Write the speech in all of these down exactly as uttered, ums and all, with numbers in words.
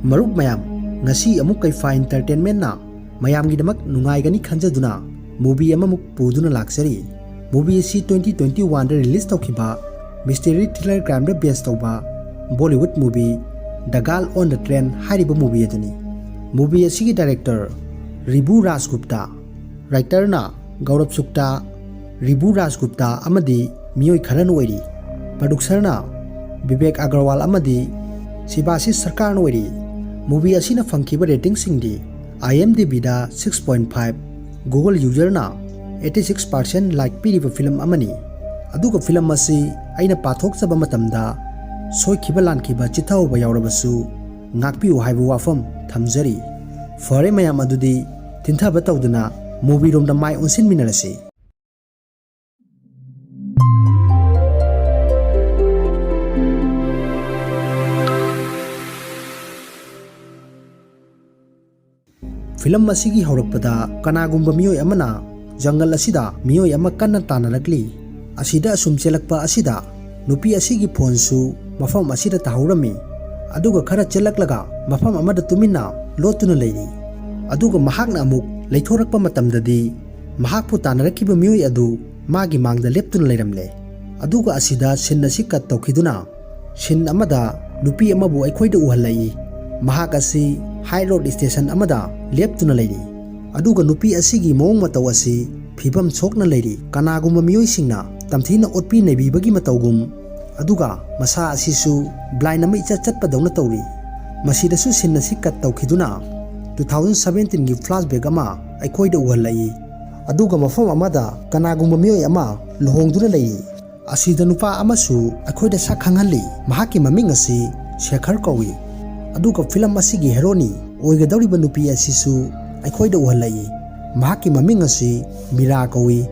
ꯃꯔꯨꯞ ꯃꯌꯥꯝ, ꯉꯁꯤ ꯑꯃꯨꯛ ꯀꯩꯐꯥ Entertainmentꯅ ꯃꯌꯥꯝꯒꯤꯗꯃꯛ ꯅꯨꯡꯉꯥꯏꯒꯅꯤ ꯈꯟꯖꯗꯨꯅ movie ꯑꯃꯃꯨꯛ ꯄꯨꯗꯨꯅ ꯂꯥꯛꯆꯔꯤ꯫ Movie ꯑꯁꯤ twenty twenty-oneꯗ release ꯇꯧꯈꯤꯕ mystery thriller crimeꯗ base ꯇꯧꯕ Bollywood movie The Girl on the Train ꯍꯥꯏꯔꯤꯕ movie ꯑꯗꯨꯅꯤ꯫ Movie ꯑꯁꯤꯒꯤ director ꯔꯤꯕꯨ ꯔꯥꯖꯒꯨꯞꯇꯥ, writerꯅ ꯒꯧꯔꯕ ꯁꯨꯛꯇꯥ, ꯔꯤꯕꯨ ꯔꯥꯖꯒꯨꯞꯇꯥ ꯑꯃꯗꯤ ꯃꯤꯑꯣꯏ ꯈꯔꯅ ꯑꯣꯏꯔꯤ꯫ Producerꯅ ꯕꯤꯕꯦꯛ ꯑꯒꯔꯋꯥꯜ ꯑꯃꯗꯤ ꯁꯤꯕꯥꯁꯤꯁ ꯁꯔꯀꯥꯔꯅ ꯑꯣꯏꯔꯤ꯫ Movie ꯑꯁꯤꯅ ꯐꯪꯈꯤꯕ ratingꯁꯤꯡꯗꯤ IMDbꯗ six point five, Google userꯅ eighty six percent like ꯄꯤꯔꯤꯕ film ꯑꯃꯅꯤ꯫ ꯑꯗꯨꯒ film ꯑꯁꯤ ꯑꯩꯅ ꯄꯥꯊꯣꯛꯆꯕ ꯃꯇꯝꯗ ꯁꯣꯏꯈꯤꯕ ꯂꯥꯟꯈꯤꯕ ꯆꯤꯠꯊꯍꯧꯕ ꯌꯥꯎꯔꯕꯁꯨ ꯉꯥꯛꯄꯤꯌꯨ ꯍꯥꯏꯕ ꯋꯥꯐꯝ ꯊꯝꯖꯔꯤ꯫ ꯐꯔꯦ ꯃꯌꯥꯝ, ꯑꯗꯨꯗꯤ ꯊꯤꯟꯊꯕ ꯇꯧꯗꯅ movieꯔꯣꯝꯗ ꯃꯥꯏ ꯑꯣꯟꯁꯤꯟꯃꯤꯟꯅꯔꯁꯤ꯫ Film ꯑꯁꯤꯒꯤ ꯍꯧꯔꯛꯄꯗ ꯀꯅꯥꯒꯨꯝꯕ ꯃꯤꯑꯣꯏ ꯑꯃꯅ ꯖꯪꯒꯜ ꯑꯁꯤꯗ ꯃꯤꯑꯣꯏ ꯑꯃ ꯀꯟꯅ ꯇꯥꯟꯅꯔꯛꯂꯤ꯫ ꯑꯁꯤꯗ ꯑꯁꯨꯝ ꯆꯦꯜꯂꯛꯄ ꯑꯁꯤꯗ ꯅꯨꯄꯤ ꯑꯁꯤꯒꯤ phoneꯁꯨ ꯃꯐꯝ ꯑꯁꯤꯗ ꯇꯥꯍꯧꯔꯝꯃꯤ꯫ ꯑꯗꯨꯒ ꯈꯔ ꯆꯦꯜꯂꯛꯂꯒ ꯃꯐꯝ ꯑꯃꯗ ꯇꯨꯃꯤꯟꯅ ꯂꯣꯠꯇꯨꯅ ꯂꯩꯔꯤ꯫ ꯑꯗꯨꯒ ꯃꯍꯥꯛꯅ ꯑꯃꯨꯛ ꯂꯩꯊꯣꯔꯛꯄ ꯃꯇꯝꯗꯗꯤ ꯃꯍꯥꯛꯄꯨ ꯇꯥꯟꯅꯔꯛꯈꯤꯕ ꯃꯤꯑꯣꯏ ꯑꯗꯨ ꯃꯥꯒꯤ ꯃꯥꯡꯗ ꯂꯦꯞꯇꯨꯅ ꯂꯩꯔꯝꯂꯦ꯫ ꯑꯗꯨꯒ ꯑꯁꯤꯗ scene ꯑꯁꯤ cut ꯇꯧꯈꯤꯗꯨꯅ scene ꯑꯃꯗ ꯅꯨꯄꯤ ꯑꯃꯕꯨ ꯑꯩꯈꯣꯏꯗ ꯎꯍꯜꯂꯛꯏ꯫ ꯃꯍꯥꯛ ꯑꯁꯤ high road station ꯑꯃꯗ ꯂꯦꯞꯇꯨꯅ ꯂꯩꯔꯤ꯫ ꯑꯗꯨꯒ ꯅꯨꯄꯤ ꯑꯁꯤꯒꯤ ꯃꯑꯣꯡ ꯃꯇꯧ ꯑꯁꯤ ꯐꯤꯕꯝ ꯁꯣꯛꯅ ꯂꯩꯔꯤ꯫ ꯀꯅꯥꯒꯨꯝꯕ ꯃꯤꯑꯣꯏꯁꯤꯡꯅ ꯇꯝꯊꯤꯅ ꯑꯣꯠꯄꯤ ꯅꯩꯕꯤꯕꯒꯤ ꯃꯇꯧꯒꯨꯝ, ꯑꯗꯨꯒ ꯃꯁꯥ ꯑꯁꯤꯁꯨ blind ꯑꯃ ꯏꯆꯠ ꯆꯠꯄꯗꯧꯅ ꯇꯧꯔꯤ꯫ ꯃꯁꯤꯗꯁꯨ scene ꯑꯁꯤ cut ꯇꯧꯈꯤꯗꯨꯅ two thousand seventeenꯒꯤ flashback ꯑꯃ ꯑꯩꯈꯣꯏꯗ ꯎꯍꯜꯂꯛꯏ꯫ ꯑꯗꯨꯒ ꯃꯐꯝ ꯑꯃꯗ ꯀꯅꯥꯒꯨꯝꯕ ꯃꯤꯑꯣꯏ ꯑꯃ ꯂꯨꯍꯣꯡꯗꯨꯅ ꯂꯩꯔꯤ꯫ ꯑꯁꯤꯗ ꯅꯨꯄꯥ ꯑꯃꯁꯨ ꯑꯩꯈꯣꯏꯗ ꯁꯛ ꯈꯪꯍꯜꯂꯤ꯫ ꯃꯍꯥꯛꯀꯤ ꯃꯃꯤꯡ ꯑꯁꯤ ꯁꯦꯈꯔ ꯀꯧꯏ꯫ ꯑꯗꯨꯒ film ꯑꯁꯤꯒꯤ heroine ꯑꯣꯏꯒꯗꯧꯔꯤꯕ ꯅꯨꯄꯤ ꯑꯁꯤꯁꯨ ꯑꯩꯈꯣꯏꯗ ꯎꯍꯜꯂꯛꯏ꯫ ꯃꯍꯥꯛꯀꯤ ꯃꯃꯤꯡ ꯑꯁꯤ ꯃꯤꯔꯥ ꯀꯧꯏ꯫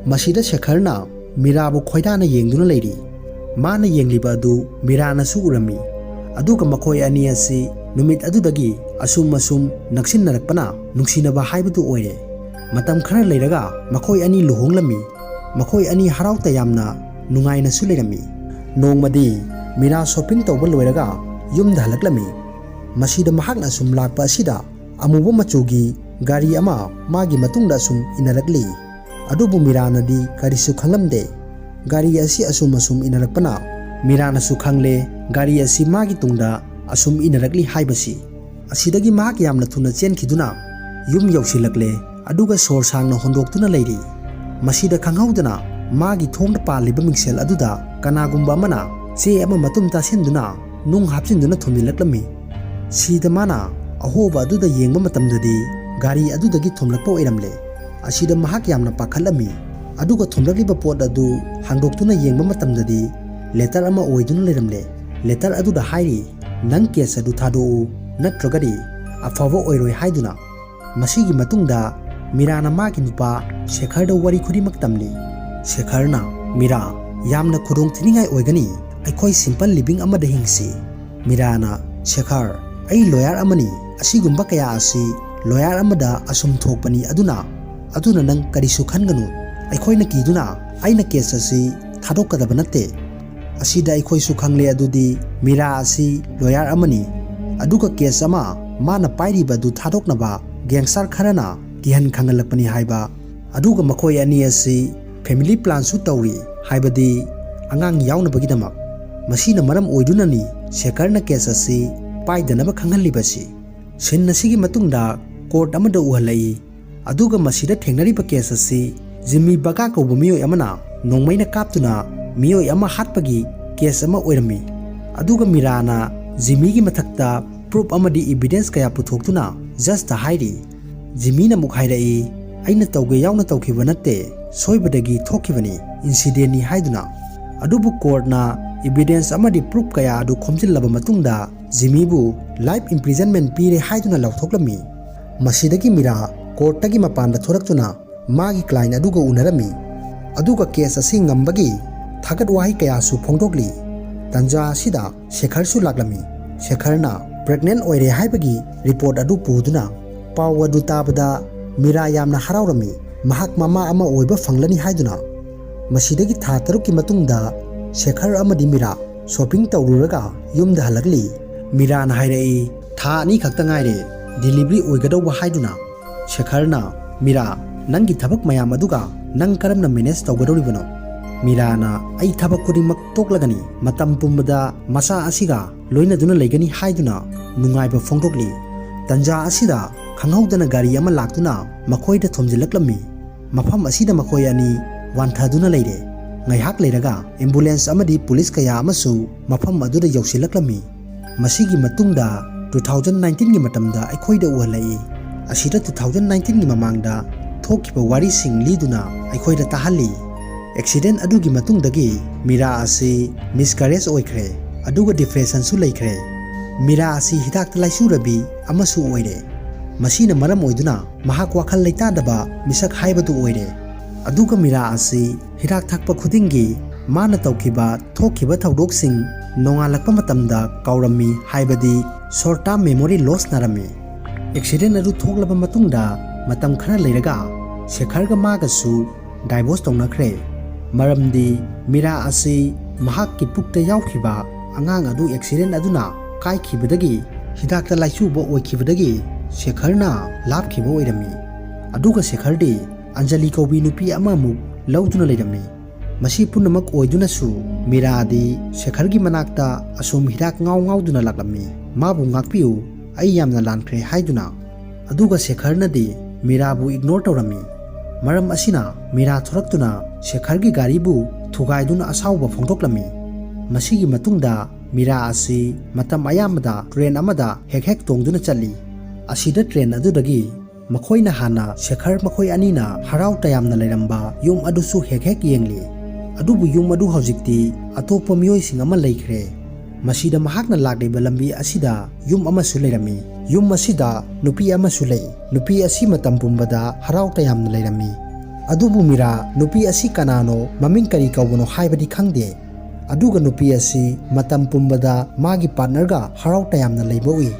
ꯃꯁꯤꯗ ꯁꯦꯈꯔꯅ ꯃꯤꯔꯥꯕꯨ ꯈꯣꯏꯗꯥꯅ ꯌꯦꯡꯗꯨꯅ ꯂꯩꯔꯤ꯫ ꯃꯥꯅ ꯌꯦꯡꯂꯤꯕ ꯑꯗꯨ ꯃꯤꯔꯥꯅꯁꯨ ꯎꯔꯝꯃꯤ꯫ ꯑꯗꯨꯒ ꯃꯈꯣꯏ ꯑꯅꯤ ꯑꯁꯤ ꯅꯨꯃꯤꯠ ꯑꯗꯨꯗꯒꯤ ꯑꯁꯨꯝ ꯑꯁꯨꯝ ꯅꯛꯁꯤꯟꯅꯔꯛꯄꯅ ꯅꯨꯡꯁꯤꯅꯕ ꯍꯥꯏꯕꯗꯨ ꯑꯣꯏꯔꯦ꯫ ꯃꯇꯝ ꯈꯔ ꯂꯩꯔꯒ ꯃꯈꯣꯏ ꯑꯅꯤ ꯂꯨꯍꯣꯡꯂꯝꯃꯤ꯫ ꯃꯈꯣꯏ ꯑꯅꯤ ꯍꯔꯥꯎ ꯇꯌꯥꯝꯅ ꯅꯨꯡꯉꯥꯏꯅꯁꯨ ꯂꯩꯔꯝꯃꯤ꯫ ꯅꯣꯡꯃꯗꯤ ꯃꯤꯔꯥ shopping ꯇꯧꯕ ꯂꯣꯏꯔꯒ ꯌꯨꯝꯗ ꯍꯜꯂꯛꯂꯝꯃꯤ꯫ ꯃꯁꯤꯗ ꯃꯍꯥꯛꯅ ꯑꯁꯨꯝ ꯂꯥꯛꯄ ꯑꯁꯤꯗ ꯑꯃꯨꯕ ꯃꯆꯨꯒꯤ ꯒꯥꯔꯤ ꯑꯃ ꯃꯥꯒꯤ ꯃꯇꯨꯡꯗ ꯑꯁꯨꯝ ꯏꯟꯅꯔꯛꯂꯤ꯫ ꯑꯗꯨꯕꯨ ꯃꯤꯔꯥꯅꯗꯤ ꯀꯔꯤꯁꯨ ꯈꯪꯂꯝꯗꯦ꯫ ꯒꯥꯔꯤ ꯑꯁꯤ ꯑꯁꯨꯝ ꯑꯁꯨꯝ ꯏꯟꯅꯔꯛꯄꯅ ꯃꯤꯔꯥꯅꯁꯨ ꯈꯪꯂꯦ, ꯒꯥꯔꯤ ꯑꯁꯤ ꯃꯥꯒꯤ ꯇꯨꯡꯗ ꯑꯁꯨꯝ ꯏꯟꯅꯔꯛꯂꯤ ꯍꯥꯏꯕꯁꯤ꯫ ꯑꯁꯤꯗꯒꯤ ꯃꯍꯥꯛ ꯌꯥꯝꯅ ꯊꯨꯅ ꯆꯦꯟꯈꯤꯗꯨꯅ ꯌꯨꯝ ꯌꯧꯁꯤꯜꯂꯛꯂꯦ꯫ ꯑꯗꯨꯒ ꯁꯣꯔ ꯁꯥꯡꯅ ꯍꯣꯟꯗꯣꯛꯇꯨꯅ ꯂꯩꯔꯤ꯫ ꯃꯁꯤꯗ ꯈꯪꯍꯧꯗꯅ ꯃꯥꯒꯤ ꯊꯣꯡꯗ ꯄꯥꯜꯂꯤꯕ ꯃꯤꯡꯁꯦꯜ ꯑꯗꯨꯗ ꯀꯅꯥꯒꯨꯝꯕ ꯑꯃꯅ ꯆꯦ ꯑꯃ ꯃꯇꯨꯝ ꯇꯥꯁꯤꯟꯗꯨꯅ ꯅꯨꯡ ꯍꯥꯞꯆꯤꯟꯗꯨꯅ ꯊꯣꯝꯖꯤꯜꯂꯛꯂꯝꯃꯤ꯫ ꯁꯤꯗ ꯃꯥꯅ ꯑꯍꯣꯕ ꯑꯗꯨꯗ ꯌꯦꯡꯕ ꯃꯇꯝꯗꯗꯤ ꯒꯥꯔꯤ ꯑꯗꯨꯗꯒꯤ ꯊꯣꯝꯂꯛꯄ ꯑꯣꯏꯔꯝꯂꯦ꯫ ꯑꯁꯤꯗ ꯃꯍꯥꯛ ꯌꯥꯝꯅ ꯄꯥꯈꯠꯂꯝꯃꯤ꯫ ꯑꯗꯨꯒ ꯊꯣꯝꯂꯛꯂꯤꯕ ꯄꯣꯠ ꯑꯗꯨ ꯍꯥꯡꯗꯣꯛꯇꯨꯅ ꯌꯦꯡꯕ ꯃꯇꯝꯗꯗꯤ ꯂꯦꯇꯔ ꯑꯃ ꯑꯣꯏꯗꯨꯅ ꯂꯩꯔꯝꯂꯦ꯫ ꯂꯦꯇꯔ ꯑꯗꯨꯗ ꯍꯥꯏꯔꯤ, "ꯅꯪ ꯀꯦꯁ ꯑꯗꯨ ꯊꯥꯗꯣꯛꯎ, ꯅꯠꯇ꯭ꯔꯒꯗꯤ ꯑꯐꯕ ꯑꯣꯏꯔꯣꯏ" ꯍꯥꯏꯗꯨꯅ꯫ ꯃꯁꯤꯒꯤ ꯃꯇꯨꯡꯗ ꯃꯤꯔꯥꯅ ꯃꯥꯒꯤ ꯅꯨꯄꯥ ꯁꯦꯈꯔꯗ ꯋꯥꯔꯤ ꯈꯨꯗꯤꯡꯃꯛ ꯇꯝꯂꯤ꯫ ꯁꯦꯈꯔꯅ, "ꯃꯤꯔꯥ, ꯌꯥꯝꯅ ꯈꯨꯗꯣꯡ ꯊꯤꯅꯤꯡꯉꯥꯏ ꯑꯣꯏꯒꯅꯤ, ꯑꯩꯈꯣꯏ ꯁꯤꯝꯄꯜ ꯂꯤꯕꯤꯡ ꯑꯃꯗ ꯍꯤꯡꯁꯤ"꯫ ꯃꯤꯔꯥꯅ, "ꯁꯦꯈꯔ, ꯑꯩ ꯂꯣꯌꯔ ꯑꯃꯅꯤ, ꯑꯁꯤꯒꯨꯝꯕ ꯀꯌꯥ ꯑꯁꯤ ꯂꯣꯌꯔ ꯑꯃꯗ ꯑꯁꯨꯝ ꯊꯣꯛꯄꯅꯤ, ꯑꯗꯨꯅ, ꯑꯗꯨꯅ ꯅꯪ ꯀꯔꯤꯁꯨ ꯈꯟꯒꯅꯨ꯫ ꯑꯩꯈꯣꯏꯅ ꯀꯤꯗꯨꯅ ꯑꯩꯅ ꯀꯦꯁ ꯑꯁꯤ ꯊꯥꯗꯣꯛꯀꯗꯕ ꯅꯠꯇꯦ"꯫ ꯑꯁꯤꯗ ꯑꯩꯈꯣꯏꯁꯨ ꯈꯪꯂꯦ, ꯑꯗꯨꯗꯤ ꯃꯤꯔꯥ ꯑꯁꯤ ꯂꯣꯌꯔ ꯑꯃꯅꯤ, ꯑꯗꯨꯒ ꯀꯦꯁ ꯑꯃ ꯃꯥꯅ ꯄꯥꯏꯔꯤꯕ ꯑꯗꯨ ꯊꯥꯗꯣꯛꯅꯕ ꯒꯦꯡꯁꯇꯔ ꯈꯔꯅ ꯀꯤꯍꯟ ꯈꯪꯍꯜꯂꯛꯄꯅꯤ ꯍꯥꯏꯕ꯫ ꯑꯗꯨꯒ ꯃꯈꯣꯏ ꯑꯅꯤ ꯑꯁꯤ ꯐꯦꯃꯤꯂꯤ ꯄ꯭ꯂꯥꯟꯁꯨ ꯇꯧꯔꯤ, ꯍꯥꯏꯕꯗꯤ ꯑꯉꯥꯡ ꯌꯥꯎꯅꯕꯒꯤꯗꯃꯛ꯫ ꯃꯁꯤꯅ ꯃꯔꯝ ꯑꯣꯏꯗꯨꯅꯅꯤ ꯁꯦꯈꯔꯅ ꯀꯦꯁ ꯑꯁꯤ ꯄꯥꯏꯗꯅꯕ ꯈꯪꯍꯜꯂꯤꯕꯁꯤ꯫ ꯁꯤꯟ ꯑꯁꯤꯒꯤ ꯃꯇꯨꯡꯗ ꯀꯣꯔꯠ ꯑꯃꯗ ꯎꯍꯜꯂꯛꯏ꯫ ꯑꯗꯨꯒ ꯃꯁꯤꯗ ꯊꯦꯡꯅꯔꯤꯕ ꯀꯦꯁ ꯑꯁꯤ ꯖꯤꯃꯤ ꯕꯀꯥ ꯀꯧꯕ ꯃꯤꯑꯣꯏ ꯑꯃꯅ ꯅꯣꯡꯃꯩꯅ ꯀꯥꯞꯇꯨꯅ ꯃꯤꯑꯣꯏ ꯑꯃ ꯍꯥꯠꯄꯒꯤ ꯀꯦꯁ ꯑꯃ ꯑꯣꯏꯔꯝꯃꯤ꯫ ꯑꯗꯨꯒ ꯃꯤꯔꯥꯅ ꯖꯤꯃꯤꯒꯤ ꯃꯊꯛꯇ ꯄ꯭ꯔꯨꯐ ꯑꯃꯗꯤ ꯏꯕꯤꯗꯦꯟꯁ ꯀꯌꯥ ꯄꯨꯊꯣꯛꯇꯨꯅ ꯖꯖꯇ ꯍꯥꯏꯔꯤ꯫ ꯖꯤꯃꯤꯅ ꯑꯃꯨꯛ ꯍꯥꯏꯔꯛꯏ, "ꯑꯩꯅ ꯇꯧꯒꯦ ꯌꯥꯎꯅ ꯇꯧꯈꯤꯕ ꯅꯠꯇꯦ, ꯁꯣꯏꯕꯗꯒꯤ ꯊꯣꯛꯈꯤꯕꯅꯤ, ꯏꯟꯁꯤꯗꯦꯟꯅꯤ" ꯍꯥꯏꯗꯨꯅ꯫ ꯑꯗꯨꯕꯨ ꯀꯣꯔꯠꯅ ꯏꯕꯤꯗꯦꯟꯁ ꯑꯃꯗꯤ ꯄ꯭ꯔꯨꯐ ꯀꯌꯥ ꯑꯗꯨ ꯈꯣꯝꯖꯤꯜꯂꯕ ꯃꯇꯨꯡꯗ ꯖꯤꯃꯤꯕꯨ ꯂꯥꯏꯐ ꯏꯝꯄ꯭ꯔꯤꯖꯟꯃꯦꯟ ꯄꯤꯔꯦ ꯍꯥꯏꯗꯨꯅ ꯂꯥꯎꯊꯣꯛꯂꯝꯃꯤ꯫ ꯃꯁꯤꯗꯒꯤ ꯃꯤꯔꯥ ꯀꯣꯔꯠꯇꯒꯤ ꯃꯄꯥꯟꯗ ꯊꯣꯔꯛꯇꯨꯅ ꯃꯥꯒꯤ ꯀ꯭ꯂꯥꯏꯟ ꯑꯗꯨꯒ ꯎꯅꯔꯝꯃꯤ꯫ ꯑꯗꯨꯒ ꯀꯦꯁ ꯑꯁꯤ ꯉꯝꯕꯒꯤ ꯊꯥꯒꯠ ꯋꯥꯍꯩ ꯀꯌꯥꯁꯨ ꯐꯣꯡꯗꯣꯛꯂꯤ꯫ ꯇꯟꯖꯥ ꯑꯁꯤꯗ ꯁꯦꯈꯔꯁꯨ ꯂꯥꯛꯂꯝꯃꯤ꯫ ꯁꯦꯈꯔꯅ ꯄ꯭ꯔꯦꯒꯅꯦꯟ ꯑꯣꯏꯔꯦ ꯍꯥꯏꯕꯒꯤ ꯔꯤꯄꯣꯔꯠ ꯑꯗꯨ ꯄꯨꯗꯨꯅ ꯄꯥꯎ ꯑꯗꯨ ꯇꯥꯕꯗ ꯃꯤꯔꯥ ꯌꯥꯝꯅ ꯍꯔꯥꯎꯔꯝꯃꯤ꯫ ꯃꯍꯥꯛ ꯃꯃꯥ ꯑꯃ ꯑꯣꯏꯕ ꯐꯪꯂꯅꯤ ꯍꯥꯏꯗꯨꯅ꯫ ꯃꯁꯤꯗꯒꯤ ꯊꯥ ꯇꯔꯨꯛꯀꯤ ꯃꯇꯨꯡꯗ ꯁꯦꯈꯔ ꯑꯃꯗꯤ ꯃꯤꯔꯥ ꯁꯣꯄꯤꯡ ꯇꯧꯔꯨꯔꯒ ꯌꯨꯝꯗ ꯍꯜꯂꯛꯂꯤ꯫ ꯃꯤꯔꯥꯅ ꯍꯥꯏꯔꯛꯏ, ꯊꯥ ꯑꯅꯤ ꯈꯛꯇ ꯉꯥꯏꯔꯦ ꯗꯤꯂꯤꯚꯔꯤ ꯑꯣꯏꯒꯗꯧꯕ ꯍꯥꯏꯗꯨꯅ ꯁꯦꯈꯔꯅ, "ꯃꯤꯔꯥ, ꯅꯪꯒꯤ ꯊꯕꯛ ꯃꯌꯥꯝ ꯑꯗꯨꯒ ꯅꯪ ꯀꯔꯝꯅ ꯃꯦꯅꯦꯖ ꯇꯧꯒꯗꯧꯔꯤꯕꯅꯣ?" ꯃꯤꯔꯥꯅ, "ꯑꯩ ꯊꯕꯛ ꯈꯨꯗꯤꯡꯃꯛ ꯇꯣꯛꯂꯒꯅꯤ, ꯃꯇꯝ ꯄꯨꯝꯕꯗ ꯃꯆꯥ ꯑꯁꯤꯒ ꯂꯣꯏꯅꯗꯨꯅ ꯂꯩꯒꯅꯤ" ꯍꯥꯏꯗꯨꯅ ꯅꯨꯡꯉꯥꯏꯕ ꯐꯣꯡꯗꯣꯛꯂꯤ꯫ ꯇꯟꯖꯥ ꯑꯁꯤꯗ ꯈꯪꯍꯧꯗꯅ ꯒꯥꯔꯤ ꯑꯃ ꯂꯥꯛꯇꯨꯅ ꯃꯈꯣꯏꯗ ꯊꯣꯝꯖꯤꯜꯂꯛꯂꯝꯃꯤ꯫ ꯃꯐꯝ ꯑꯁꯤꯗ ꯃꯈꯣꯏ ꯑꯅꯤ ꯋꯥꯟꯊꯗꯨꯅ ꯂꯩꯔꯦ꯫ ꯉꯥꯏꯍꯥꯛ ꯂꯩꯔꯒ ꯑꯦꯝꯕꯨꯂꯦꯟꯁ ꯑꯃꯗꯤ ꯄꯨꯂꯤꯁ ꯀꯌꯥ ꯑꯃꯁꯨ ꯃꯐꯝ ꯑꯗꯨꯗ ꯌꯧꯁꯤꯜꯂꯛꯂꯝꯃꯤ꯫ ꯃꯁꯤꯒꯤ ꯃꯇꯨꯡꯗ two thousand nineteen ꯒꯤ ꯃꯇꯝꯗ ꯑꯩꯈꯣꯏꯗ ꯎꯍꯜꯂꯛꯏ꯫ ꯑꯁꯤꯗ two thousand nineteen ꯒꯤ ꯃꯃꯥꯡꯗ ꯊꯣꯛꯈꯤꯕ ꯋꯥꯔꯤꯁꯤꯡ ꯂꯤꯗꯨꯅ ꯑꯩꯈꯣꯏꯗ ꯇꯥꯍꯜꯂꯤ꯫ ꯑꯦꯛꯁꯤꯗꯦꯟ ꯑꯗꯨꯒꯤ ꯃꯇꯨꯡꯗꯒꯤ ꯃꯤꯔꯥ ꯑꯁꯤ ꯃꯤꯁꯀꯔꯦꯖ ꯑꯣꯏꯈ꯭ꯔꯦ, ꯑꯗꯨꯒ ꯗꯤꯄ꯭ꯔꯦꯁꯟꯁꯨ ꯂꯩꯈ꯭ꯔꯦ꯫ ꯃꯤꯔꯥ ꯑꯁꯤ ꯍꯤꯗꯥꯛꯇ ꯂꯥꯏꯆꯨꯔꯕꯤ ꯑꯃꯁꯨ ꯑꯣꯏꯔꯦ꯫ ꯃꯁꯤꯅ ꯃꯔꯝ ꯑꯣꯏꯗꯨꯅ ꯃꯍꯥꯛ ꯋꯥꯈꯜ ꯂꯩꯇꯥꯗꯕ ꯃꯤꯁꯛ ꯍꯥꯏꯕꯗꯨ ꯑꯣꯏꯔꯦ꯫ ꯑꯗꯨꯒ ꯃꯤꯔꯥ ꯑꯁꯤ ꯍꯤꯗꯥꯛ ꯊꯛꯄ ꯈꯨꯗꯤꯡꯒꯤ ꯃꯥꯅ ꯇꯧꯈꯤꯕ, ꯊꯣꯛꯈꯤꯕ ꯊꯧꯗꯣꯛꯁꯤꯡ ꯅꯣꯡꯉꯥꯜꯂꯛꯄ ꯃꯇꯝꯗ ꯀꯥꯎꯔꯝꯃꯤ ꯍꯥꯏꯕꯗꯤ ꯁꯣꯔꯠ ꯇꯥꯔꯝ ꯃꯦꯃꯣꯔꯤ ꯂꯣꯁ ꯅꯥꯔꯝꯃꯤ꯫ ꯑꯦꯛꯁꯤꯗꯦꯟ ꯑꯗꯨ ꯊꯣꯛꯂꯕ ꯃꯇꯨꯡꯗ ꯃꯇꯝ ꯈꯔ ꯂꯩꯔꯒ ꯁꯦꯈꯔꯒ ꯃꯥꯒꯁꯨ ꯗꯥꯏꯚꯣꯔꯁ ꯇꯧꯅꯈ꯭ꯔꯦ꯫ ꯃꯔꯝꯗꯤ ꯃꯤꯔꯥ ꯑꯁꯤ ꯃꯍꯥꯛꯀꯤ ꯄꯨꯛꯇ ꯌꯥꯎꯈꯤꯕ ꯑꯉꯥꯡ ꯑꯗꯨ ꯑꯦꯛꯁꯤꯗꯦꯟ ꯑꯗꯨꯅ ꯀꯥꯏꯈꯤꯕꯗꯒꯤ, ꯍꯤꯗꯥꯛꯇ ꯂꯥꯏꯆꯨꯕ ꯑꯣꯏꯈꯤꯕꯗꯒꯤ ꯁꯦꯈꯔꯅ ꯂꯥꯞꯈꯤꯕ ꯑꯣꯏꯔꯝꯃꯤ꯫ ꯑꯗꯨꯒ ꯁꯦꯈꯔꯗꯤ ꯑꯟꯖꯂꯤ ꯀꯧꯕꯤ ꯅꯨꯄꯤ ꯑꯃꯃꯨꯛ ꯂꯧꯗꯨꯅ ꯂꯩꯔꯝꯃꯤ꯫ ꯃꯁꯤ ꯄꯨꯝꯅꯃꯛ ꯑꯣꯏꯗꯨꯅꯁꯨ ꯃꯤꯔꯥꯗꯤ ꯁꯦꯈꯔꯒꯤ ꯃꯅꯥꯛꯇ ꯑꯁꯨꯝ ꯍꯤꯗꯥꯛ ꯉꯥꯎ ꯉꯥꯎꯗꯨꯅ ꯂꯥꯛꯂꯝꯃꯤ꯫ "ꯃꯥꯕꯨ ꯉꯥꯛꯄꯤꯌꯨ, ꯑꯩ ꯌꯥꯝꯅ ꯂꯥꯟꯈ꯭ꯔꯦ" ꯍꯥꯏꯗꯨꯅ꯫ ꯑꯗꯨꯒ ꯁꯦꯈꯔꯅꯗꯤ ꯃꯤꯔꯥꯕꯨ ꯏꯒꯅꯣꯔ ꯇꯧꯔꯝꯃꯤ꯫ ꯃꯔꯝ ꯑꯁꯤꯅ ꯃꯤꯔꯥ ꯊꯣꯔꯛꯇꯨꯅ ꯁꯦꯈꯔꯒꯤ ꯒꯥꯔꯤꯕꯨ ꯊꯨꯒꯥꯏꯗꯨꯅ ꯑꯁꯥꯎꯕ ꯐꯣꯡꯗꯣꯛꯂꯝꯃꯤ꯫ ꯃꯁꯤꯒꯤ ꯃꯇꯨꯡꯗ ꯃꯤꯔꯥ ꯑꯁꯤ ꯃꯇꯝ ꯑꯌꯥꯝꯕꯗ ꯇ꯭ꯔꯦꯟ ꯑꯃꯗ ꯍꯦꯛ ꯍꯦꯛ ꯇꯣꯡꯗꯨꯅ ꯆꯠꯂꯤ꯫ ꯑꯁꯤꯗ ꯇ꯭ꯔꯦꯟ ꯑꯗꯨꯗꯒꯤ ꯃꯈꯣꯏꯅ ꯍꯥꯟꯅ ꯁꯦꯈꯔ, ꯃꯈꯣꯏ ꯑꯅꯤꯅ ꯍꯔꯥꯎ ꯇꯌꯥꯝꯅ ꯂꯩꯔꯝꯕ ꯌꯨꯝ ꯑꯗꯨꯁꯨ ꯍꯦꯛ ꯍꯦꯛ ꯌꯦꯡꯂꯤ꯫ ꯑꯗꯨꯕꯨ ꯌꯨꯝ ꯑꯗꯨ ꯍꯧꯖꯤꯛꯇꯤ ꯑꯇꯣꯞꯄ ꯃꯤꯑꯣꯏꯁꯤꯡ ꯑꯃ ꯂꯩꯈ꯭ꯔꯦ꯫ ꯃꯁꯤꯗ ꯃꯍꯥꯛꯅ ꯂꯥꯛꯂꯤꯕ ꯂꯝꯕꯤ ꯑꯁꯤꯗ ꯌꯨꯝ ꯑꯃꯁꯨ ꯂꯩꯔꯝꯃꯤ꯫ ꯌꯨꯝ ꯑꯁꯤꯗ ꯅꯨꯄꯤ ꯑꯃꯁꯨ ꯂꯩ꯫ ꯅꯨꯄꯤ ꯑꯁꯤ ꯃꯇꯝ ꯄꯨꯝꯕꯗ ꯍꯔꯥꯎ ꯇꯌꯥꯝꯅ ꯂꯩꯔꯝꯃꯤ꯫ ꯑꯗꯨꯕꯨ ꯃꯤꯔꯥ, ꯅꯨꯄꯤ ꯑꯁꯤ ꯀꯅꯥꯅꯣ, ꯃꯃꯤꯡ ꯀꯔꯤ ꯀꯧꯕꯅꯣ ꯍꯥꯏꯕꯗꯤ ꯈꯪꯗꯦ꯫ ꯑꯗꯨꯒ ꯅꯨꯄꯤ ꯑꯁꯤ ꯃꯇꯝ ꯄꯨꯝꯕꯗ ꯃꯥꯒꯤ ꯄꯥꯔꯠꯅꯔꯒ ꯍꯔꯥꯎ ꯇꯌꯥꯝꯅ ꯂꯩꯕ ꯎꯏ꯫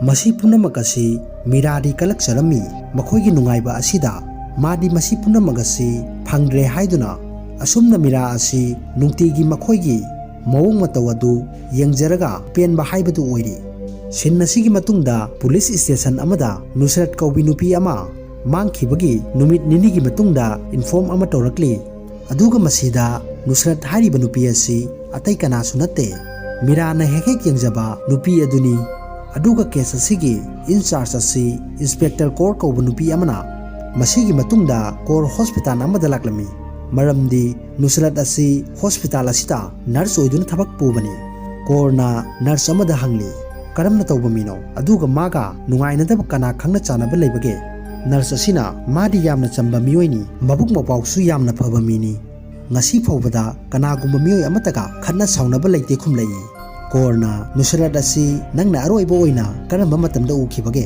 ꯃꯁꯤ ꯄꯨꯝꯅꯃꯛ ꯑꯁꯤ ꯃꯤꯔꯥꯗꯤ ꯀꯂꯛꯆꯔꯝꯃꯤ꯫ ꯃꯈꯣꯏꯒꯤ ꯅꯨꯡꯉꯥꯏꯕ ꯑꯁꯤꯗ ꯃꯥꯗꯤ ꯃꯁꯤ ꯄꯨꯝꯅꯃꯛ ꯑꯁꯤ ꯐꯪꯗ꯭ꯔꯦ ꯍꯥꯏꯗꯨꯅ, ꯑꯁꯨꯝꯅ ꯃꯤꯔꯥ ꯑꯁꯤ ꯅꯨꯡꯇꯤꯒꯤ ꯃꯈꯣꯏꯒꯤ ꯃꯑꯣꯡ ꯃꯇꯧ ꯑꯗꯨ ꯌꯦꯡꯖꯔꯒ ꯄꯦꯟꯕ ꯍꯥꯏꯕꯗꯨ ꯑꯣꯏꯔꯤ꯫ ꯁꯤꯟ ꯑꯁꯤꯒꯤ ꯃꯇꯨꯡꯗ ꯄꯨꯂꯤꯁ ꯁ꯭ꯇꯦꯁꯟ ꯑꯃꯗ ꯅꯨꯁꯔꯠ ꯀꯧꯕꯤ ꯅꯨꯄꯤ ꯑꯃ ꯃꯥꯡꯈꯤꯕꯒꯤ ꯅꯨꯃꯤꯠ ꯅꯤꯅꯤꯒꯤ ꯃꯇꯨꯡꯗ ꯏꯟꯐꯣꯔꯝ ꯑꯃ ꯇꯧꯔꯛꯂꯤ꯫ ꯑꯗꯨꯒ ꯃꯁꯤꯗ ꯅꯨꯁꯔꯠ ꯍꯥꯏꯔꯤꯕ ꯅꯨꯄꯤ ꯑꯁꯤ ꯑꯇꯩ ꯀꯅꯥꯁꯨ ꯅꯠꯇꯦ, ꯃꯤꯔꯥꯅ ꯍꯦꯛ ꯍꯦꯛ ꯌꯦꯡꯖꯕ ꯅꯨꯄꯤ ꯑꯗꯨꯅꯤ꯫ ꯑꯗꯨꯒ ꯀꯦꯁ ꯑꯁꯤꯒꯤ ꯏꯟꯆꯥꯔꯖ ꯑꯁꯤ ꯏꯟꯁꯄꯦꯛꯇꯔ ꯀꯣꯔ ꯀꯧꯕ ꯅꯨꯄꯤ ꯑꯃꯅ ꯃꯁꯤꯒꯤ ꯃꯇꯨꯡꯗ ꯀꯣꯔ ꯍꯣꯁꯄꯤꯇꯥꯜ ꯑꯃꯗ ꯂꯥꯛꯂꯝꯃꯤ꯫ ꯃꯔꯝꯗꯤ ꯅꯨꯁꯔꯠ ꯑꯁꯤ ꯍꯣꯁꯄꯤꯇꯥꯜ ꯑꯁꯤꯗ ꯅꯔꯁ ꯑꯣꯏꯗꯨꯅ ꯊꯕꯛ ꯄꯨꯕꯅꯤ꯫ ꯀꯣꯔꯅ ꯅꯔꯁ ꯑꯃꯗ ꯍꯪꯂꯤ, "ꯀꯔꯝꯅ ꯇꯧꯕ ꯃꯤꯅꯣ? ꯑꯗꯨꯒ ꯃꯥꯒ ꯅꯨꯡꯉꯥꯏꯅꯗꯕ ꯀꯅꯥ ꯈꯪꯅ ꯆꯥꯟꯅꯕ ꯂꯩꯕꯒꯦ?" ꯅꯔꯁ ꯑꯁꯤꯅ, "ꯃꯥꯗꯤ ꯌꯥꯝꯅ ꯆꯝꯕ ꯃꯤꯑꯣꯏꯅꯤ, ꯃꯕꯨꯛ ꯃꯄꯥꯎꯁꯨ ꯌꯥꯝꯅ ꯐꯕ ꯃꯤꯅꯤ꯫ ꯉꯁꯤ ꯐꯥꯎꯕꯗ ꯀꯅꯥꯒꯨꯝꯕ ꯃꯤꯑꯣꯏ ꯑꯃꯠꯇꯒ ꯈꯠꯅ ꯁꯥꯎꯅꯕ ꯂꯩꯇꯦ" ꯈꯨꯝꯂꯛꯏ꯫ ꯀꯣꯔꯅ, "ꯅꯨꯁꯔꯠ ꯑꯁꯤ ꯅꯪꯅ ꯑꯔꯣꯏꯕ ꯑꯣꯏꯅ ꯀꯔꯝꯕ ꯃꯇꯝꯗ ꯎꯈꯤꯕꯒꯦ?"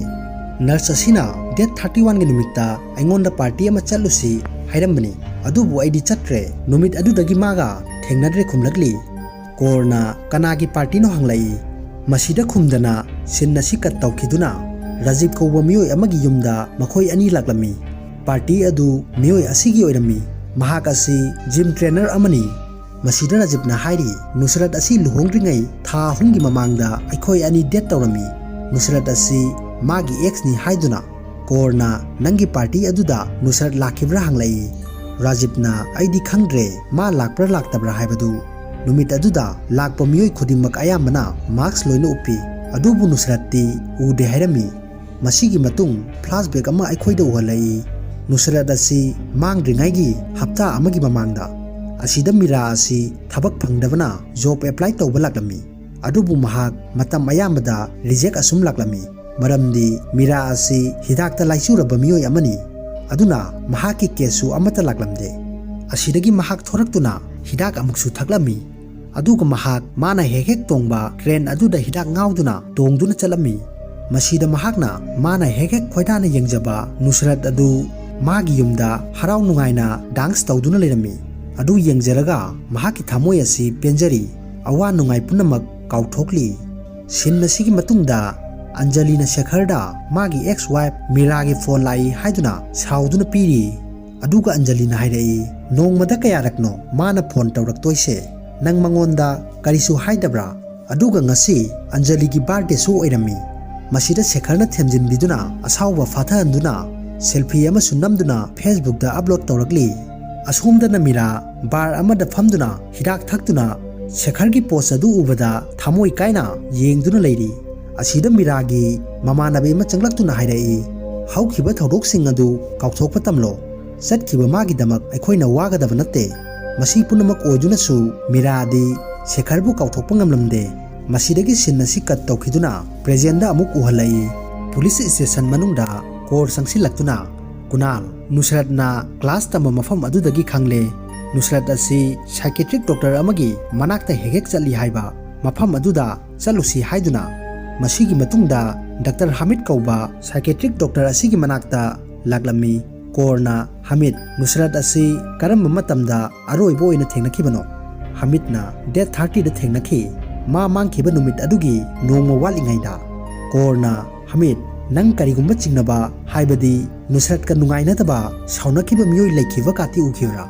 ꯅꯔꯁ ꯑꯁꯤꯅ, "ꯗꯦꯠ ꯊꯥꯔꯇꯤ ꯋꯥꯟꯒꯤ ꯅꯨꯃꯤꯠꯇ ꯑꯩꯉꯣꯟꯗ ꯄꯥꯔꯇꯤ ꯑꯃ ꯆꯠꯂꯨꯁꯤ ꯍꯥꯏꯔꯝꯕꯅꯤ, ꯑꯗꯨꯕꯨ ꯑꯩꯗꯤ ꯆꯠꯇ꯭ꯔꯦ꯫ ꯅꯨꯃꯤꯠ ꯑꯗꯨꯗꯒꯤ ꯃꯥꯒ ꯊꯦꯡꯅꯗ꯭ꯔꯦ" ꯈꯨꯝꯂꯛꯂꯤ꯫ ꯀꯣꯔꯅ, "ꯀꯅꯥꯒꯤ ꯄꯥꯔꯇꯤꯅꯣ?" ꯍꯪꯂꯛꯏ꯫ ꯃꯁꯤꯗ ꯈꯨꯝꯗꯅ ꯁꯤꯟ ꯑꯁꯤ ꯀꯠ ꯇꯧꯈꯤꯗꯨꯅ ꯔꯥꯖꯤꯕ ꯀꯧꯕ ꯃꯤꯑꯣꯏ ꯑꯃꯒꯤ ꯌꯨꯝꯗ ꯃꯈꯣꯏ ꯑꯅꯤ ꯂꯥꯛꯂꯝꯃꯤ꯫ ꯄꯥꯔꯇꯤ ꯑꯗꯨ ꯃꯤꯑꯣꯏ ꯑꯁꯤꯒꯤ ꯑꯣꯏꯔꯝꯃꯤ꯫ ꯃꯍꯥꯛ ꯑꯁꯤ ꯖꯤꯝ ꯇ꯭ꯔꯦꯅꯔ ꯑꯃꯅꯤ꯫ ꯃꯁꯤꯗ ꯔꯥꯖꯤꯕꯅ ꯍꯥꯏꯔꯤ, "ꯅꯨꯁꯔꯠ ꯑꯁꯤ ꯂꯨꯍꯣꯡꯗ꯭ꯔꯤꯉꯩ ꯊꯥ ꯑꯍꯨꯝꯒꯤ ꯃꯃꯥꯡꯗ ꯑꯩꯈꯣꯏ ꯑꯅꯤ ꯗꯦꯠ ꯇꯧꯔꯝꯃꯤ꯫ ꯅꯨꯁꯔꯠ ꯑꯁꯤ ꯃꯥꯒꯤ ꯑꯦꯛꯁꯅꯤ" ꯍꯥꯏꯗꯨꯅ꯫ ꯀꯣꯔꯅ, "ꯅꯪꯒꯤ ꯄꯥꯔꯇꯤ ꯑꯗꯨꯗ ꯅꯨꯁꯔꯠ ꯂꯥꯛꯈꯤꯕ꯭ꯔꯥ?" ꯍꯪꯂꯛꯏ꯫ ꯔꯥꯖꯤꯕꯅ, "ꯑꯩꯗꯤ ꯈꯪꯗ꯭ꯔꯦ ꯃꯥ ꯂꯥꯛꯄ꯭ꯔꯥ ꯂꯥꯛꯇꯕ꯭ꯔꯥ ꯍꯥꯏꯕꯗꯨ꯫ ꯅꯨꯃꯤꯠ ꯑꯗꯨꯗ ꯂꯥꯛꯄ ꯃꯤꯑꯣꯏ ꯈꯨꯗꯤꯡꯃꯛ ꯑꯌꯥꯝꯕꯅ ꯃꯥꯁꯛ ꯂꯣꯏꯅ ꯎꯞꯄꯤ, ꯑꯗꯨꯕꯨ ꯅꯨꯁꯔꯠꯇꯤ ꯎꯗꯦ" ꯍꯥꯏꯔꯝꯃꯤ꯫ ꯃꯁꯤꯒꯤ ꯃꯇꯨꯡ ꯐ꯭ꯂꯥꯁꯕꯦꯛ ꯑꯃ ꯑꯩꯈꯣꯏꯗ ꯎꯍꯜꯂꯛꯏ꯫ ꯅꯨꯁꯔꯠ ꯑꯁꯤ ꯃꯥꯡꯗ꯭ꯔꯤꯉꯩꯒꯤ ꯍꯞꯇꯥ ꯑꯃꯒꯤ ꯃꯃꯥꯡꯗ ꯑꯁꯤꯗ ꯃꯤꯔꯥ ꯑꯁꯤ ꯊꯕꯛ ꯐꯪꯗꯕꯅ ꯖꯣꯕ ꯑꯦꯄ꯭ꯂꯥꯏ ꯇꯧꯕ ꯂꯥꯛꯂꯝꯃꯤ꯫ ꯑꯗꯨꯕꯨ ꯃꯍꯥꯛ ꯃꯇꯝ ꯑꯌꯥꯝꯕꯗ ꯔꯤꯖꯦꯛ ꯑꯁꯨꯝ ꯂꯥꯛꯂꯝꯃꯤ, ꯃꯔꯝꯗꯤ ꯃꯤꯔꯥ ꯑꯁꯤ ꯍꯤꯗꯥꯛꯇ ꯂꯥꯏꯆꯨꯔꯕ ꯃꯤꯑꯣꯏ ꯑꯃꯅꯤ꯫ ꯑꯗꯨꯅ ꯃꯍꯥꯛꯀꯤ ꯀꯦꯁꯁꯨ ꯑꯃꯠꯇ ꯂꯥꯛꯂꯝꯗꯦ꯫ ꯑꯁꯤꯗꯒꯤ ꯃꯍꯥꯛ ꯊꯣꯔꯛꯇꯨꯅ ꯍꯤꯗꯥꯛ ꯑꯃꯨꯛꯁꯨ ꯊꯛꯂꯝꯃꯤ꯫ ꯑꯗꯨꯒ ꯃꯍꯥꯛ ꯃꯥꯅ ꯍꯦꯛ ꯍꯦꯛ ꯇꯣꯡꯕ ꯇ꯭ꯔꯦꯟ ꯑꯗꯨꯗ ꯍꯤꯗꯥꯛ ꯉꯥꯎꯗꯨꯅ ꯇꯣꯡꯗꯨꯅ ꯆꯠꯂꯝꯃꯤ꯫ ꯃꯁꯤꯗ ꯃꯍꯥꯛꯅ ꯃꯥꯅ ꯍꯦꯛ ꯍꯦꯛ ꯈꯣꯏꯗꯥꯅ ꯌꯦꯡꯖꯕ ꯅꯨꯁꯔꯠ ꯑꯗꯨ ꯃꯥꯒꯤ ꯌꯨꯝꯗ ꯍꯔꯥꯎ ꯅꯨꯡꯉꯥꯏꯅ ꯗꯥꯟꯁ ꯇꯧꯗꯨꯅ ꯂꯩꯔꯝꯃꯤ꯫ ꯑꯗꯨ ꯌꯦꯡꯖꯔꯒ ꯃꯍꯥꯛꯀꯤ ꯊꯃꯣꯏ ꯑꯁꯤ ꯄꯦꯟꯖꯔꯤ, ꯑꯋꯥ ꯅꯨꯡꯉꯥꯏ ꯄꯨꯝꯅꯃꯛ ꯀꯥꯎꯊꯣꯛꯂꯤ꯫ ꯁꯤꯟ ꯑꯁꯤꯒꯤ ꯃꯇꯨꯡꯗ ꯑꯟꯖꯂꯤꯅ ꯁꯦꯈꯔꯗ ꯃꯥꯒꯤ ꯑꯦꯛꯁ ꯋꯥꯏꯐ ꯃꯤꯔꯥꯒꯤ ꯐꯣꯟ ꯂꯥꯛꯏ ꯍꯥꯏꯗꯨꯅ ꯁꯥꯎꯗꯨꯅ ꯄꯤꯔꯤ꯫ ꯑꯗꯨꯒ ꯑꯟꯖꯂꯤꯅ ꯍꯥꯏꯔꯛꯏ, "ꯅꯣꯡꯃꯗ ꯀꯌꯥꯔꯛꯅꯣ ꯃꯥꯅ ꯐꯣꯟ ꯇꯧꯔꯛꯇꯣꯏꯁꯦ? ꯅꯪ ꯃꯉꯣꯟꯗ ꯀꯔꯤꯁꯨ ꯍꯥꯏꯗꯕ꯭ꯔꯥ?" ꯑꯗꯨꯒ ꯉꯁꯤ ꯑꯟꯖꯂꯤꯒꯤ ꯕꯥꯔꯗꯦꯁꯨ ꯑꯣꯏꯔꯝꯃꯤ꯫ ꯃꯁꯤꯗ ꯁꯦꯈꯔꯅ ꯊꯦꯝꯖꯤꯟꯕꯤꯗꯨꯅ ꯑꯁꯥꯎꯕ ꯐꯥꯊꯍꯟꯗꯨꯅ ꯁꯦꯜꯐꯤ ꯑꯃꯁꯨ ꯅꯝꯗꯨꯅ ꯐꯦꯁꯕꯨꯛꯇ ꯑꯞꯂꯣꯗ ꯇꯧꯔꯛꯂꯤ꯫ ꯑꯁꯣꯝꯗꯅ ꯃꯤꯔꯥ ꯕꯥꯔ ꯑꯃꯗ ꯐꯝꯗꯨꯅ ꯍꯤꯗꯥꯛ ꯊꯛꯇꯨꯅ ꯁꯦꯈꯔꯒꯤ ꯄꯣꯁ ꯑꯗꯨ ꯎꯕꯗ ꯊꯃꯣꯏ ꯀꯥꯏꯅ ꯌꯦꯡꯗꯨꯅ ꯂꯩꯔꯤ꯫ ꯑꯁꯤꯗ ꯃꯤꯔꯥꯒꯤ ꯃꯃꯥꯟꯅꯕꯤ ꯑꯃ ꯆꯪꯂꯛꯇꯨꯅ ꯍꯥꯏꯔꯛꯏ, "ꯍꯧꯈꯤꯕ ꯊꯧꯗꯣꯛꯁꯤꯡ ꯑꯗꯨ ꯀꯥꯎꯊꯣꯛꯄ ꯇꯝꯂꯣ꯫ ꯆꯠꯈꯤꯕ ꯃꯥꯒꯤꯗꯃꯛ ꯑꯩꯈꯣꯏꯅ ꯋꯥꯒꯗꯕ ꯅꯠꯇꯦ꯫" ꯃꯁꯤ ꯄꯨꯝꯅꯃꯛ ꯑꯣꯏꯗꯨꯅꯁꯨ ꯃꯤꯔꯥꯗꯤ ꯁꯦꯈꯔꯕꯨ ꯀꯥꯎꯊꯣꯛꯄ ꯉꯝꯂꯝꯗꯦ꯫ ꯃꯁꯤꯗꯒꯤ ꯁꯤꯟ ꯑꯁꯤ ꯀꯠ ꯇꯧꯈꯤꯗꯨꯅ ꯄ꯭ꯔꯦꯖꯦꯟꯗ ꯑꯃꯨꯛ ꯎꯍꯜꯂꯛꯏ꯫ ꯄꯨꯂꯤꯁ ꯁ꯭ꯇꯦꯁꯟ ꯃꯅꯨꯡꯗ ꯀꯣꯔ ꯆꯪꯁꯤꯜꯂꯛꯇꯨꯅ, "ꯀꯨꯅꯥꯜ, ꯅꯨꯁꯔꯠꯅ ꯀ꯭ꯂꯥꯁ ꯇꯝꯕ ꯃꯐꯝ ꯑꯗꯨꯗꯒꯤ ꯈꯪꯂꯦ꯫ ꯅꯨꯁꯔꯠ ꯑꯁꯤ ꯁꯥꯏꯀꯦꯇ꯭ꯔꯤꯛ ꯗꯣꯛꯇꯔ ꯑꯃꯒꯤ ꯃꯅꯥꯛꯇ ꯍꯦꯛ ꯍꯦꯛ ꯆꯠꯂꯤ ꯍꯥꯏꯕ꯫ ꯃꯐꯝ ꯑꯗꯨꯗ ꯆꯠꯂꯨꯁꯤ" ꯍꯥꯏꯗꯨꯅ꯫ ꯃꯁꯤꯒꯤ ꯃꯇꯨꯡꯗ ꯗꯥꯛꯇꯔ ꯍꯥꯃꯤꯗ ꯀꯧꯕ ꯁꯥꯏꯀꯦꯇ꯭ꯔꯤꯛ ꯗꯣꯛꯇꯔ ꯑꯁꯤꯒꯤ ꯃꯅꯥꯛꯇ ꯂꯥꯛꯂꯝꯃꯤ꯫ ꯀꯣꯔꯅ, "ꯍꯥꯃꯤꯗ, ꯅꯨꯁꯔꯠ ꯑꯁꯤ ꯀꯔꯝꯕ ꯃꯇꯝꯗ ꯑꯔꯣꯏꯕ ꯑꯣꯏꯅ ꯊꯦꯡꯅꯈꯤꯕꯅꯣ?" ꯍꯥꯃꯤꯗꯅ, "ꯗꯦꯠ ꯊꯥꯔꯇꯤꯗ ꯊꯦꯡꯅꯈꯤ꯫ ꯃꯥ ꯃꯥꯡꯈꯤꯕ ꯅꯨꯃꯤꯠ ꯑꯗꯨꯒꯤ ꯅꯣꯡꯃ ꯋꯥꯠꯂꯤꯉꯩꯗ꯫" ꯀꯣꯔꯅ, "ꯍꯥꯃꯤꯗ, ꯅꯪ ꯀꯔꯤꯒꯨꯝꯕ ꯆꯤꯡꯅꯕ, ꯍꯥꯏꯕꯗꯤ ꯅꯨꯁꯔꯠꯀ ꯅꯨꯡꯉꯥꯏꯅꯗꯕ, ꯁꯥꯎꯅꯈꯤꯕ ꯃꯤꯑꯣꯏ ꯂꯩꯈꯤꯕ ꯀꯥꯇꯤ ꯎꯈꯤꯕ꯭ꯔꯥ?"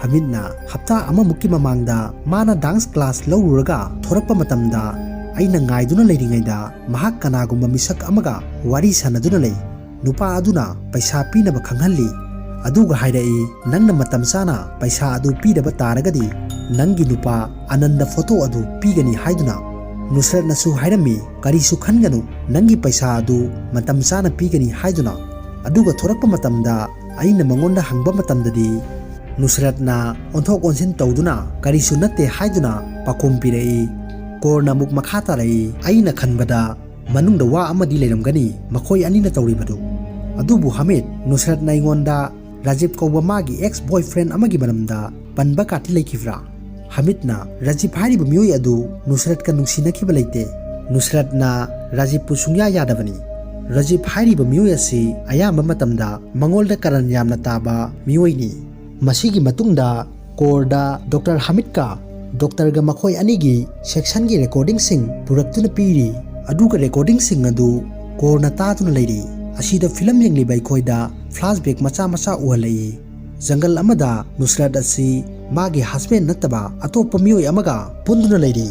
ꯍꯥꯃꯤꯗꯅ, "ꯍꯞꯇꯥ ꯑꯃꯃꯨꯛꯀꯤ ꯃꯃꯥꯡꯗ ꯃꯥꯅ ꯗꯥꯟꯁ ꯀ꯭ꯂꯥꯁ ꯂꯧꯔꯨꯔꯒ ꯊꯣꯔꯛꯄ ꯃꯇꯝꯗ ꯑꯩꯅ ꯉꯥꯏꯗꯨꯅ ꯂꯩꯔꯤꯉꯩꯗ ꯃꯍꯥꯛ ꯀꯅꯥꯒꯨꯝꯕ ꯃꯤꯁꯛ ꯑꯃꯒ ꯋꯥꯔꯤ ꯁꯥꯟꯅꯗꯨꯅ ꯂꯩ꯫ ꯅꯨꯄꯥ ꯑꯗꯨꯅ ꯄꯩꯁꯥ ꯄꯤꯅꯕ ꯈꯪꯍꯜꯂꯤ꯫ ꯑꯗꯨꯒ ꯍꯥꯏꯔꯛꯏ, 'ꯅꯪꯅ ꯃꯇꯝ ꯆꯥꯅ ꯄꯩꯁꯥ ꯑꯗꯨ ꯄꯤꯗꯕ ꯇꯥꯔꯒꯗꯤ ꯅꯪꯒꯤ ꯅꯨꯄꯥ ꯑꯅꯟꯗ ꯐꯣꯇꯣ ꯑꯗꯨ ꯄꯤꯒꯅꯤ' ꯍꯥꯏꯗꯨꯅ꯫ ꯅꯨꯁꯔꯠꯅꯁꯨ ꯍꯥꯏꯔꯝꯃꯤ, 'ꯀꯔꯤꯁꯨ ꯈꯟꯒꯅꯨ, ꯅꯪꯒꯤ ꯄꯩꯁꯥ ꯑꯗꯨ ꯃꯇꯝ ꯆꯥꯅ ꯄꯤꯒꯅꯤ' ꯍꯥꯏꯗꯨꯅ꯫ ꯑꯗꯨꯒ ꯊꯣꯔꯛꯄ ꯃꯇꯝꯗ ꯑꯩꯅ ꯃꯉꯣꯟꯗ ꯍꯪꯕ ꯃꯇꯝꯗꯗꯤ ꯅꯨꯁꯔꯠꯅ ꯑꯣꯟꯊꯣꯛ ꯑꯣꯟꯁꯤꯟ ꯇꯧꯗꯨꯅ ꯀꯔꯤꯁꯨ ꯅꯠꯇꯦ ꯍꯥꯏꯗꯨꯅ ꯄꯥꯈꯨꯝ ꯄꯤꯔꯛꯏ꯫ ꯀꯣꯔꯅ ꯑꯃꯨꯛ ꯃꯈꯥ ꯇꯥꯔꯛꯏ, "ꯑꯩꯅ ꯈꯟꯕꯗ ꯃꯅꯨꯡꯗ ꯋꯥ ꯑꯃꯗꯤ ꯂꯩꯔꯝꯒꯅꯤ ꯃꯈꯣꯏ ꯑꯅꯤꯅ ꯇꯧꯔꯤꯕꯗꯨ꯫ ꯑꯗꯨꯕꯨ ꯍꯥꯃꯤꯗ, ꯅꯨꯁꯔꯠꯅ ꯑꯩꯉꯣꯟꯗ ꯔꯥꯖꯤꯕ ꯀꯧꯕ ꯃꯥꯒꯤ ꯑꯦꯛꯁ ꯕꯣꯏꯐ꯭ꯔꯦꯟ ꯑꯃꯒꯤ ꯃꯔꯝꯗ ꯄꯟꯕ ꯀꯥꯇꯤ ꯂꯩꯈꯤꯕ꯭ꯔꯥ?" ꯍꯥꯃꯤꯗꯅ, "ꯔꯥꯖꯤꯕ ꯍꯥꯏꯔꯤꯕ ꯃꯤꯑꯣꯏ ꯑꯗꯨ ꯅꯨꯁꯔꯠꯀ ꯅꯨꯡꯁꯤꯅꯈꯤꯕ ꯂꯩꯇꯦ꯫ ꯅꯨꯁꯔꯠꯅ ꯔꯥꯖꯤꯕꯄꯨ ꯁꯨꯡꯌꯥ ꯌꯥꯗꯕꯅꯤ꯫ ꯔꯥꯖꯤꯕ ꯍꯥꯏꯔꯤꯕ ꯃꯤꯑꯣꯏ ꯑꯁꯤ ꯑꯌꯥꯝꯕ ꯃꯇꯝꯗ ꯃꯉꯣꯟꯗ ꯀꯔꯟ ꯌꯥꯝꯅ ꯇꯥꯕ ꯃꯤꯑꯣꯏꯅꯤ꯫" ꯃꯁꯤꯒꯤ ꯃꯇꯨꯡꯗ ꯀꯣꯔꯗ ꯗꯣꯛꯇꯔ ꯍꯥꯃꯤꯗꯀ ꯗꯣꯛꯇꯔꯒ ꯃꯈꯣꯏ ꯑꯅꯤꯒꯤ ꯁꯦꯛꯁꯟꯒꯤ ꯔꯦꯀꯣꯔꯗꯤꯡꯁꯤꯡ ꯄꯨꯔꯛꯇꯨꯅ ꯄꯤꯔꯤ꯫ ꯑꯗꯨꯒ ꯔꯦꯀꯣꯔꯗꯤꯡꯁꯤꯡ ꯑꯗꯨ ꯀꯣꯔꯅ ꯇꯥꯗꯨꯅ ꯂꯩꯔꯤ꯫ ꯑꯁꯤꯗ ꯐꯤꯂꯝ ꯌꯦꯡꯂꯤꯕ ꯑꯩꯈꯣꯏꯗ ꯐ꯭ꯂꯥꯁꯕꯦꯛ ꯃꯆꯥ ꯃꯆꯥ ꯎꯍꯜꯂꯛꯏ꯫ ꯖꯪꯒꯜ ꯑꯃꯗ ꯅꯨꯁꯔꯠ ꯑꯁꯤ ꯃꯥꯒꯤ ꯍꯁꯕꯦꯟ ꯅꯠꯇꯕ ꯑꯇꯣꯞꯄ ꯃꯤꯑꯣꯏ ꯑꯃꯒ ꯄꯨꯟꯗꯨꯅ ꯂꯩꯔꯤ꯫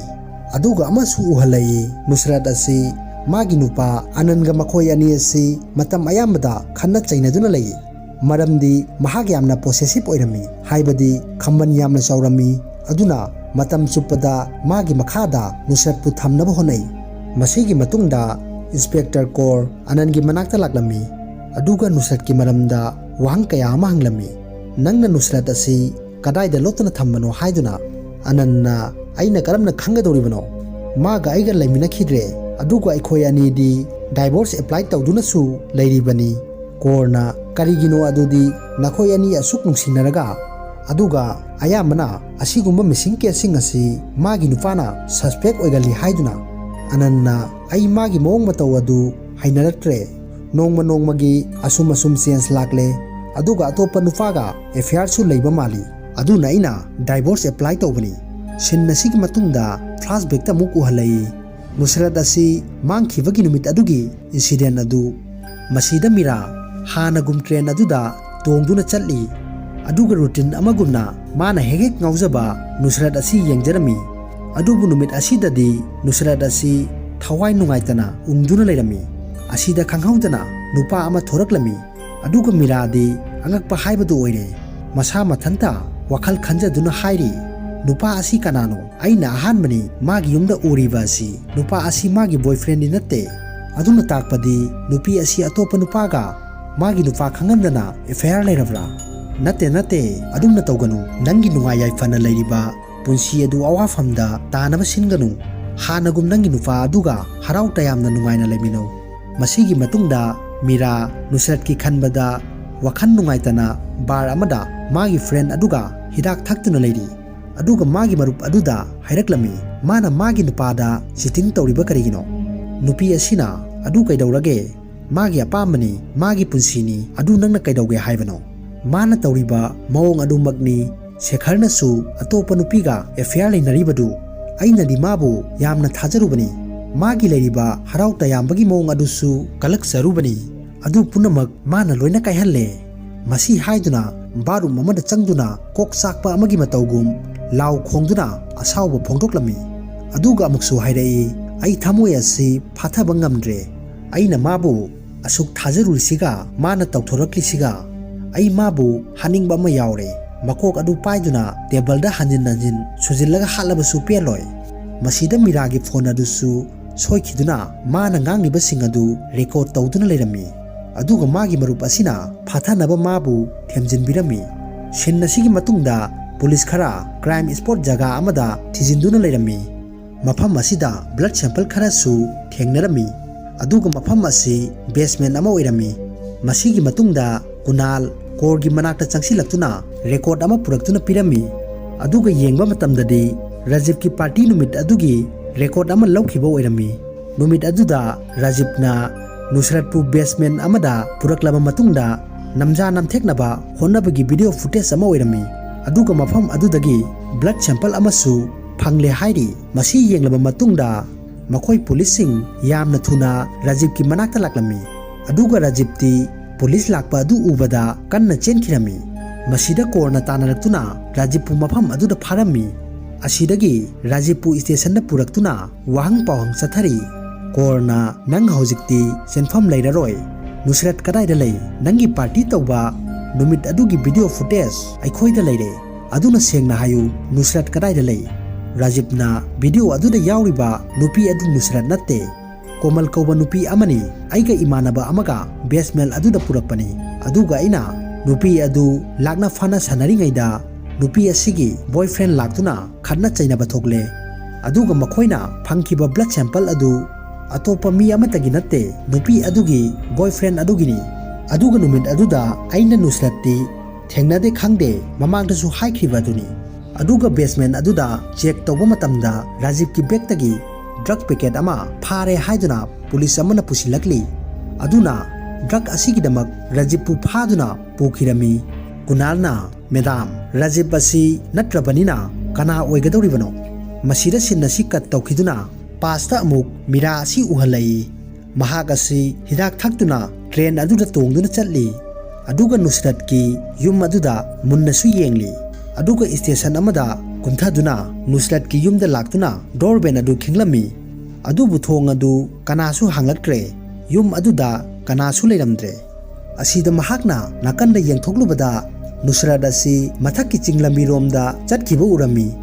ꯑꯗꯨꯒ ꯑꯃꯁꯨ ꯎꯍꯜꯂꯛꯏ, ꯅꯨꯁꯔꯠ ꯑꯁꯤ ꯃꯥꯒꯤ ꯅꯨꯄꯥ ꯑꯅꯟꯒ ꯃꯈꯣꯏ ꯑꯅꯤ ꯑꯁꯤ ꯃꯇꯝ ꯑꯌꯥꯝꯕꯗ ꯈꯠꯅ ꯆꯩꯅꯗꯨꯅ ꯂꯩ꯫ ꯃꯔꯝꯗꯤ ꯃꯍꯥꯛ ꯌꯥꯝꯅ ꯄꯣꯁꯦꯁꯤꯞ ꯑꯣꯏꯔꯝꯃꯤ, ꯍꯥꯏꯕꯗꯤ ꯈꯝꯕꯟ ꯌꯥꯝꯅ ꯆꯥꯎꯔꯝꯃꯤ꯫ ꯑꯗꯨꯅ ꯃꯇꯝ ꯆꯨꯞꯄꯗ ꯃꯥꯒꯤ ꯃꯈꯥꯗ ꯅꯨꯁꯔꯠꯄꯨ ꯊꯝꯅꯕ ꯍꯣꯠꯅꯩ꯫ ꯃꯁꯤꯒꯤ ꯃꯇꯨꯡꯗ ꯏꯟꯁꯄꯦꯛꯇꯔ ꯀꯣꯔ ꯑꯅꯟꯒꯤ ꯃꯅꯥꯛꯇ ꯂꯥꯛꯂꯝꯃꯤ, ꯑꯗꯨꯒ ꯅꯨꯁꯔꯠꯀꯤ ꯃꯔꯝꯗ ꯋꯥꯍꯪ ꯀꯌꯥ ꯑꯃ ꯍꯪꯂꯝꯃꯤ꯫ "ꯅꯪꯅ ꯅꯨꯁꯔꯠ ꯑꯁꯤ ꯀꯗꯥꯏꯗ ꯂꯣꯠꯇꯨꯅ ꯊꯝꯕꯅꯣ?" ꯍꯥꯏꯗꯨꯅ꯫ ꯑꯅꯟꯅ, "ꯑꯩꯅ ꯀꯔꯝꯅ ꯈꯪꯒꯗꯧꯔꯤꯕꯅꯣ? ꯃꯥꯒ ꯑꯩꯒ ꯂꯩꯃꯤꯟꯅꯈꯤꯗ꯭ꯔꯦ, ꯑꯗꯨꯒ ꯑꯩꯈꯣꯏ ꯑꯅꯤꯗꯤ ꯗꯥꯏꯚꯣꯔꯁ ꯑꯦꯄ꯭ꯂꯥꯏ ꯇꯧꯗꯨꯅꯁꯨ ꯂꯩꯔꯤꯕꯅꯤ꯫" ꯀꯣꯔꯅ, "ꯀꯔꯤꯒꯤꯅꯣ ꯑꯗꯨꯗꯤ ꯅꯈꯣꯏ ꯑꯅꯤ ꯑꯁꯨꯛ ꯅꯨꯡꯁꯤꯅꯔꯒ?" ꯑꯗꯨꯒ ꯑꯌꯥꯝꯕꯅ ꯑꯁꯤꯒꯨꯝꯕ ꯃꯤꯁꯤꯡ ꯀꯦꯁꯁꯤꯡ ꯑꯁꯤ ꯃꯥꯒꯤ ꯅꯨꯄꯥꯅ ꯁꯁꯄꯦꯛ ꯑꯣꯏꯒꯜꯂꯤ ꯍꯥꯏꯗꯨꯅ꯫ ꯑꯅꯟꯅ, "ꯑꯩ ꯃꯥꯒꯤ ꯃꯑꯣꯡ ꯃꯇꯧ ꯑꯗꯨ ꯍꯩꯅꯔꯛꯇ꯭ꯔꯦ꯫ ꯅꯣꯡꯃ ꯅꯣꯡꯃꯒꯤ ꯑꯁꯨꯝ ꯑꯁꯨꯝ ꯆꯦꯟꯖ ꯂꯥꯛꯂꯦ, ꯑꯗꯨꯒ ꯑꯇꯣꯞꯄ ꯅꯨꯄꯥꯒ ꯑꯦꯐꯤꯌꯥꯔꯁꯨ ꯂꯩꯕ ꯃꯥꯜꯂꯤ꯫ ꯑꯗꯨꯅ ꯑꯩꯅ ꯗꯥꯏꯚꯣꯔꯁ ꯑꯦꯄ꯭ꯂꯥꯏ ꯇꯧꯕꯅꯤ꯫" ꯁꯤꯟ ꯑꯁꯤꯒꯤ ꯃꯇꯨꯡꯗ ꯐ꯭ꯂꯥꯁꯕꯦꯛꯇ ꯑꯃꯨꯛ ꯎꯍꯜꯂꯛꯏ꯫ ꯅꯨꯁꯔꯠ ꯑꯁꯤ ꯃꯥꯡꯈꯤꯕꯒꯤ ꯅꯨꯃꯤꯠ ꯑꯗꯨꯒꯤ ꯏꯟꯁꯤꯗꯦꯟ ꯑꯗꯨ꯫ ꯃꯁꯤꯗ ꯃꯤꯔꯥ ꯍꯥꯟꯅꯒꯨꯝ ꯇ꯭ꯔꯦꯟ ꯑꯗꯨꯗ ꯇꯣꯡꯗꯨꯅ ꯆꯠꯂꯤ, ꯑꯗꯨꯒ ꯔꯨꯇꯤꯟ ꯑꯃꯒꯨꯝꯅ ꯃꯥꯅ ꯍꯦꯛ ꯍꯦꯛ ꯉꯥꯎꯖꯕ ꯅꯨꯁꯔꯠ ꯑꯁꯤ ꯌꯦꯡꯖꯔꯝꯃꯤ꯫ ꯑꯗꯨꯕꯨ ꯅꯨꯃꯤꯠ ꯑꯁꯤꯗꯗꯤ ꯅꯨꯁꯔꯠ ꯑꯁꯤ ꯊꯋꯥꯏ ꯅꯨꯡꯉꯥꯏꯇꯅ ꯎꯪꯗꯨꯅ ꯂꯩꯔꯝꯃꯤ꯫ ꯑꯁꯤꯗ ꯈꯪꯍꯧꯗꯅ ꯅꯨꯄꯥ ꯑꯃ ꯊꯣꯔꯛꯂꯝꯃꯤ꯫ ꯑꯗꯨꯒ ꯃꯤꯔꯥꯗꯤ ꯑꯉꯛꯄ ꯍꯥꯏꯕꯗꯨ ꯑꯣꯏꯔꯦ꯫ ꯃꯁꯥ ꯃꯊꯟꯇ ꯋꯥꯈꯜ ꯈꯟꯖꯗꯨꯅ ꯍꯥꯏꯔꯤ, "ꯅꯨꯄꯥ ꯑꯁꯤ ꯀꯅꯥꯅꯣ? ꯑꯩꯅ ꯑꯍꯥꯟꯕꯅꯤ ꯃꯥꯒꯤ ꯌꯨꯝꯗ ꯎꯔꯤꯕ ꯑꯁꯤ꯫ ꯅꯨꯄꯥ ꯑꯁꯤ ꯃꯥꯒꯤ ꯕꯣꯏꯐ꯭ꯔꯦꯟꯗꯤ ꯅꯠꯇꯦ꯫ ꯑꯗꯨꯅ ꯇꯥꯛꯄꯗꯤ ꯅꯨꯄꯤ ꯑꯁꯤ ꯑꯇꯣꯞꯄ ꯅꯨꯄꯥꯒ ꯃꯥꯒꯤ ꯅꯨꯄꯥ ꯈꯪꯍꯟꯗꯅ ꯑꯦꯐꯤꯌꯥꯔ ꯂꯩꯔꯕ꯭ꯔꯥ?" "ꯅꯠꯇꯦ, ꯅꯠꯇꯦ, ꯑꯗꯨꯝꯅ ꯇꯧꯒꯅꯨ꯫ ꯅꯪꯒꯤ ꯅꯨꯡꯉꯥꯏ ꯌꯥꯏꯐꯅ ꯂꯩꯔꯤꯕ ꯄꯨꯟꯁꯤ ꯑꯗꯨ ꯑꯋꯥꯐꯝꯗ ꯇꯥꯅꯕ ꯁꯤꯟꯒꯅꯨ꯫ ꯍꯥꯟꯅꯒꯨꯝ ꯅꯪꯒꯤ ꯅꯨꯄꯥ ꯑꯗꯨꯒ ꯍꯔꯥꯎ ꯇꯌꯥꯝꯅ ꯅꯨꯡꯉꯥꯏꯅ ꯂꯩꯃꯤꯟꯅꯧ꯫" ꯃꯁꯤꯒꯤ ꯃꯇꯨꯡꯗ ꯃꯤꯔꯥ ꯅꯨꯁꯔꯠꯀꯤ ꯈꯟꯕꯗ ꯋꯥꯈꯜ ꯅꯨꯡꯉꯥꯏꯇꯅ ꯕꯥꯔ ꯑꯃꯗ ꯃꯥꯒꯤ ꯐ꯭ꯔꯦꯟ ꯑꯗꯨꯒ ꯍꯤꯗꯥꯛ ꯊꯛꯇꯨꯅ ꯂꯩꯔꯤ꯫ ꯑꯗꯨꯒ ꯃꯥꯒꯤ ꯃꯔꯨꯞ ꯑꯗꯨꯗ ꯍꯥꯏꯔꯛꯂꯝꯃꯤ, ꯃꯥꯅ ꯃꯥꯒꯤ ꯅꯨꯄꯥꯗ ꯆꯤꯇꯤꯡ ꯇꯧꯔꯤꯕ ꯀꯔꯤꯒꯤꯅꯣ? ꯅꯨꯄꯤ ꯑꯁꯤꯅ, "ꯑꯗꯨ ꯀꯩꯗꯧꯔꯒꯦ? ꯃꯥꯒꯤ ꯑꯄꯥꯝꯕꯅꯤ, ꯃꯥꯒꯤ ꯄꯨꯟꯁꯤꯅꯤ, ꯑꯗꯨ ꯅꯪꯅ ꯀꯩꯗꯧꯒꯦ ꯍꯥꯏꯕꯅꯣ?" ꯃꯥꯅ ꯇꯧꯔꯤꯕ ꯃꯑꯣꯡ ꯑꯗꯨꯃꯛꯅꯤ ꯁꯦꯈꯔꯅꯁꯨ ꯑꯇꯣꯞꯄ ꯅꯨꯄꯤꯒ ꯑꯦꯐꯤꯌꯥꯔ ꯂꯩꯅꯔꯤꯕꯗꯨ꯫ ꯑꯩꯅꯗꯤ ꯃꯥꯕꯨ ꯌꯥꯝꯅ ꯊꯥꯖꯔꯨꯕꯅꯤ, ꯃꯥꯒꯤ ꯂꯩꯔꯤꯕ ꯍꯔꯥꯎ ꯇꯌꯥꯝꯕꯒꯤ ꯃꯑꯣꯡ ꯑꯗꯨꯁꯨ ꯀꯂꯛꯆꯔꯨꯕꯅꯤ꯫ ꯑꯗꯨ ꯄꯨꯝꯅꯃꯛ ꯃꯥꯅ ꯂꯣꯏꯅ ꯀꯥꯏꯍꯜꯂꯦ꯫ ꯃꯁꯤ ꯍꯥꯏꯗꯨꯅ ꯕꯥꯠꯔꯨꯝ ꯑꯃꯗ ꯆꯪꯗꯨꯅ ꯀꯣꯛ ꯆꯥꯛꯄ ꯑꯃꯒꯤ ꯃꯇꯧꯒꯨꯝ ꯂꯥꯎ ꯈꯣꯡꯗꯨꯅ ꯑꯁꯥꯎꯕ ꯐꯣꯡꯗꯣꯛꯂꯝꯃꯤ꯫ ꯑꯗꯨꯒ ꯑꯃꯨꯛꯁꯨ ꯍꯥꯏꯔꯛꯏ, "ꯑꯩ ꯊꯃꯣꯏ ꯑꯁꯤ ꯐꯥꯊꯕ ꯉꯝꯗ꯭ꯔꯦ꯫ ꯑꯩꯅ ꯃꯥꯕꯨ ꯑꯁꯨꯛ ꯊꯥꯖꯔꯨꯔꯤꯁꯤꯒ, ꯃꯥꯅ ꯇꯧꯊꯣꯔꯛꯂꯤꯁꯤꯒ, ꯑꯩ ꯃꯥꯕꯨ ꯍꯥꯠꯅꯤꯡꯕ ꯑꯃ ꯌꯥꯎꯔꯦ꯫ ꯃꯀꯣꯛ ꯑꯗꯨ ꯄꯥꯏꯗꯨꯅ ꯇꯦꯕꯜꯗ ꯍꯟꯖꯤꯟ ꯍꯟꯖꯤꯟ ꯁꯨꯖꯤꯜꯂꯒ ꯍꯥꯠꯂꯕꯁꯨ ꯄꯦꯜꯂꯣꯏ꯫" ꯃꯁꯤꯗ ꯃꯤꯔꯥꯒꯤ ꯐꯣꯟ ꯑꯗꯨꯁꯨ ꯁꯣꯏꯈꯤꯗꯨꯅ ꯃꯥꯅ ꯉꯥꯡꯂꯤꯕꯁꯤꯡ ꯑꯗꯨ ꯔꯦꯀꯣꯔꯗ ꯇꯧꯗꯨꯅ ꯂꯩꯔꯝꯃꯤ꯫ ꯑꯗꯨꯒ ꯃꯥꯒꯤ ꯃꯔꯨꯞ ꯑꯁꯤꯅ ꯐꯥꯊꯅꯕ ꯃꯥꯕꯨ ꯊꯦꯝꯖꯤꯟꯕꯤꯔꯝꯃꯤ꯫ ꯁꯤꯟ ꯑꯁꯤꯒꯤ ꯃꯇꯨꯡꯗ ꯄꯨꯂꯤꯁ ꯈꯔ ꯀ꯭ꯔꯥꯏꯝ ꯁ꯭ꯄꯣꯠ ꯖꯒꯥ ꯑꯃꯗ ꯊꯤꯖꯤꯟꯗꯨꯅ ꯂꯩꯔꯝꯃꯤ꯫ ꯃꯐꯝ ꯑꯁꯤꯗ ꯕ꯭ꯂꯗ ꯁꯦꯝꯄꯜ ꯈꯔꯁꯨ ꯊꯦꯡꯅꯔꯝꯃꯤ꯫ ꯑꯗꯨꯒ ꯃꯐꯝ ꯑꯁꯤ ꯕꯦꯁꯃꯦꯟ ꯑꯃ ꯑꯣꯏꯔꯝꯃꯤ꯫ ꯃꯁꯤꯒꯤ ꯃꯇꯨꯡꯗ ꯀꯨꯅꯥꯜ ꯀꯣꯔꯒꯤ ꯃꯅꯥꯛꯇ ꯆꯪꯁꯤꯜꯂꯛꯇꯨꯅ ꯔꯦꯀꯣꯔꯗ ꯑꯃ ꯄꯨꯔꯛꯇꯨꯅ ꯄꯤꯔꯝꯃꯤ꯫ ꯑꯗꯨꯒ ꯌꯦꯡꯕ ꯃꯇꯝꯗꯗꯤ ꯔꯥꯖꯤꯕꯀꯤ ꯄꯥꯔꯇꯤ ꯅꯨꯃꯤꯠ ꯑꯗꯨꯒꯤ ꯔꯦꯀꯣꯔꯗ ꯑꯃ ꯂꯧꯈꯤꯕ ꯑꯣꯏꯔꯝꯃꯤ꯫ ꯅꯨꯃꯤꯠ ꯑꯗꯨꯗ ꯔꯥꯖꯤꯕꯅ ꯅꯨꯁꯔꯠꯄꯨ ꯕꯦꯁꯃꯦꯟ ꯑꯃꯗ ꯄꯨꯔꯛꯂꯕ ꯃꯇꯨꯡꯗ ꯅꯝꯖꯥ ꯅꯝꯊꯦꯛꯅꯕ ꯍꯣꯠꯅꯕꯒꯤ ꯚꯤꯗꯤꯑꯣ ꯐꯨꯇꯦꯖ ꯑꯃ ꯑꯣꯏꯔꯝꯃꯤ꯫ ꯑꯗꯨꯒ ꯃꯐꯝ ꯑꯗꯨꯗꯒꯤ ꯕ꯭ꯂꯗ ꯁꯦꯝꯄꯜ ꯑꯃꯁꯨ ꯐꯪꯂꯦ ꯍꯥꯏꯔꯤ꯫ ꯃꯁꯤ ꯌꯦꯡꯂꯕ ꯃꯇꯨꯡꯗ ꯃꯈꯣꯏ ꯄꯨꯂꯤꯁꯁꯤꯡ ꯌꯥꯝꯅ ꯊꯨꯅ ꯔꯥꯖꯤꯕꯀꯤ ꯃꯅꯥꯛꯇ ꯂꯥꯛꯂꯝꯃꯤ꯫ ꯑꯗꯨꯒ ꯔꯥꯖꯤꯕꯇꯤ ꯄꯨꯂꯤꯁ ꯂꯥꯛꯄ ꯑꯗꯨ ꯎꯕꯗ ꯀꯟꯅ ꯆꯦꯟꯈꯤꯔꯝꯃꯤ꯫ ꯃꯁꯤꯗ ꯀꯣꯔꯅ ꯇꯥꯟꯅꯔꯛꯇꯨꯅ ꯔꯥꯖꯤꯕꯄꯨ ꯃꯐꯝ ꯑꯗꯨꯗ ꯐꯥꯔꯝꯃꯤ꯫ ꯑꯁꯤꯗꯒꯤ ꯔꯥꯖꯤꯕꯄꯨ ꯁ꯭ꯇꯦꯁꯟꯗ ꯄꯨꯔꯛꯇꯨꯅ ꯋꯥꯍꯪ ꯄꯥꯎꯍꯪ ꯆꯠꯊꯔꯤ꯫ ꯀꯣꯔꯅ, "ꯅꯪ ꯍꯧꯖꯤꯛꯇꯤ ꯆꯦꯟꯐꯝ ꯂꯩꯔꯔꯣꯏ꯫ ꯅꯨꯁꯔꯠ ꯀꯗꯥꯏꯗ ꯂꯩ? ꯅꯪꯒꯤ ꯄꯥꯔꯇꯤ ꯇꯧꯕ ꯅꯨꯃꯤꯠ ꯑꯗꯨꯒꯤ ꯚꯤꯗꯤꯑꯣ ꯐꯨꯇꯦꯖ ꯑꯩꯈꯣꯏꯗ ꯂꯩꯔꯦ꯫ ꯑꯗꯨꯅ ꯁꯦꯡꯅ ꯍꯥꯏꯌꯨ, ꯅꯨꯁꯔꯠ ꯀꯗꯥꯏꯗ ꯂꯩ?" ꯔꯥꯖꯤꯕꯅ ꯚꯤꯗꯤꯑꯣ ꯑꯗꯨꯗ ꯌꯥꯎꯔꯤꯕ ꯅꯨꯄꯤ ꯑꯗꯨ ꯅꯨꯁꯔꯠ ꯅꯠꯇꯦ꯫ ꯀꯣꯃꯜ ꯀꯧꯕ ꯅꯨꯄꯤ ꯑꯃꯅꯤ꯫ ꯑꯩꯒ ꯏꯃꯥꯟꯅꯕ ꯑꯃꯒ ꯕꯦꯁꯃꯦꯟ ꯑꯗꯨꯗ ꯄꯨꯔꯛꯄꯅꯤ꯫ ꯑꯗꯨꯒ ꯑꯩꯅ ꯅꯨꯄꯤ ꯑꯗꯨ ꯂꯥꯛꯅ ꯐꯥꯅ ꯁꯥꯟꯅꯔꯤꯉꯩꯗ ꯅꯨꯄꯤ ꯑꯁꯤꯒꯤ ꯕꯣꯏꯐ꯭ꯔꯦꯟ ꯂꯥꯛꯇꯨꯅ ꯈꯠꯅ ꯆꯩꯅꯕ ꯊꯣꯛꯂꯦ꯫ ꯑꯗꯨꯒ ꯃꯈꯣꯏꯅ ꯐꯪꯈꯤꯕ ꯕ꯭ꯂꯗ ꯁꯦꯝꯄꯜ ꯑꯗꯨ ꯑꯇꯣꯞꯄ ꯃꯤ ꯑꯃꯠꯇꯒꯤ ꯅꯠꯇꯦ, ꯅꯨꯄꯤ ꯑꯗꯨꯒꯤ ꯕꯣꯏꯐ꯭ꯔꯦꯟ ꯑꯗꯨꯒꯤꯅꯤ꯫ ꯑꯗꯨꯒ ꯅꯨꯃꯤꯠ ꯑꯗꯨꯗ ꯑꯩꯅ ꯅꯨꯁꯔꯠꯇꯤ ꯊꯦꯡꯅꯗꯦ, ꯈꯪꯗꯦ, ꯃꯃꯥꯡꯗꯁꯨ ꯍꯥꯏꯈ꯭ꯔꯤꯕ ꯑꯗꯨꯅꯤ꯫ ꯑꯗꯨꯒ ꯕꯦꯁꯃꯦꯟ ꯑꯗꯨꯗ ꯆꯦꯛ ꯇꯧꯕ ꯃꯇꯝꯗ ꯔꯥꯖꯤꯕꯀꯤ ꯕꯦꯒꯇꯒꯤ ꯗ꯭ꯔꯒ ꯄꯦꯀꯦꯠ ꯑꯃ ꯐꯥꯔꯦ ꯍꯥꯏꯗꯨꯅ ꯄꯨꯂꯤꯁ ꯑꯃꯅ ꯄꯨꯁꯤꯜꯂꯛꯂꯤ꯫ ꯑꯗꯨꯅ ꯗ꯭ꯔꯒ ꯑꯁꯤꯒꯤꯗꯃꯛ ꯔꯥꯖꯤꯕꯄꯨ ꯐꯥꯗꯨꯅ ꯄꯨꯈꯤꯔꯝꯃꯤ꯫ ꯀꯨꯅꯥꯜꯅ, "ꯃꯦꯗꯥꯝ, ꯔꯥꯖꯤꯕ ꯑꯁꯤ ꯅꯠꯇ꯭ꯔꯕꯅꯤꯅ ꯀꯅꯥ ꯑꯣꯏꯒꯗꯧꯔꯤꯕꯅꯣ?" ꯃꯁꯤꯗ ꯁꯤꯟ ꯑꯁꯤ ꯀꯠ ꯇꯧꯈꯤꯗꯨꯅ ꯄꯥꯁꯇ ꯑꯃꯨꯛ ꯃꯤꯔꯥ ꯑꯁꯤ ꯎꯍꯜꯂꯛꯏ꯫ ꯃꯍꯥꯛ ꯑꯁꯤ ꯍꯤꯗꯥꯛ ꯊꯛꯇꯨꯅ ꯇ꯭ꯔꯦꯟ ꯑꯗꯨꯗ ꯇꯣꯡꯗꯨꯅ ꯆꯠꯂꯤ꯫ ꯑꯗꯨꯒ ꯅꯨꯁꯔꯠꯀꯤ ꯌꯨꯝ ꯑꯗꯨꯗ ꯃꯨꯟꯅꯁꯨ ꯌꯦꯡꯂꯤ꯫ ꯑꯗꯨꯒ ꯁ꯭ꯇꯦꯁꯟ ꯑꯃꯗ ꯀꯨꯝꯊꯗꯨꯅ ꯅꯨꯁꯔꯠꯀꯤ ꯌꯨꯝꯗ ꯂꯥꯛꯇꯨꯅ doorbell ꯑꯗꯨ ꯈꯤꯡꯂꯝꯃꯤ꯫ ꯑꯗꯨꯕꯨ ꯊꯣꯡ ꯑꯗꯨ ꯀꯅꯥꯁꯨ ꯍꯥꯡꯂꯛꯇ꯭ꯔꯦ꯫ ꯌꯨꯝ ꯑꯗꯨꯗ ꯀꯅꯥꯁꯨ ꯂꯩꯔꯝꯗ꯭ꯔꯦ꯫ ꯑꯁꯤꯗ ꯃꯍꯥꯛꯅ ꯅꯥꯀꯟꯗ ꯌꯦꯡꯊꯣꯛꯂꯨꯕꯗ ꯅꯨꯁꯔꯠ ꯑꯁꯤ ꯃꯊꯛꯀꯤ ꯆꯤꯡ ꯂꯝꯕꯤꯔꯣꯝꯗ ꯆꯠꯈꯤꯕ ꯎꯔꯝꯃꯤ꯫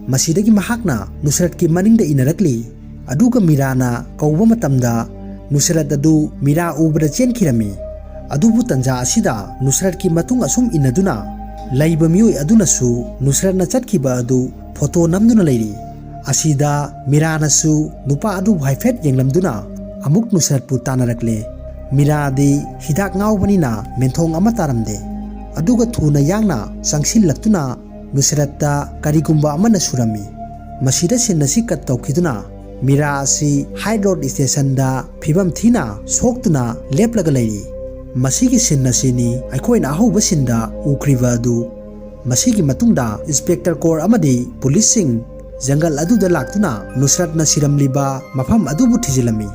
ꯃꯁꯤꯗꯒꯤ ꯃꯍꯥꯛꯅ ꯅꯨꯁꯔꯠꯀꯤ ꯃꯅꯤꯡꯗ ꯏꯟꯅꯔꯛꯂꯤ꯫ ꯑꯗꯨꯒ ꯃꯤꯔꯥꯅ ꯀꯧꯕ ꯃꯇꯝꯗ ꯅꯨꯁꯔꯠ ꯑꯗꯨ ꯃꯤꯔꯥ ꯎꯕꯗ ꯆꯦꯟꯈꯤꯔꯝꯃꯤ꯫ ꯑꯗꯨꯕꯨ ꯇꯟꯖꯥ ꯑꯁꯤꯗ ꯅꯨꯁꯔꯠꯀꯤ ꯃꯇꯨꯡ ꯑꯁꯨꯝ ꯏꯟꯅꯗꯨꯅ ꯂꯩꯕ ꯃꯤꯑꯣꯏ ꯑꯗꯨꯅꯁꯨ ꯅꯨꯁꯔꯠꯅ ꯆꯠꯈꯤꯕ ꯑꯗꯨ ꯐꯣꯇꯣ ꯅꯝꯗꯨꯅ ꯂꯩꯔꯤ꯫ ꯑꯁꯤꯗ ꯃꯤꯔꯥꯅꯁꯨ ꯅꯨꯄꯥ ꯑꯗꯨꯕꯨ ꯍꯥꯏꯐꯦꯠ ꯌꯦꯡꯂꯝꯗꯨꯅ ꯑꯃꯨꯛ ꯅꯨꯁꯔꯠꯄꯨ ꯇꯥꯟꯅꯔꯛꯂꯦ꯫ ꯃꯤꯔꯥꯗꯤ ꯍꯤꯗꯥꯛ ꯉꯥꯎꯕꯅꯤꯅ ꯃꯦꯟꯊꯣꯡ ꯑꯃ ꯇꯥꯔꯝꯗꯦ꯫ ꯑꯗꯨꯒ ꯊꯨꯅ ꯌꯥꯡꯅ ꯆꯪꯁꯤꯜꯂꯛꯇꯨꯅ ꯅꯨꯁꯔꯠꯇ ꯀꯔꯤꯒꯨꯝꯕ ꯑꯃꯅ ꯁꯨꯔꯝꯃꯤ꯫ ꯃꯁꯤꯗ scene ꯑꯁꯤ cut ꯇꯧꯈꯤꯗꯨꯅ ꯃꯤꯔꯥ ꯑꯁꯤ High Road stationꯗ ꯐꯤꯕꯝ ꯊꯤꯅ ꯁꯣꯛꯇꯨꯅ ꯂꯦꯞꯂꯒ ꯂꯩꯔꯤ꯫ ꯃꯁꯤꯒꯤ scene ꯑꯁꯤꯅꯤ ꯑꯩꯈꯣꯏꯅ ꯑꯍꯧꯕ sceneꯗ ꯎꯈ꯭ꯔꯤꯕ ꯑꯗꯨ꯫ ꯃꯁꯤꯒꯤ ꯃꯇꯨꯡꯗ Inspector Kaur ꯑꯃꯗꯤ ꯄꯨꯂꯤꯁꯁꯤꯡ ꯖꯪꯒꯜ ꯑꯗꯨꯗ ꯂꯥꯛꯇꯨꯅ ꯅꯨꯁꯔꯠꯅ ꯁꯤꯔꯝꯂꯤꯕ ꯃꯐꯝ ꯑꯗꯨꯕꯨ ꯊꯤꯖꯤꯜꯂꯝꯃꯤ꯫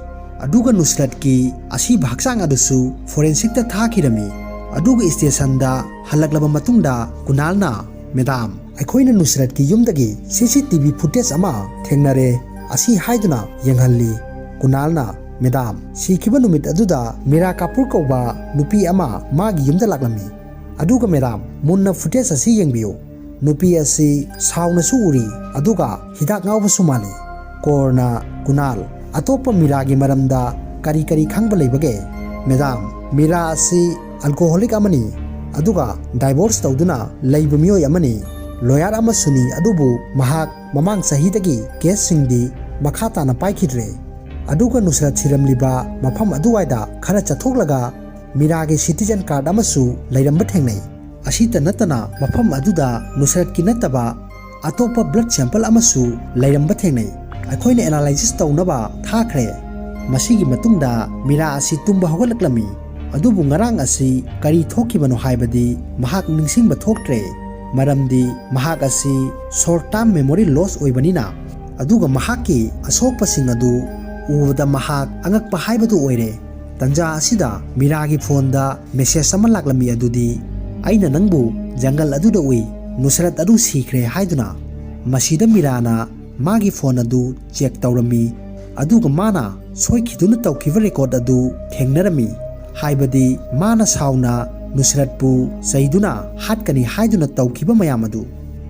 ꯑꯗꯨꯒ ꯅꯨꯁꯔꯠꯀꯤ ꯑꯁꯤꯕ ꯍꯛꯆꯥꯡ ꯑꯗꯨꯁꯨ forensic ꯇ ꯊꯥꯈꯤꯔꯝꯃꯤ꯫ ꯑꯗꯨꯒ stationꯗ ꯍꯜꯂꯛꯂꯕ ꯃꯇꯨꯡꯗ ꯀꯨꯅꯥꯜꯅ, "ꯃꯦꯗꯥꯝ, ꯑꯩꯈꯣꯏꯅ ꯅꯨꯁꯔꯠꯀꯤ ꯌꯨꯝꯗꯒꯤ C C T V footage ꯑꯃ ꯊꯦꯡꯅꯔꯦ" ꯑꯁꯤ ꯍꯥꯏꯗꯨꯅ ꯌꯦꯡꯍꯜꯂꯤ꯫ ꯀꯨꯅꯥꯜꯅ, "ꯃꯦꯗꯥꯝ, ꯁꯤꯈꯤꯕ ꯅꯨꯃꯤꯠ ꯑꯗꯨꯗ ꯃꯤꯔꯥ ꯀꯥꯄꯨꯔ ꯀꯧꯕ ꯅꯨꯄꯤ ꯑꯃ ꯃꯥꯒꯤ ꯌꯨꯝꯗ ꯂꯥꯛꯂꯝꯃꯤ꯫ ꯑꯗꯨꯒ ꯃꯦꯗꯥꯝ, ꯃꯨꯟꯅ footage ꯑꯁꯤ ꯌꯦꯡꯕꯤꯌꯨ꯫ ꯅꯨꯄꯤ ꯑꯁꯤ ꯁꯥꯎꯅꯁꯨ ꯎꯔꯤ, ꯑꯗꯨꯒ ꯍꯤꯗꯥꯛ ꯉꯥꯎꯕꯁꯨ ꯃꯥꯜꯂꯤ"꯫ ꯀꯣꯔꯅ, "ꯀꯨꯅꯥꯜ, ꯑꯇꯣꯞꯄ ꯃꯤꯔꯥꯒꯤ ꯃꯔꯝꯗ ꯀꯔꯤ ꯀꯔꯤ ꯈꯪꯕ ꯂꯩꯕꯒꯦ?" "ꯃꯦꯗꯥꯝ, ꯃꯤꯔꯥ ꯑꯁꯤ alcoholic ꯑꯃꯅꯤ, ꯑꯗꯨꯒ divorce ꯇꯧꯗꯨꯅ ꯂꯩꯕ ꯃꯤꯑꯣꯏ ꯑꯃꯅꯤ꯫ Lawyer ꯑꯃꯁꯨꯅꯤ, ꯑꯗꯨꯕꯨ ꯃꯍꯥꯛ ꯃꯃꯥꯡ ꯆꯍꯤꯗꯒꯤ caseꯁꯤꯡꯗꯤ ꯃꯈꯥ ꯇꯥꯅ ꯄꯥꯏꯈꯤꯗ꯭ꯔꯦ"꯫ ꯑꯗꯨꯒ ꯅꯨꯁꯔꯠ ꯁꯤꯔꯝꯂꯤꯕ ꯃꯐꯝ ꯑꯗꯨꯋꯥꯏꯗ ꯈꯔ ꯆꯠꯊꯣꯛꯂꯒ ꯃꯤꯔꯥꯒꯤ citizen card ꯑꯃꯁꯨ ꯂꯩꯔꯝꯕ ꯊꯦꯡꯅꯩ꯫ ꯑꯁꯤꯇ ꯅꯠꯇꯅ ꯃꯐꯝ ꯑꯗꯨꯗ ꯅꯨꯁꯔꯠꯀꯤ ꯅꯠꯇꯕ ꯑꯇꯣꯞꯄ blood sample ꯑꯃꯁꯨ ꯂꯩꯔꯝꯕ ꯊꯦꯡꯅꯩ꯫ ꯑꯩꯈꯣꯏꯅ analysis ꯇꯧꯅꯕ ꯊꯥꯈ꯭ꯔꯦ꯫ ꯃꯁꯤꯒꯤ ꯃꯇꯨꯡꯗ ꯃꯤꯔꯥ ꯑꯁꯤ ꯇꯨꯝꯕ ꯍꯧꯒꯠꯂꯛꯂꯝꯃꯤ꯫ ꯑꯗꯨꯕꯨ ꯉꯔꯥꯡ ꯑꯁꯤ ꯀꯔꯤ ꯊꯣꯛꯈꯤꯕꯅꯣ ꯍꯥꯏꯕꯗꯤ ꯃꯍꯥꯛ ꯅꯤꯡꯁꯤꯡꯕ ꯊꯣꯛꯇ꯭ꯔꯦ꯫ ꯃꯔꯝꯗꯤ ꯃꯍꯥꯛ ꯑꯁꯤ short term memory loss ꯑꯣꯏꯕꯅꯤꯅ꯫ ꯑꯗꯨꯒ ꯃꯍꯥꯛꯀꯤ ꯑꯁꯣꯛꯄꯁꯤꯡ ꯑꯗꯨ ꯎꯕꯗ ꯃꯍꯥꯛ ꯑꯉꯛꯄ ꯍꯥꯏꯕꯗꯨ ꯑꯣꯏꯔꯦ꯫ ꯇꯟꯖꯥ ꯑꯁꯤꯗ ꯃꯤꯔꯥꯒꯤ phoneꯗ message ꯑꯃ ꯂꯥꯛꯂꯝꯃꯤ, ꯑꯗꯨꯗꯤ, "ꯑꯩꯅ ꯅꯪꯕꯨ ꯖꯪꯒꯜ ꯑꯗꯨꯗ ꯎꯏ, ꯅꯨꯁꯔꯠ ꯑꯗꯨ ꯁꯤꯈ꯭ꯔꯦ" ꯍꯥꯏꯗꯨꯅ꯫ ꯃꯁꯤꯗ ꯃꯤꯔꯥꯅ ꯃꯥꯒꯤ ꯐꯣꯟ ꯑꯗꯨ ꯆꯦꯛ ꯇꯧꯔꯝꯃꯤ, ꯑꯗꯨꯒ ꯃꯥꯅ ꯁꯣꯏꯈꯤꯗꯨꯅ ꯇꯧꯈꯤꯕ ꯔꯦꯀꯣꯔꯗ ꯑꯗꯨ ꯊꯦꯡꯅꯔꯝꯃꯤ꯫ ꯍꯥꯏꯕꯗꯤ ꯃꯥꯅ ꯁꯥꯎꯅ ꯅꯨꯁꯔꯠꯄꯨ ꯆꯩꯗꯨꯅ ꯍꯥꯠꯀꯅꯤ ꯍꯥꯏꯗꯨꯅ ꯇꯧꯈꯤꯕ ꯃꯌꯥꯝ ꯑꯗꯨ꯫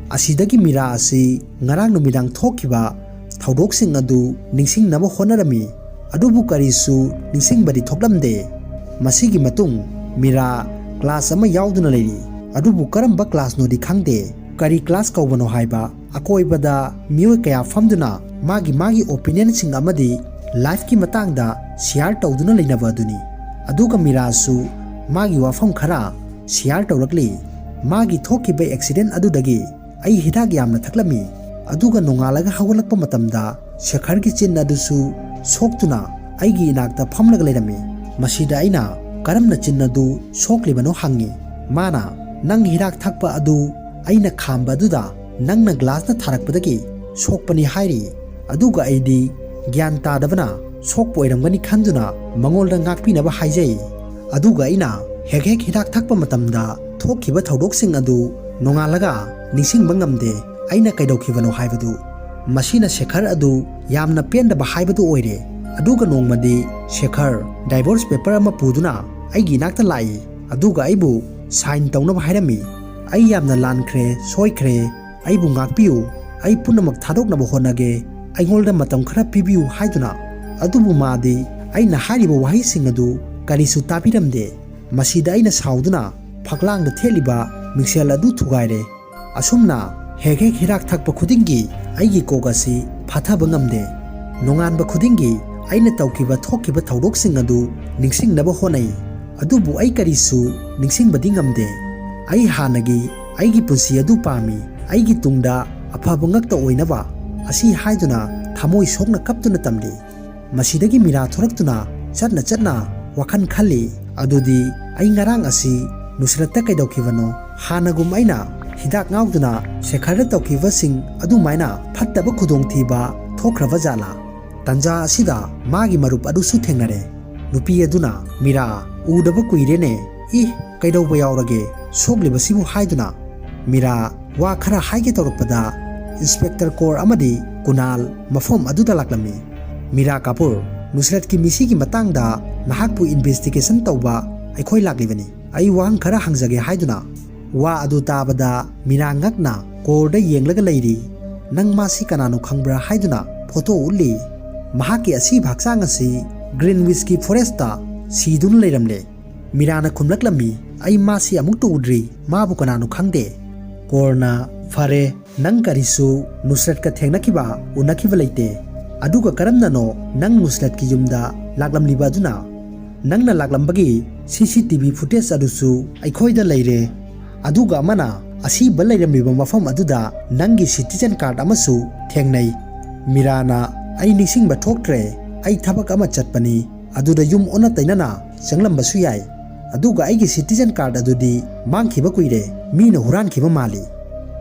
ꯑꯁꯤꯗꯒꯤ ꯃꯤꯔꯥ ꯑꯁꯤ ꯉꯔꯥꯡ ꯅꯨꯃꯤꯗꯥꯡ ꯊꯣꯛꯈꯤꯕ ꯊꯧꯗꯣꯛꯁꯤꯡ ꯑꯗꯨ ꯅꯤꯡꯁꯤꯡꯅꯕ ꯍꯣꯠꯅꯔꯝꯃꯤ꯫ ꯑꯗꯨꯕꯨ ꯀꯔꯤꯁꯨ ꯅꯤꯡꯁꯤꯡꯕꯗꯤ ꯊꯣꯛꯂꯝꯗꯦ꯫ ꯃꯁꯤꯒꯤ ꯃꯇꯨꯡ ꯃꯤꯔꯥ ꯀ꯭ꯂꯥꯁ ꯑꯃ ꯌꯥꯎꯗꯨꯅ ꯂꯩꯔꯤ꯫ ꯑꯗꯨꯕꯨ ꯀꯔꯝꯕ ꯀ꯭ꯂꯥꯁꯅꯣꯗꯤ ꯈꯪꯗꯦ꯫ ꯀꯔꯤ ꯀ꯭ꯂꯥꯁ ꯀꯧꯕꯅꯣ ꯍꯥꯏꯕ ꯑꯀꯣꯏꯕꯗ ꯃꯤꯑꯣꯏ ꯀꯌꯥ ꯐꯝꯗꯨꯅ ꯃꯥꯒꯤ ꯃꯥꯒꯤ ꯑꯣꯄꯤꯅꯤꯌꯟꯁꯤꯡ ꯑꯃꯗꯤ ꯂꯥꯏꯐꯀꯤ ꯃꯇꯥꯡꯗ ꯁꯤꯌꯥꯔ ꯇꯧꯗꯨꯅ ꯂꯩꯅꯕ ꯑꯗꯨꯅꯤ꯫ ꯑꯗꯨꯒ ꯃꯤꯔꯥꯁꯨ ꯃꯥꯒꯤ ꯋꯥꯐꯝ ꯈꯔ ꯁꯤꯌꯥꯔ ꯇꯧꯔꯛꯂꯤ꯫ ꯃꯥꯒꯤ ꯊꯣꯛꯈꯤꯕ ꯑꯦꯛꯁꯤꯗꯦꯟ ꯑꯗꯨꯗꯒꯤ ꯑꯩ ꯍꯤꯗꯥꯛ ꯌꯥꯝꯅ ꯊꯛꯂꯝꯃꯤ꯫ ꯑꯗꯨꯒ ꯅꯣꯡꯉꯥꯜꯂꯒ ꯍꯧꯒꯠꯂꯛꯄ ꯃꯇꯝꯗ ꯁꯦꯈꯔꯒꯤ ꯆꯤꯟ ꯑꯗꯨꯁꯨ ꯁꯣꯛꯇꯨꯅ ꯑꯩꯒꯤ ꯏꯅꯥꯛꯇ ꯐꯝꯂꯒ ꯂꯩꯔꯝꯃꯤ꯫ ꯃꯁꯤꯗ ꯑꯩꯅ ꯀꯔꯝꯅ ꯆꯤꯟ ꯑꯗꯨ ꯁꯣꯛꯂꯤꯕꯅꯣ ꯍꯪꯉꯤ꯫ ꯃꯥꯅ, "ꯅꯪ ꯍꯤꯗꯥꯛ ꯊꯛꯄ ꯑꯗꯨ ꯑꯩꯅ ꯈꯥꯝꯕ ꯑꯗꯨꯗ ꯅꯪꯅ ꯒ꯭ꯂꯥꯁꯅ ꯊꯥꯔꯛꯄꯗꯒꯤ ꯁꯣꯛꯄꯅꯤ" ꯍꯥꯏꯔꯤ꯫ ꯑꯗꯨꯒ ꯑꯩꯗꯤ ꯒ꯭ꯌꯥꯟ ꯇꯥꯗꯕꯅ ꯁꯣꯛꯄ ꯑꯣꯏꯔꯝꯒꯅꯤ ꯈꯟꯗꯨꯅ ꯃꯉꯣꯟꯗ ꯉꯥꯛꯄꯤꯅꯕ ꯍꯥꯏꯖꯩ꯫ ꯑꯗꯨꯒ ꯑꯩꯅ ꯍꯦꯛ ꯍꯦꯛ ꯍꯤꯗꯥꯛ ꯊꯛꯄ ꯃꯇꯝꯗ ꯊꯣꯛꯈꯤꯕ ꯊꯧꯗꯣꯛꯁꯤꯡ ꯑꯗꯨ ꯅꯣꯡꯉꯥꯜꯂꯒ ꯅꯤꯡꯁꯤꯡꯕ ꯉꯝꯗꯦ꯫ ꯑꯩꯅ ꯀꯩꯗꯧꯈꯤꯕꯅꯣ ꯍꯥꯏꯕꯗꯨ꯫ ꯃꯁꯤꯅ ꯁꯦꯈꯔ ꯑꯗꯨ ꯌꯥꯝꯅ ꯄꯦꯟꯗꯕ ꯍꯥꯏꯕꯗꯨ ꯑꯣꯏꯔꯦ꯫ ꯑꯗꯨꯒ ꯅꯣꯡꯃꯗꯤ ꯁꯦꯈꯔ ꯗꯥꯏꯚꯣꯔꯁ ꯄꯦꯄꯔ ꯑꯃ ꯄꯨꯗꯨꯅ ꯑꯩꯒꯤ ꯏꯅꯥꯛꯇ ꯂꯥꯛꯏ꯫ ꯑꯗꯨꯒ ꯑꯩꯕꯨ ꯁꯥꯏꯟ ꯇꯧꯅꯕ ꯍꯥꯏꯔꯝꯃꯤ꯫ ꯑꯩ ꯌꯥꯝꯅ ꯂꯥꯟꯈ꯭ꯔꯦ, ꯁꯣꯏꯈ꯭ꯔꯦ, ꯑꯩꯕꯨ ꯉꯥꯛꯄꯤꯌꯨ, ꯑꯩ ꯄꯨꯝꯅꯃꯛ ꯊꯥꯗꯣꯛꯅꯕ ꯍꯣꯠꯅꯒꯦ, ꯑꯩꯉꯣꯟꯗ ꯃꯇꯝ ꯈꯔ ꯄꯤꯕꯤꯌꯨ ꯍꯥꯏꯗꯨꯅ꯫ ꯑꯗꯨꯕꯨ ꯃꯥꯗꯤ ꯑꯩꯅ ꯍꯥꯏꯔꯤꯕ ꯋꯥꯍꯩꯁꯤꯡ ꯑꯗꯨ ꯀꯔꯤꯁꯨ ꯇꯥꯕꯤꯔꯝꯗꯦ꯫ ꯃꯁꯤꯗ ꯑꯩꯅ ꯁꯥꯎꯗꯨꯅ ꯐꯛꯂꯥꯡꯗ ꯊꯦꯠꯂꯤꯕ ꯃꯤꯡꯁꯦꯜ ꯑꯗꯨ ꯊꯨꯒꯥꯏꯔꯦ꯫ ꯑꯁꯨꯝꯅ ꯍꯦꯛ ꯍꯦꯛ ꯍꯤꯗꯥꯛ ꯊꯛꯄ ꯈꯨꯗꯤꯡꯒꯤ ꯑꯩꯒꯤ ꯀꯣꯛ ꯑꯁꯤ ꯐꯥꯊꯕ ꯉꯝꯗꯦ꯫ ꯅꯣꯡꯉꯥꯟꯕ ꯈꯨꯗꯤꯡꯒꯤ ꯑꯩꯅ ꯇꯧꯈꯤꯕ ꯊꯣꯛꯈꯤꯕ ꯊꯧꯗꯣꯛꯁꯤꯡ ꯑꯗꯨ ꯅꯤꯡꯁꯤꯡꯅꯕ ꯍꯣꯠꯅꯩ, ꯑꯗꯨꯕꯨ ꯑꯩ ꯀꯔꯤꯁꯨ ꯅꯤꯡꯁꯤꯡꯕꯗꯤ ꯉꯝꯗꯦ꯫ ꯑꯩ ꯍꯥꯟꯅꯒꯤ ꯑꯩꯒꯤ ꯄꯨꯟꯁꯤ ꯑꯗꯨ ꯄꯥꯝꯃꯤ, ꯑꯩꯒꯤ ꯇꯨꯡꯗ ꯑꯐꯕ ꯉꯛꯇ ꯑꯣꯏꯅꯕ꯫ ꯑꯁꯤ ꯍꯥꯏꯗꯨꯅ ꯊꯃꯣꯏ ꯁꯣꯛꯅ ꯀꯞꯇꯨꯅ ꯇꯝꯂꯤ꯫ ꯃꯁꯤꯗꯒꯤ ꯃꯤꯔꯥ ꯊꯣꯔꯛꯇꯨꯅ ꯆꯠꯅ ꯆꯠꯅ ꯋꯥꯈꯜ ꯈꯜꯂꯤ, "ꯑꯗꯨꯗꯤ ꯑꯩ ꯉꯔꯥꯡ ꯑꯁꯤ ꯅꯨꯁꯔꯠꯇ ꯀꯩꯗꯧꯈꯤꯕꯅꯣ? ꯍꯥꯟꯅꯒꯨꯝ ꯑꯩꯅ ꯍꯤꯗꯥꯛ ꯉꯥꯎꯗꯨꯅ ꯁꯦꯈꯔꯗ ꯇꯧꯈꯤꯕꯁꯤꯡ ꯑꯗꯨꯃꯥꯏꯅ ꯐꯠꯇꯕ ꯈꯨꯗꯣꯡꯊꯤꯕ ꯊꯣꯛꯈ꯭ꯔꯕ ꯖꯥꯠꯂꯥ?" ꯇꯟꯖꯥ ꯑꯁꯤꯗ ꯃꯥꯒꯤ ꯃꯔꯨꯞ ꯑꯗꯨꯁꯨ ꯊꯦꯡꯅꯔꯦ꯫ ꯅꯨꯄꯤ ꯑꯗꯨꯅ, "ꯃꯤꯔꯥ, ꯎꯗꯕ ꯀꯨꯏꯔꯦꯅꯦ꯫ ꯏ, ꯀꯩꯗꯧꯕ ꯌꯥꯎꯔꯒꯦ ꯁꯣꯛꯂꯤꯕꯁꯤꯕꯨ?" ꯍꯥꯏꯗꯨꯅ ꯃꯤꯔꯥ ꯋꯥ ꯈꯔ ꯍꯥꯏꯒꯦ ꯇꯧꯔꯛꯄꯗ, ꯏꯟꯁꯄꯦꯛꯇꯔ ꯀꯣꯔ ꯑꯃꯗꯤ ꯀꯨꯅꯥꯜ ꯃꯐꯝ ꯑꯗꯨꯗ ꯂꯥꯛꯂꯝꯃꯤ꯫ "ꯃꯤꯔꯥ ꯀꯥꯄꯨꯔ, ꯅꯨꯁꯔꯠꯀꯤ ꯃꯤꯁꯤꯒꯤ ꯃꯇꯥꯡꯗ ꯅꯍꯥꯛꯄꯨ ꯏꯟꯚꯦꯁꯇꯤꯒꯦꯁꯟ ꯇꯧꯕ ꯑꯩꯈꯣꯏ ꯂꯥꯛꯂꯤꯕꯅꯤ꯫ ꯑꯩ ꯋꯥꯍꯪ ꯈꯔ ꯍꯪꯖꯒꯦ" ꯍꯥꯏꯗꯨꯅ ꯋꯥ ꯑꯗꯨ ꯇꯥꯕꯗ ꯃꯤꯔꯥ ꯉꯛꯅ ꯀꯣꯔꯗ ꯌꯦꯡꯂꯒ ꯂꯩꯔꯤ꯫ "ꯅꯪ ꯃꯥꯁꯤ ꯀꯅꯥꯅꯣ ꯈꯪꯕ꯭ꯔꯥ?" ꯍꯥꯏꯗꯨꯅ ꯐꯣꯇꯣ ꯎꯠꯂꯤ꯫ "ꯃꯍꯥꯛꯀꯤ ꯑꯁꯤꯕ ꯍꯛꯆꯥꯡ ꯑꯁꯤ ꯒ꯭ꯔꯤꯟꯋꯤꯆꯀꯤ ꯐꯣꯔꯦꯁꯇ ꯁꯤꯗꯨꯅ ꯂꯩꯔꯝꯂꯦ꯫" ꯃꯤꯔꯥꯅ ꯈꯨꯝꯂꯛꯂꯝꯃꯤ, "ꯑꯩ ꯃꯥꯁꯤ ꯑꯃꯨꯛꯇ ꯎꯗ꯭ꯔꯤ, ꯃꯥꯕꯨ ꯀꯅꯥꯅꯣ ꯈꯪꯗꯦ꯫" ꯀꯣꯔꯅ, "ꯐꯔꯦ, ꯅꯪ ꯀꯔꯤꯁꯨ ꯅꯨꯁꯔꯠꯀ ꯊꯦꯡꯅꯈꯤꯕ, ꯎꯅꯈꯤꯕ ꯂꯩꯇꯦ꯫ ꯑꯗꯨꯒ ꯀꯔꯝꯅꯅꯣ ꯅꯪ ꯅꯨꯁꯔꯠꯀꯤ ꯌꯨꯝꯗ ꯂꯥꯛꯂꯝꯂꯤꯕ ꯑꯗꯨꯅ? ꯅꯪꯅ ꯂꯥꯛꯂꯝꯕꯒꯤ ꯁꯤ ꯁꯤ ꯇꯤ ꯚꯤ ꯐꯨꯇꯦꯖ ꯑꯗꯨꯁꯨ ꯑꯩꯈꯣꯏꯗ ꯂꯩꯔꯦ꯫ ꯑꯗꯨꯒ ꯑꯃꯅ ꯑꯁꯤꯕ ꯂꯩꯔꯝꯂꯤꯕ ꯃꯐꯝ ꯑꯗꯨꯗ ꯅꯪꯒꯤ ꯁꯤꯇꯤꯖꯟ ꯀꯥꯔꯗ ꯑꯃꯁꯨ ꯊꯦꯡꯅꯩ꯫" ꯃꯤꯔꯥꯅ, "ꯑꯩ ꯅꯤꯡꯁꯤꯡꯕ ꯊꯣꯛꯇ꯭ꯔꯦ, ꯑꯩ ꯊꯕꯛ ꯑꯃ ꯆꯠꯄꯅꯤ, ꯑꯗꯨꯗ ꯌꯨꯝ ꯑꯣꯟꯅ ꯇꯩꯅꯅ ꯆꯪꯂꯝꯕꯁꯨ ꯌꯥꯏ꯫ ꯑꯗꯨꯒ ꯑꯩꯒꯤ ꯁꯤꯇꯤꯖꯟ ꯀꯥꯔꯗ ꯑꯗꯨꯗꯤ ꯃꯥꯡꯈꯤꯕ ꯀꯨꯏꯔꯦ, ꯃꯤꯅ ꯍꯨꯔꯥꯟꯈꯤꯕ ꯃꯥꯜꯂꯤ꯫"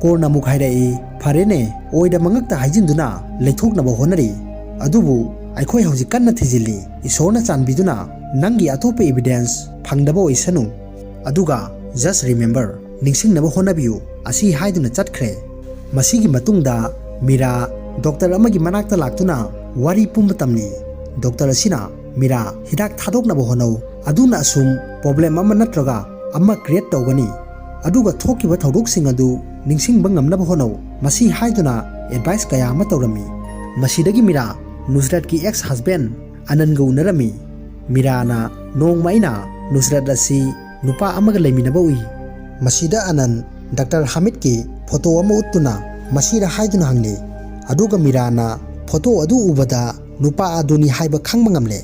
ꯀꯣꯔꯅ ꯑꯃꯨꯛ ꯍꯥꯏꯔꯛꯏ, "ꯐꯔꯦꯅꯦ, ꯑꯣꯏꯗ ꯃꯉꯛꯇ ꯍꯥꯏꯖꯤꯟꯗꯨꯅ ꯂꯩꯊꯣꯛꯅꯕ ꯍꯣꯠꯅꯔꯤ꯫ ꯑꯗꯨꯕꯨ ꯑꯩꯈꯣꯏ ꯍꯧꯖꯤꯛ ꯀꯟꯅ ꯊꯤꯖꯤꯜꯂꯤ꯫ ꯏꯁꯣꯔꯅ ꯆꯥꯟꯕꯤꯗꯨꯅ ꯅꯪꯒꯤ ꯑꯇꯣꯞꯄ ꯏꯕꯤꯗꯦꯟꯁ ꯐꯪꯗꯕ ꯑꯣꯏꯁꯅꯨ꯫" ꯑꯗꯨꯒ, "Just remember, ꯅꯤꯡꯁꯤꯡꯅꯕ ꯍꯣꯠꯅꯕꯤꯌꯨ" ꯑꯁꯤ ꯍꯥꯏꯗꯨꯅ ꯆꯠꯈ꯭ꯔꯦ꯫ ꯃꯁꯤꯒꯤ ꯃꯇꯨꯡꯗ ꯃꯤꯔꯥ ꯗꯣꯛꯇꯔ ꯑꯃꯒꯤ ꯃꯅꯥꯛꯇ ꯂꯥꯛꯇꯨꯅ ꯋꯥꯔꯤ ꯄꯨꯝꯕ ꯇꯝꯂꯤ꯫ ꯗꯣꯛꯇꯔ ꯑꯁꯤꯅ, "ꯃꯤꯔꯥ, ꯍꯤꯗꯥꯛ ꯊꯥꯗꯣꯛꯅꯕ ꯍꯣꯠꯅꯧ, ꯑꯗꯨꯅ ꯑꯁꯨꯝ ꯄ꯭ꯔꯣꯕ꯭ꯂꯦꯝ ꯑꯃ ꯅꯠꯇ꯭ꯔꯒ ꯑꯃ ꯀ꯭ꯔꯤꯌꯦꯠ ꯇꯧꯒꯅꯤ꯫ ꯑꯗꯨꯒ ꯊꯣꯛꯈꯤꯕ ꯊꯧꯗꯣꯛꯁꯤꯡ ꯑꯗꯨ ꯅꯤꯡꯁꯤꯡꯕ ꯉꯝꯅꯕ ꯍꯣꯠꯅꯧ" ꯃꯁꯤ ꯍꯥꯏꯗꯨꯅ ꯑꯦꯗꯚꯥꯏꯁ ꯀꯌꯥ ꯑꯃ ꯇꯧꯔꯝꯃꯤ꯫ ꯃꯁꯤꯗꯒꯤ ꯃꯤꯔꯥ ꯅꯨꯁꯔꯠꯀꯤ ꯑꯦꯛꯁ ꯍꯁꯕꯦꯟ ꯑꯅꯟꯒ ꯎꯅꯔꯝꯃꯤ꯫ ꯃꯤꯔꯥꯅ, "ꯅꯣꯡꯃ ꯑꯩꯅ ꯅꯨꯁꯔꯠ ꯑꯁꯤ ꯅꯨꯄꯥ ꯑꯃꯒ ꯂꯩꯃꯤꯟꯅꯕ ꯎꯏ꯫" ꯃꯁꯤꯗ ꯑꯅꯟ ꯗꯥꯛꯇꯔ ꯍꯥꯃꯤꯗꯀꯤ ꯐꯣꯇꯣ ꯑꯃ ꯎꯠꯇꯨꯅ ꯃꯁꯤꯔ ꯍꯥꯏꯗꯨꯅ ꯍꯪꯂꯤ꯫ ꯑꯗꯨꯒ ꯃꯤꯔꯥꯅ ꯐꯣꯇꯣ ꯑꯗꯨ ꯎꯕꯗ ꯅꯨꯄꯥ ꯑꯗꯨꯅꯤ ꯍꯥꯏꯕ ꯈꯪꯕ ꯉꯝꯂꯦ꯫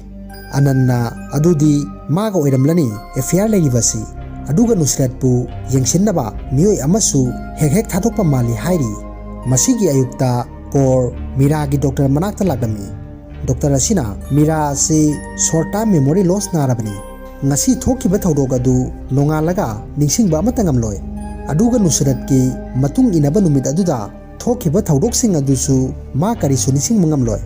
ꯑꯅꯟꯅ, "ꯑꯗꯨꯗꯤ ꯃꯥꯒ ꯑꯣꯏꯔꯝꯂꯅꯤ ꯑꯦꯐꯤꯌꯥꯔ ꯂꯩꯔꯤꯕꯁꯤ꯫ ꯑꯗꯨꯒ ꯅꯨꯁꯔꯠꯄꯨ ꯌꯦꯡꯁꯤꯟꯅꯕ ꯃꯤꯑꯣꯏ ꯑꯃꯁꯨ ꯍꯦꯛ ꯍꯦꯛ ꯊꯥꯗꯣꯛꯄ ꯃꯥꯜꯂꯤ" ꯍꯥꯏꯔꯤ꯫ ꯃꯁꯤꯒꯤ ꯑꯌꯨꯛꯇ ꯀꯣꯔ ꯃꯤꯔꯥꯒꯤ ꯗꯣꯛꯇꯔ ꯃꯅꯥꯛꯇ ꯂꯥꯛꯂꯝꯃꯤ꯫ ꯗꯣꯛꯇꯔ ꯑꯁꯤꯅ, "ꯃꯤꯔꯥ ꯑꯁꯤ ꯁꯣꯔꯠ ꯇꯥꯔꯝ ꯃꯦꯃꯣꯔꯤ ꯂꯣꯁ ꯅꯥꯔꯕꯅꯤ꯫ ꯉꯁꯤ ꯊꯣꯛꯈꯤꯕ ꯊꯧꯗꯣꯛ ꯑꯗꯨ ꯅꯣꯡꯉꯥꯜꯂꯒ ꯅꯤꯡꯁꯤꯡꯕ ꯑꯃꯠꯇ ꯉꯝꯂꯣꯏ꯫ ꯑꯗꯨꯒ ꯅꯨꯁꯔꯠꯀꯤ ꯃꯇꯨꯡ ꯏꯟꯅꯕ ꯅꯨꯃꯤꯠ ꯑꯗꯨꯗ ꯊꯣꯛꯈꯤꯕ ꯊꯧꯗꯣꯛꯁꯤꯡ ꯑꯗꯨꯁꯨ ꯃꯥ ꯀꯔꯤꯁꯨ ꯅꯤꯡꯁꯤꯡꯕ ꯉꯝꯂꯣꯏ꯫"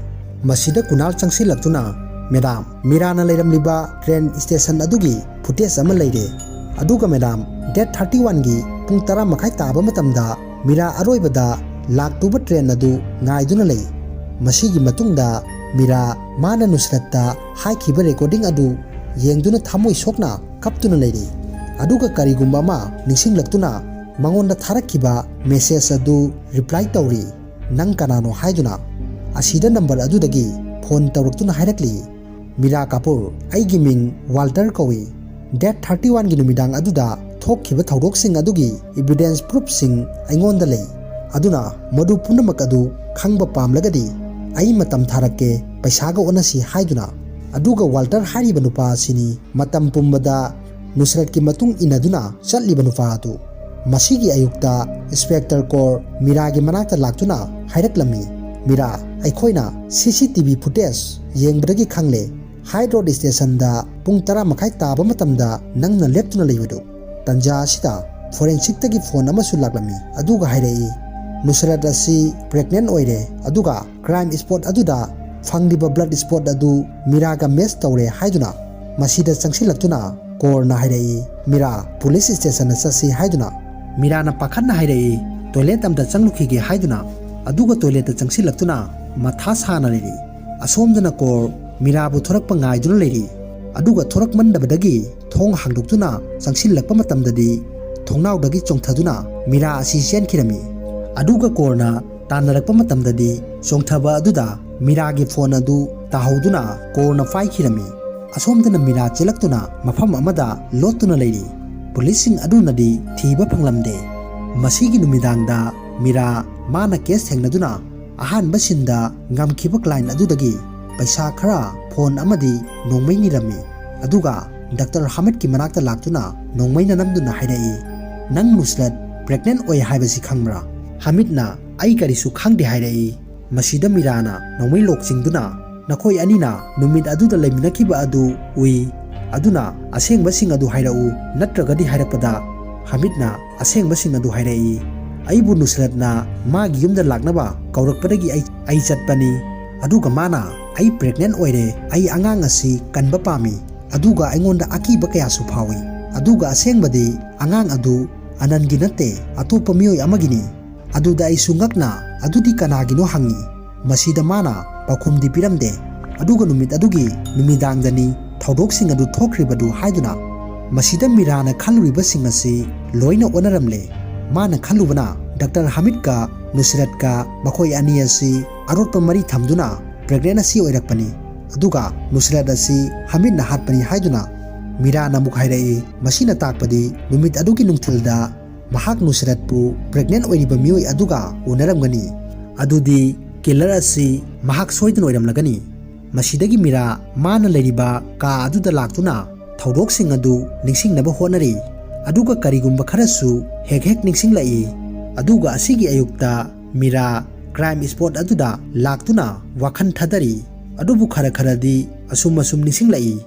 ꯃꯁꯤꯗ ꯀꯨꯅꯥꯜ ꯆꯪꯁꯤꯜꯂꯛꯇꯨꯅ, "ꯃꯦꯗꯥꯝ, ꯃꯤꯔꯥꯅ ꯂꯩꯔꯝꯂꯤꯕ ꯇ꯭ꯔꯦꯟ ꯁ꯭ꯇꯦꯁꯟ ꯑꯗꯨꯒꯤ ꯐꯨꯇꯦꯖ ꯑꯃ ꯂꯩꯔꯦ꯫ ꯑꯗꯨꯒ ꯃꯦꯗꯥꯝ, ꯗꯦꯠ ꯊꯥꯔꯇꯤ ꯋꯥꯟꯒꯤ ꯄꯨꯡ ꯇꯔꯥ ꯃꯈꯥꯏ ꯇꯥꯕ ꯃꯇꯝꯗ ꯃꯤꯔꯥ ꯑꯔꯣꯏꯕꯗ ꯂꯥꯛꯇꯨꯕ ꯇ꯭ꯔꯦꯟ ꯑꯗꯨ ꯉꯥꯏꯗꯨꯅ ꯂꯩ꯫ ꯃꯁꯤꯒꯤ ꯃꯇꯨꯡꯗ ꯃꯤꯔꯥ ꯃꯥꯅ ꯅꯨꯁꯔꯠꯇ ꯍꯥꯏꯈꯤꯕ ꯔꯦꯀꯣꯔꯗꯤꯡ ꯑꯗꯨ ꯌꯦꯡꯗꯨꯅ ꯊꯃꯣꯏ ꯁꯣꯛꯅ ꯀꯞꯇꯨꯅ ꯂꯩꯔꯤ꯫ ꯑꯗꯨꯒ ꯀꯔꯤꯒꯨꯝꯕ ꯑꯃ ꯅꯤꯡꯁꯤꯡꯂꯛꯇꯨꯅ ꯃꯉꯣꯟꯗ ꯊꯥꯔꯛꯈꯤꯕ ꯃꯦꯁꯦꯖ ꯑꯗꯨ ꯔꯤꯄ꯭ꯂꯥꯏ ꯇꯧꯔꯤ, "ꯅꯪ ꯀꯅꯥꯅꯣ?" ꯍꯥꯏꯗꯨꯅ꯫ ꯑꯁꯤꯗ ꯅꯝꯕꯔ ꯑꯗꯨꯗꯒꯤ ꯐꯣꯟ ꯇꯧꯔꯛꯇꯨꯅ ꯍꯥꯏꯔꯛꯂꯤ, "ꯃꯤꯔꯥ ꯀꯥꯄꯨꯔ, ꯑꯩꯒꯤ ꯃꯤꯡ ꯋꯥꯜꯇꯔ ꯀꯧꯏ꯫ ꯗꯦꯠ ꯊꯥꯔꯇꯤ ꯋꯥꯟꯒꯤ ꯅꯨꯃꯤꯗꯥꯡ ꯑꯗꯨꯗ ꯊꯣꯛꯈꯤꯕ ꯊꯧꯗꯣꯛꯁꯤꯡ ꯑꯗꯨꯒꯤ ꯏꯕꯤꯗꯦꯟꯁ ꯄ꯭ꯔꯨꯐꯁꯤꯡ ꯑꯩꯉꯣꯟꯗ ꯂꯩ꯫ ꯑꯗꯨꯅ ꯃꯗꯨ ꯄꯨꯝꯅꯃꯛ ꯑꯗꯨ ꯈꯪꯕ ꯄꯥꯝꯂꯒꯗꯤ ꯑꯩ ꯃꯇꯝ ꯊꯥꯔꯛꯀꯦ, ꯄꯩꯁꯥꯒ ꯑꯣꯟꯅꯁꯤ" ꯍꯥꯏꯗꯨꯅ꯫ ꯑꯗꯨꯒ ꯋꯥꯜꯇꯔ ꯍꯥꯏꯔꯤꯕ ꯅꯨꯄꯥ ꯑꯁꯤꯅꯤ ꯃꯇꯝ ꯄꯨꯝꯕꯗ ꯅꯨꯁꯔꯠꯀꯤ ꯃꯇꯨꯡ ꯏꯟꯅꯗꯨꯅ ꯆꯠꯂꯤꯕ ꯅꯨꯄꯥ ꯑꯗꯨ꯫ ꯃꯁꯤꯒꯤ ꯑꯌꯨꯛꯇ ꯏꯟꯁꯄꯦꯛꯇꯔ ꯀꯣꯔ ꯃꯤꯔꯥꯒꯤ ꯃꯅꯥꯛꯇ ꯂꯥꯛꯇꯨꯅ ꯍꯥꯏꯔꯛꯂꯝꯃꯤ, "ꯃꯤꯔꯥ, ꯑꯩꯈꯣꯏꯅ ꯁꯤ ꯁꯤ ꯇꯤ ꯚꯤ ꯐꯨꯇꯦꯖ ꯌꯦꯡꯕꯗꯒꯤ ꯈꯪꯂꯦ, ꯍꯥꯏꯠ ꯔꯣꯗ ꯁ꯭ꯇꯦꯁꯟꯗ ꯄꯨꯡ ꯇꯔꯥ ꯃꯈꯥꯏ ꯇꯥꯕ ꯃꯇꯝꯗ ꯅꯪꯅ ꯂꯦꯞꯇꯨꯅ ꯂꯩꯕꯗꯨ"꯫ ꯇꯟꯖꯥ ꯑꯁꯤꯗ ꯐꯣꯔꯦꯟꯁꯤꯛꯇꯒꯤ ꯐꯣꯟ ꯑꯃꯁꯨ ꯂꯥꯛꯂꯝꯃꯤ, ꯑꯗꯨꯒ ꯍꯥꯏꯔꯛꯏ, "ꯅꯨꯁꯔꯠ ꯑꯁꯤ ꯄ꯭ꯔꯦꯒꯅꯦꯟ ꯑꯣꯏꯔꯦ, ꯑꯗꯨꯒ ꯀ꯭ꯔꯥꯏꯝ ꯁ꯭ꯄꯣꯠ ꯑꯗꯨꯗ ꯐꯪꯂꯤꯕ ꯕ꯭ꯂꯗ ꯁ꯭ꯄꯣꯠ ꯑꯗꯨ ꯃꯤꯔꯥꯒ ꯃꯦꯆ ꯇꯧꯔꯦ" ꯍꯥꯏꯗꯨꯅ꯫ ꯃꯁꯤꯗ ꯆꯪꯁꯤꯜꯂꯛꯇꯨꯅ ꯀꯣꯔꯅ ꯍꯥꯏꯔꯛꯏ, "ꯃꯤꯔꯥ, ꯄꯨꯂꯤꯁ ꯁ꯭ꯇꯦꯁꯟꯗ ꯆꯠꯁꯤ" ꯍꯥꯏꯗꯨꯅ꯫ ꯃꯤꯔꯥꯅ ꯄꯥꯈꯠꯅ ꯍꯥꯏꯔꯛꯏ, "ꯇꯣꯏꯂꯦꯠ ꯑꯝꯇ ꯆꯪꯂꯨꯈꯤꯒꯦ" ꯍꯥꯏꯗꯨꯅ꯫ ꯑꯗꯨꯒ ꯇꯣꯏꯂꯦꯠꯇ ꯆꯪꯁꯤꯜꯂꯛꯇꯨꯅ ꯃꯊꯥ ꯁꯥꯅ ꯂꯩꯔꯤ꯫ ꯑꯁꯣꯝꯗꯅ ꯀꯣꯔ ꯃꯤꯔꯥꯕꯨ ꯊꯣꯔꯛꯄ ꯉꯥꯏꯗꯨꯅ ꯂꯩꯔꯤ꯫ ꯑꯗꯨꯒ ꯊꯣꯔꯛꯃꯟꯗꯕꯗꯒꯤ ꯊꯣꯡ ꯍꯥꯡꯗꯣꯛꯇꯨꯅ ꯆꯪꯁꯤꯜꯂꯛꯄ ꯃꯇꯝꯗꯗꯤ ꯊꯣꯡꯅꯥꯎꯗꯒꯤ ꯆꯣꯡꯊꯗꯨꯅ ꯃꯤꯔꯥ ꯑꯁꯤ ꯆꯦꯟꯈꯤꯔꯝꯃꯤ꯫ ꯑꯗꯨꯒ ꯀꯣꯔꯅ ꯇꯥꯟꯅꯔꯛꯄ ꯃꯇꯝꯗꯗꯤ ꯆꯣꯡꯊꯕ ꯑꯗꯨꯗ ꯃꯤꯔꯥꯒꯤ ꯐꯣꯟ ꯑꯗꯨ ꯇꯥꯍꯧꯗꯨꯅ ꯀꯣꯔꯅ ꯄꯥꯏꯈꯤꯔꯝꯃꯤ꯫ ꯑꯁꯣꯝꯗꯅ ꯃꯤꯔꯥ ꯆꯦꯜꯂꯛꯇꯨꯅ ꯃꯐꯝ ꯑꯃꯗ ꯂꯣꯠꯇꯨꯅ ꯂꯩꯔꯤ꯫ ꯄꯨꯂꯤꯁꯁꯤꯡ ꯑꯗꯨꯅꯗꯤ ꯊꯤꯕ ꯐꯪꯂꯝꯗꯦ꯫ ꯃꯁꯤꯒꯤ ꯅꯨꯃꯤꯗꯥꯡꯗ ꯃꯤꯔꯥ ꯃꯥꯅ ꯀꯦꯁ ꯊꯦꯡꯅꯗꯨꯅ ꯑꯍꯥꯟꯕ ꯁꯤꯟꯗ ꯉꯝꯈꯤꯕ ꯀ꯭ꯂꯥꯏꯟ ꯑꯗꯨꯗꯒꯤ ꯄꯩꯁꯥ ꯈꯔ, ꯐꯣꯟ ꯑꯃꯗꯤ ꯅꯣꯡꯃꯩ ꯅꯤꯔꯝꯃꯤ꯫ ꯑꯗꯨꯒ ꯗꯥꯛꯇꯔ ꯍꯥꯃꯤꯗꯀꯤ ꯃꯅꯥꯛꯇ ꯂꯥꯛꯇꯨꯅ ꯅꯣꯡꯃꯩꯅ ꯅꯝꯗꯨꯅ ꯍꯥꯏꯔꯛꯏ, "ꯅꯪ ꯅꯨꯁꯔꯠ ꯄ꯭ꯔꯦꯒꯅꯦꯟ ꯑꯣꯏ ꯍꯥꯏꯕꯁꯤ ꯈꯪꯕ꯭ꯔꯥ?" ꯍꯥꯃꯤꯗꯅ, "ꯑꯩ ꯀꯔꯤꯁꯨ ꯈꯪꯗꯦ" ꯍꯥꯏꯔꯛꯏ꯫ ꯃꯁꯤꯗ ꯃꯤꯔꯥꯅ ꯅꯣꯡꯃꯩ ꯂꯣꯛ ꯆꯤꯡꯗꯨꯅ, "ꯅꯈꯣꯏ ꯑꯅꯤꯅ ꯅꯨꯃꯤꯠ ꯑꯗꯨꯗ ꯂꯩꯃꯤꯟꯅꯈꯤꯕ ꯑꯗꯨ ꯎꯏ꯫ ꯑꯗꯨꯅ ꯑꯁꯦꯡꯕꯁꯤꯡ ꯑꯗꯨ ꯍꯥꯏꯔꯛꯎ, ꯅꯠꯇ꯭ꯔꯒꯗꯤ" ꯍꯥꯏꯔꯛꯄꯗ ꯍꯥꯃꯤꯗꯅ ꯑꯁꯦꯡꯕꯁꯤꯡ ꯑꯗꯨ ꯍꯥꯏꯔꯛꯏ꯫ "ꯑꯩꯕꯨ ꯅꯨꯁꯔꯠꯅ ꯃꯥꯒꯤ ꯌꯨꯝꯗ ꯂꯥꯛꯅꯕ ꯀꯧꯔꯛꯄꯗꯒꯤ ꯑꯩ, ꯑꯩ ꯆꯠꯄꯅꯤ꯫ ꯑꯗꯨꯒ ꯃꯥꯅ 'ꯑꯩ ꯄ꯭ꯔꯦꯒꯅꯦꯟ ꯑꯣꯏꯔꯦ, ꯑꯩ ꯑꯉꯥꯡ ꯑꯁꯤ ꯀꯟꯕ ꯄꯥꯝꯃꯤ꯫ ꯑꯗꯨꯒ ꯑꯩꯉꯣꯟꯗ ꯑꯀꯤꯕ ꯀꯌꯥꯁꯨ ꯐꯥꯎꯏ꯫ ꯑꯗꯨꯒ ꯑꯁꯦꯡꯕꯗꯤ ꯑꯉꯥꯡ ꯑꯗꯨ ꯑꯅꯟꯒꯤ ꯅꯠꯇꯦ, ꯑꯇꯣꯞꯄ ꯃꯤꯑꯣꯏ ꯑꯃꯒꯤꯅꯤ꯫ ꯑꯗꯨꯗ ꯑꯩꯁꯨ ꯉꯛꯅ, "ꯑꯗꯨꯗꯤ ꯀꯅꯥꯒꯤꯅꯣ?" ꯍꯪꯉꯤ꯫ ꯃꯁꯤꯗ ꯃꯥꯅ ꯄꯥꯎꯈꯨꯝꯗꯤ ꯄꯤꯔꯝꯗꯦ꯫ ꯑꯗꯨꯒ ꯅꯨꯃꯤꯠ ꯑꯗꯨꯒꯤ ꯅꯨꯃꯤꯗꯥꯡꯗꯅꯤ ꯊꯧꯗꯣꯛꯁꯤꯡ ꯑꯗꯨ ꯊꯣꯛꯈ꯭ꯔꯤꯕꯗꯨ ꯍꯥꯏꯗꯨꯅ꯫ ꯃꯁꯤꯗ ꯃꯤꯔꯥꯅ ꯈꯜꯂꯨꯔꯤꯕꯁꯤꯡ ꯑꯁꯤ ꯂꯣꯏꯅ ꯑꯣꯟꯅꯔꯝꯂꯦ꯫ ꯃꯥꯅ ꯈꯜꯂꯨꯕꯅ ꯗꯥꯛꯇꯔ ꯍꯥꯃꯤꯗꯀ ꯅꯨꯁꯔꯠꯀ ꯃꯈꯣꯏ ꯑꯅꯤ ꯑꯁꯤ ꯑꯔꯣꯠꯄ ꯃꯔꯤ ꯊꯝꯗꯨꯅ ꯄ꯭ꯔꯦꯒꯅꯦꯟ ꯑꯁꯤ ꯑꯣꯏꯔꯛꯄꯅꯤ꯫ ꯑꯗꯨꯒ ꯅꯨꯁꯔꯠ ꯑꯁꯤ ꯍꯥꯃꯤꯗꯅ ꯍꯥꯠꯄꯅꯤ ꯍꯥꯏꯗꯨꯅ ꯃꯤꯔꯥꯅ ꯑꯃꯨꯛ ꯍꯥꯏꯔꯛꯏ꯫ ꯃꯁꯤꯅ ꯇꯥꯛꯄꯗꯤ ꯅꯨꯃꯤꯠ ꯑꯗꯨꯒꯤ ꯅꯨꯡꯊꯤꯜꯗ ꯃꯍꯥꯛ ꯅꯨꯁꯔꯠꯄꯨ ꯄ꯭ꯔꯦꯒꯅꯦꯟ ꯑꯣꯏꯔꯤꯕ ꯃꯤꯑꯣꯏ ꯑꯗꯨꯒ ꯎꯅꯔꯝꯒꯅꯤ꯫ ꯑꯗꯨꯗꯤ ꯀꯤꯂꯔ ꯑꯁꯤ ꯃꯍꯥꯛ ꯁꯣꯏꯗꯅ ꯑꯣꯏꯔꯝꯂꯒꯅꯤ꯫ ꯃꯁꯤꯗꯒꯤ ꯃꯤꯔꯥ ꯃꯥꯅ ꯂꯩꯔꯤꯕ ꯀꯥ ꯑꯗꯨꯗ ꯂꯥꯛꯇꯨꯅ ꯊꯧꯗꯣꯛꯁꯤꯡ ꯑꯗꯨ ꯅꯤꯡꯁꯤꯡꯅꯕ ꯍꯣꯠꯅꯔꯤ꯫ ꯑꯗꯨꯒ ꯀꯔꯤꯒꯨꯝꯕ ꯈꯔꯁꯨ ꯍꯦꯛ ꯍꯦꯛ ꯅꯤꯡꯁꯤꯡꯂꯛꯏ꯫ ꯑꯗꯨꯒ ꯑꯁꯤꯒꯤ ꯑꯌꯨꯛꯇ ꯃꯤꯔꯥ ꯀ꯭ꯔꯥꯏꯝ ꯁ꯭ꯄꯣꯠ ꯑꯗꯨꯗ ꯂꯥꯛꯇꯨꯅ ꯋꯥꯈꯜ ꯊꯥꯗꯔꯤ꯫ ꯑꯗꯨꯕꯨ ꯈꯔ ꯈꯔꯗꯤ ꯑꯁꯨꯝ ꯑꯁꯨꯝ ꯅꯤꯡꯁꯤꯡꯂꯛꯏ꯫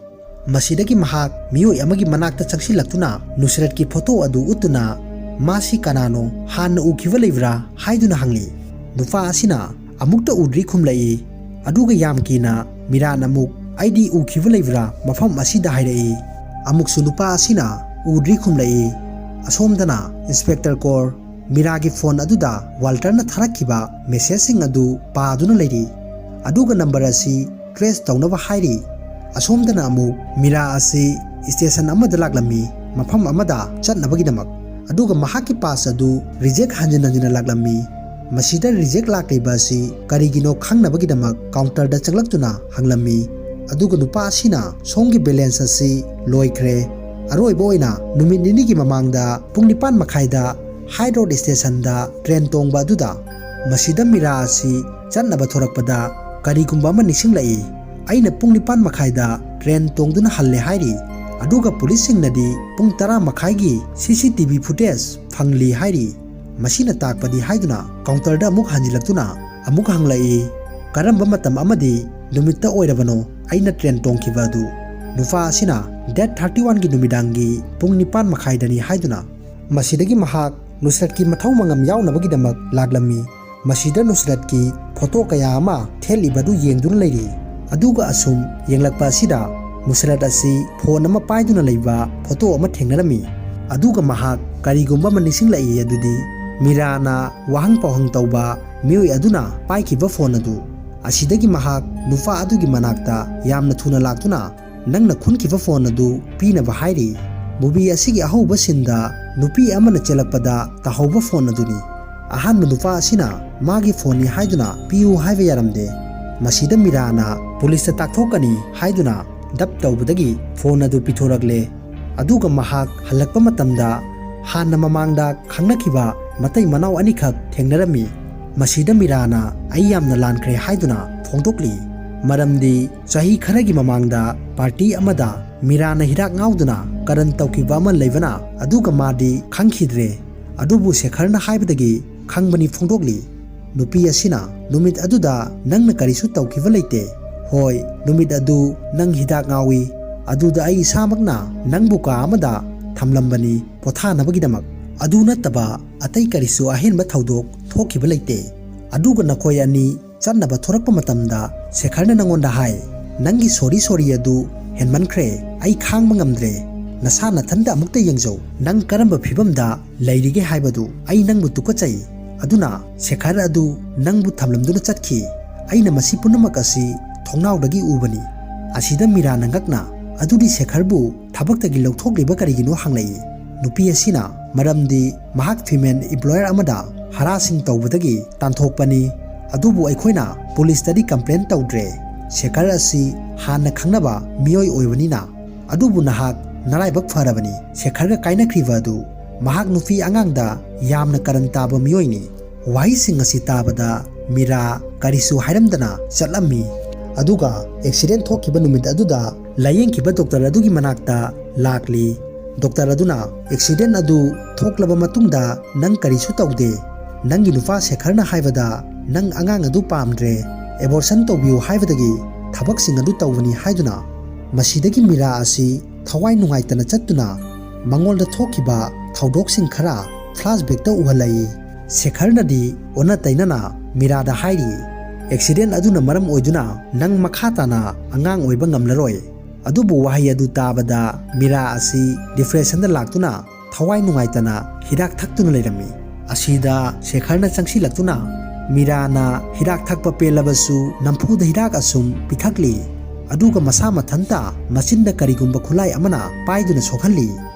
ꯃꯁꯤꯗꯒꯤ ꯃꯍꯥꯛ ꯃꯤꯑꯣꯏ ꯑꯃꯒꯤ ꯃꯅꯥꯛꯇ ꯆꯪꯁꯤꯜꯂꯛꯇꯨꯅ ꯅꯨꯁꯔꯠꯀꯤ ꯐꯣꯇꯣ ꯑꯗꯨ ꯎꯠꯇꯨꯅ, "ꯃꯥꯁꯤ ꯀꯅꯥꯅꯣ? ꯍꯥꯟꯅ ꯎꯈꯤꯕ ꯂꯩꯕ꯭ꯔꯥ?" ꯍꯥꯏꯗꯨꯅ ꯍꯪꯂꯤ꯫ ꯅꯨꯄꯥ ꯑꯁꯤꯅ, "ꯑꯃꯨꯛꯇ ꯎꯗ꯭ꯔꯤ" ꯈꯨꯝꯂꯛꯏ꯫ ꯑꯗꯨꯒ ꯌꯥꯝ ꯀꯤꯅ ꯃꯤꯔꯥꯟ ꯑꯃꯨꯛ, "ꯑꯩꯗꯤ ꯎꯈꯤꯕ ꯂꯩꯕ꯭ꯔꯥ ꯃꯐꯝ ꯑꯁꯤꯗ?" ꯍꯥꯏꯔꯛꯏ꯫ ꯑꯃꯨꯛꯁꯨ ꯅꯨꯄꯥ ꯑꯁꯤꯅ, "ꯎꯗ꯭ꯔꯤ" ꯈꯨꯝꯂꯛꯏ꯫ ꯑꯁꯣꯝꯗꯅ ꯏꯟꯁꯄꯦꯛꯇꯔ ꯀꯣꯔ ꯃꯤꯔꯥꯒꯤ ꯐꯣꯟ ꯑꯗꯨꯗ ꯋꯥꯜꯇꯔꯅ ꯊꯥꯔꯛꯈꯤꯕ ꯃꯦꯁꯦꯖꯁꯤꯡ ꯑꯗꯨ ꯄꯥꯗꯨꯅ ꯂꯩꯔꯤ꯫ ꯑꯗꯨꯒ ꯅꯝꯕꯔ ꯑꯁꯤ ꯇ꯭ꯔꯦꯁ ꯇꯧꯅꯕ ꯍꯥꯏꯔꯤ꯫ ꯑꯁꯣꯝꯗꯅ ꯑꯃꯨꯛ ꯃꯤꯔꯥ ꯑꯁꯤ ꯁ꯭ꯇꯦꯁꯟ ꯑꯃꯗ ꯂꯥꯛꯂꯝꯃꯤ, ꯃꯐꯝ ꯑꯃꯗ ꯆꯠꯅꯕꯒꯤꯗꯃꯛ꯫ ꯑꯗꯨꯒ ꯃꯍꯥꯛꯀꯤ ꯄꯥꯁ ꯑꯗꯨ ꯔꯤꯖꯦꯛ ꯍꯟꯖꯤꯟ ꯍꯟꯖꯤꯟꯅ ꯂꯥꯛꯂꯝꯃꯤ꯫ ꯃꯁꯤꯗ ꯔꯤꯖꯦꯛ ꯂꯥꯛꯂꯤꯕ ꯑꯁꯤ ꯀꯔꯤꯒꯤꯅꯣ ꯈꯪꯅꯕꯒꯤꯗꯃꯛ ꯀꯥꯎꯟꯇꯔꯗ ꯆꯪꯂꯛꯇꯨꯅ ꯍꯪꯂꯝꯃꯤ꯫ ꯑꯗꯨꯒ ꯅꯨꯄꯥ ꯑꯁꯤꯅ, "ꯁꯣꯝꯒꯤ ꯕꯦꯂꯦꯟꯁ ꯑꯁꯤ ꯂꯣꯏꯈ꯭ꯔꯦ꯫ ꯑꯔꯣꯏꯕ ꯑꯣꯏꯅ ꯅꯨꯃꯤꯠ ꯅꯤꯅꯤꯒꯤ ꯃꯃꯥꯡꯗ ꯄꯨꯡ ꯅꯤꯄꯥꯟ ꯃꯈꯥꯏꯗ ꯍꯥꯏ ꯔꯣꯗ ꯁ꯭ꯇꯦꯁꯟꯗ ꯇ꯭ꯔꯦꯟ ꯇꯣꯡꯕ ꯑꯗꯨꯗ ꯃꯁꯤꯗ ꯃꯤꯔꯥ ꯑꯁꯤ ꯆꯠꯅꯕ ꯊꯣꯔꯛꯄꯗ ꯀꯔꯤꯒꯨꯝꯕ ꯑꯃ ꯅꯤꯡꯁꯤꯡꯂꯛꯏ꯫ ꯑꯩꯅ ꯄꯨꯡ ꯅꯤꯄꯥꯟ ꯃꯈꯥꯏꯗ ꯇ꯭ꯔꯦꯟ ꯇꯣꯡꯗꯨꯅ ꯍꯜꯂꯦ" ꯍꯥꯏꯔꯤ꯫ ꯑꯗꯨꯒ ꯄꯨꯂꯤꯁꯁꯤꯡꯅꯗꯤ ꯄꯨꯡ ꯇꯔꯥ ꯃꯈꯥꯏꯒꯤ ꯁꯤ ꯁꯤ ꯇꯤ ꯚꯤ ꯐꯨꯇꯦꯖ ꯐꯪꯂꯤ ꯍꯥꯏꯔꯤ꯫ ꯃꯁꯤꯅ ꯇꯥꯛꯄꯗꯤ ꯍꯥꯏꯗꯨꯅ ꯀꯥꯎꯟꯇꯔꯗ ꯑꯃꯨꯛ ꯍꯟꯖꯤꯜꯂꯛꯇꯨꯅ ꯑꯃꯨꯛ ꯍꯪꯂꯛꯏ, "ꯀꯔꯝꯕ ꯃꯇꯝ ꯑꯃꯗꯤ ꯅꯨꯃꯤꯠꯇ ꯑꯣꯏꯔꯕꯅꯣ ꯑꯩꯅ ꯇ꯭ꯔꯦꯟ ꯇꯣꯡꯈꯤꯕ ꯑꯗꯨ?" ꯅꯨꯄꯥ ꯑꯁꯤꯅ ꯗꯦꯠ ꯊꯥꯔꯇꯤ ꯋꯥꯟꯒꯤ ꯅꯨꯃꯤꯗꯥꯡꯒꯤ ꯄꯨꯡ ꯅꯤꯄꯥꯟ ꯃꯈꯥꯏꯗꯅꯤ ꯍꯥꯏꯗꯨꯅ꯫ ꯃꯁꯤꯗꯒꯤ ꯃꯍꯥꯛ ꯅꯨꯁꯔꯠꯀꯤ ꯃꯊꯧ ꯃꯉꯝ ꯌꯥꯎꯅꯕꯒꯤꯗꯃꯛ ꯂꯥꯛꯂꯝꯃꯤ꯫ ꯃꯁꯤꯗ ꯅꯨꯁꯔꯠꯀꯤ ꯐꯣꯇꯣ ꯀꯌꯥ ꯑꯃ ꯊꯦꯠꯂꯤꯕ ꯑꯗꯨ ꯌꯦꯡꯗꯨꯅ ꯂꯩꯔꯤ꯫ ꯑꯗꯨꯒ ꯑꯁꯨꯝ ꯌꯦꯡꯂꯛꯄ ꯑꯁꯤꯗ ꯅꯨꯁꯔꯠ ꯑꯁꯤ ꯐꯣꯟ ꯑꯃ ꯄꯥꯏꯗꯨꯅ ꯂꯩꯕ ꯐꯣꯇꯣ ꯑꯃ ꯊꯦꯡꯅꯔꯝꯃꯤ꯫ ꯑꯗꯨꯒ ꯃꯍꯥꯛ ꯀꯔꯤꯒꯨꯝꯕ ꯑꯃ ꯅꯤꯡꯁꯤꯡꯂꯛꯏ, ꯑꯗꯨꯗꯤ ꯃꯤꯔꯥꯅ ꯋꯥꯍꯪ ꯄꯥꯎꯍꯪ ꯇꯧꯕ ꯃꯤꯑꯣꯏ ꯑꯗꯨꯅ ꯄꯥꯏꯈꯤꯕ ꯐꯣꯟ ꯑꯗꯨ꯫ ꯑꯁꯤꯗꯒꯤ ꯃꯍꯥꯛ ꯅꯨꯄꯥ ꯑꯗꯨꯒꯤ ꯃꯅꯥꯛꯇ ꯌꯥꯝꯅ ꯊꯨꯅ ꯂꯥꯛꯇꯨꯅ, "ꯅꯪꯅ ꯈꯨꯟꯈꯤꯕ ꯐꯣꯟ ꯑꯗꯨ ꯄꯤꯅꯕ ꯍꯥꯏꯔꯤ"꯫ ꯃꯨꯚꯤ ꯑꯁꯤꯒꯤ ꯑꯍꯧꯕ ꯁꯤꯟꯗ ꯅꯨꯄꯤ ꯑꯃꯅ ꯆꯦꯜꯂꯛꯄꯗ ꯇꯥꯍꯧꯕ ꯐꯣꯟ ꯑꯗꯨꯅꯤ꯫ ꯑꯍꯥꯟꯕ ꯅꯨꯄꯥ ꯑꯁꯤꯅ ꯃꯥꯒꯤ ꯐꯣꯟꯅꯤ ꯍꯥꯏꯗꯨꯅ ꯄꯤꯌꯨ ꯍꯥꯏꯕ ꯌꯥꯔꯝꯗꯦ꯫ ꯃꯁꯤꯗ ꯃꯤꯔꯥꯅ ꯄꯨꯂꯤꯁꯇ ꯇꯥꯛꯊꯣꯛꯀꯅꯤ ꯍꯥꯏꯗꯨꯅ ꯗꯞ ꯇꯧꯕꯗꯒꯤ ꯐꯣꯟ ꯑꯗꯨ ꯄꯤꯊꯣꯔꯛꯂꯦ꯫ ꯑꯗꯨꯒ ꯃꯍꯥꯛ ꯍꯜꯂꯛꯄ ꯃꯇꯝꯗ ꯍꯥꯟꯅ ꯃꯃꯥꯡꯗ ꯈꯪꯅꯈꯤꯕ ꯃꯇꯩ ꯃꯅꯥꯎ ꯑꯅꯤꯈꯛ ꯊꯦꯡꯅꯔꯝꯃꯤ꯫ ꯃꯁꯤꯗ ꯃꯤꯔꯥꯅ "ꯑꯩ ꯌꯥꯝꯅ ꯂꯥꯟꯈ꯭ꯔꯦ" ꯍꯥꯏꯗꯨꯅ ꯐꯣꯡꯗꯣꯛꯂꯤ꯫ ꯃꯔꯝꯗꯤ ꯆꯍꯤ ꯈꯔꯒꯤ ꯃꯃꯥꯡꯗ ꯄꯥꯔꯇꯤ ꯑꯃꯗ ꯃꯤꯔꯥꯅ ꯍꯤꯗꯥꯛ ꯉꯥꯎꯗꯨꯅ ꯀꯔꯟ ꯇꯧꯈꯤꯕ ꯑꯃ ꯂꯩꯕꯅ, ꯑꯗꯨꯒ ꯃꯥꯗꯤ ꯈꯪꯈꯤꯗ꯭ꯔꯦ꯫ ꯑꯗꯨꯕꯨ ꯁꯦꯈꯔꯅ ꯍꯥꯏꯕꯗꯒꯤ ꯈꯪꯕꯅꯤ ꯐꯣꯡꯗꯣꯛꯂꯤ꯫ ꯅꯨꯄꯤ ꯑꯁꯤꯅ ꯅꯨꯃꯤꯠ ꯑꯗꯨꯗ "ꯅꯪꯅ ꯀꯔꯤꯁꯨ ꯇꯧꯈꯤꯕ ꯂꯩꯇꯦ꯫ ꯍꯣꯏ, ꯅꯨꯃꯤꯠ ꯑꯗꯨ ꯅꯪ ꯍꯤꯗꯥꯛ ꯉꯥꯎꯏ꯫ ꯑꯗꯨꯗ ꯑꯩ ꯏꯁꯥꯃꯛꯅ ꯅꯪꯕꯨ ꯀꯥ ꯑꯃꯗ ꯊꯝꯂꯝꯕꯅꯤ ꯄꯣꯊꯥꯅꯕꯒꯤꯗꯃꯛ꯫ ꯑꯗꯨ ꯅꯠꯇꯕ ꯑꯇꯩ ꯀꯔꯤꯁꯨ ꯑꯍꯦꯟꯕ ꯊꯧꯗꯣꯛ ꯊꯣꯛꯈꯤꯕ ꯂꯩꯇꯦ꯫ ꯑꯗꯨꯒ ꯅꯈꯣꯏ ꯑꯅꯤ ꯆꯠꯅꯕ ꯊꯣꯔꯛꯄ ꯃꯇꯝꯗ ꯁꯦꯈꯔꯅ ꯅꯉꯣꯟꯗ ꯍꯥꯏ, "ꯅꯪꯒꯤ ꯁꯣꯔꯤ ꯁꯣꯔꯤ ꯑꯗꯨ ꯍꯦꯟꯃꯟꯈ꯭ꯔꯦ, ꯑꯩ ꯈꯥꯡꯕ ꯉꯝꯗ꯭ꯔꯦ꯫ ꯅꯁꯥ ꯅꯊꯟꯗ ꯑꯃꯨꯛꯇ ꯌꯦꯡꯖꯧ, ꯅꯪ ꯀꯔꯝꯕ ꯐꯤꯕꯝꯗ ꯂꯩꯔꯤꯒꯦ ꯍꯥꯏꯕꯗꯨ꯫ ꯑꯩ ꯅꯪꯕꯨ ꯇꯨꯀꯠꯆꯩ꯫ ꯑꯗꯨꯅ ꯁꯦꯈꯔ ꯑꯗꯨ ꯅꯪꯕꯨ ꯊꯝꯂꯝꯗꯨꯅ ꯆꯠꯈꯤ꯫ ꯑꯩꯅ ꯃꯁꯤ ꯄꯨꯝꯅꯃꯛ ꯑꯁꯤ ꯊꯣꯡꯅꯥꯎꯗꯒꯤ ꯎꯕꯅꯤ"꯫ ꯑꯁꯤꯗ ꯃꯤꯔꯥꯅ ꯉꯛꯅ, "ꯑꯗꯨꯗꯤ ꯁꯦꯈꯔꯕꯨ ꯊꯕꯛꯇꯒꯤ ꯂꯧꯊꯣꯛꯂꯤꯕ ꯀꯔꯤꯒꯤꯅꯣ?" ꯍꯪꯂꯛꯏ꯫ ꯅꯨꯄꯤ ꯑꯁꯤꯅ, "ꯃꯔꯝꯗꯤ ꯃꯍꯥꯛ ꯐꯤꯃꯦꯜ ꯏꯝꯄ꯭ꯂꯣꯌꯔ ꯑꯃꯗ ꯍꯔꯥꯁꯤꯡ ꯇꯧꯕꯗꯒꯤ ꯇꯥꯟꯊꯣꯛꯄꯅꯤ꯫ ꯑꯗꯨꯕꯨ ꯑꯩꯈꯣꯏꯅ ꯄꯨꯂꯤꯁꯇꯗꯤ ꯀꯝꯄ꯭ꯂꯦꯟ ꯇꯧꯗ꯭ꯔꯦ꯫ ꯁꯦꯈꯔ ꯑꯁꯤ ꯍꯥꯟꯅ ꯈꯪꯅꯕ ꯃꯤꯑꯣꯏ ꯑꯣꯏꯕꯅꯤꯅ꯫ ꯑꯗꯨꯕꯨ ꯅꯍꯥꯛ ꯅꯔꯥꯏꯕꯛ ꯐꯔꯕꯅꯤ, ꯁꯦꯈꯔꯒ ꯀꯥꯏꯅꯈ꯭ꯔꯤꯕ ꯑꯗꯨ꯫ ꯃꯍꯥꯛ ꯅꯨꯄꯤ ꯑꯉꯥꯡꯗ ꯌꯥꯝꯅ ꯀꯔꯟ ꯇꯥꯕ ꯃꯤꯑꯣꯏꯅꯤ"꯫ ꯋꯥꯍꯩꯁꯤꯡ ꯑꯁꯤ ꯇꯥꯕꯗ ꯃꯤꯔꯥ ꯀꯔꯤꯁꯨ ꯍꯥꯏꯔꯝꯗꯅ ꯆꯠꯂꯝꯃꯤ꯫ ꯑꯗꯨꯒ ꯑꯦꯛꯁꯤꯗꯦꯟ ꯊꯣꯛꯈꯤꯕ ꯅꯨꯃꯤꯠ ꯑꯗꯨꯗ ꯂꯥꯌꯦꯡꯈꯤꯕ ꯗꯣꯛꯇꯔ ꯑꯗꯨꯒꯤ ꯃꯅꯥꯛꯇ ꯂꯥꯛꯂꯤ꯫ ꯗꯣꯛꯇꯔ ꯑꯗꯨꯅ, "ꯑꯦꯛꯁꯤꯗꯦꯟ ꯑꯗꯨ ꯊꯣꯛꯂꯕ ꯃꯇꯨꯡꯗ ꯅꯪ ꯀꯔꯤꯁꯨ ꯇꯧꯗꯦ꯫ ꯅꯪꯒꯤ ꯅꯨꯄꯥ ꯁꯦꯈꯔꯅ ꯍꯥꯏꯕꯗ ꯅꯪ ꯑꯉꯥꯡ ꯑꯗꯨ ꯄꯥꯝꯗ꯭ꯔꯦ, ꯑꯦꯕꯣꯔꯁꯟ ꯇꯧꯕꯤꯌꯨ ꯍꯥꯏꯕꯗꯒꯤ ꯊꯕꯛꯁꯤꯡ ꯑꯗꯨ ꯇꯧꯕꯅꯤ" ꯍꯥꯏꯗꯨꯅ꯫ ꯃꯁꯤꯗꯒꯤ ꯃꯤꯔꯥ ꯑꯁꯤ ꯊꯋꯥꯏ ꯅꯨꯡꯉꯥꯏꯇꯅ ꯆꯠꯇꯨꯅ ꯃꯉꯣꯟꯗ ꯊꯣꯛꯈꯤꯕ ꯊꯧꯗꯣꯛꯁꯤꯡ ꯈꯔ ꯐ꯭ꯂꯥꯁꯕꯦꯛꯇ ꯎꯍꯜꯂꯛꯏ꯫ ꯁꯦꯈꯔꯅꯗꯤ ꯑꯣꯟꯅ ꯇꯩꯅꯅ ꯃꯤꯔꯥꯗ ꯍꯥꯏꯔꯤ, "ꯑꯦꯛꯁꯤꯗꯦꯟ ꯑꯗꯨꯅ ꯃꯔꯝ ꯑꯣꯏꯗꯨꯅ ꯅꯪ ꯃꯈꯥ ꯇꯥꯅ ꯑꯉꯥꯡ ꯑꯣꯏꯕ ꯉꯝꯂꯔꯣꯏ"꯫ ꯑꯗꯨꯕꯨ ꯋꯥꯍꯩ ꯑꯗꯨ ꯇꯥꯕꯗ ꯃꯤꯔꯥ ꯑꯁꯤ ꯗꯤꯄ꯭ꯔꯦꯁꯟꯗ ꯂꯥꯛꯇꯨꯅ ꯊꯋꯥꯏ ꯅꯨꯡꯉꯥꯏꯇꯅ ꯍꯤꯗꯥꯛ ꯊꯛꯇꯨꯅ ꯂꯩꯔꯝꯃꯤ꯫ ꯑꯁꯤꯗ ꯁꯦꯈꯔꯅ ꯆꯪꯁꯤꯜꯂꯛꯇꯨꯅ ꯃꯤꯔꯥꯅ ꯍꯤꯗꯥꯛ ꯊꯛꯄ ꯄꯦꯜꯂꯕꯁꯨ ꯅꯝꯐꯨꯗ ꯍꯤꯗꯥꯛ ꯑꯁꯨꯝ ꯄꯤꯊꯛꯂꯤ꯫ ꯑꯗꯨꯒ ꯃꯁꯥ ꯃꯊꯟꯇ ꯃꯆꯤꯟꯗ ꯀꯔꯤꯒꯨꯝꯕ ꯈꯨꯠꯂꯥꯏ ꯑꯃꯅ ꯄꯥꯏꯗꯨꯅ ꯁꯣꯛꯍꯜꯂꯤ꯫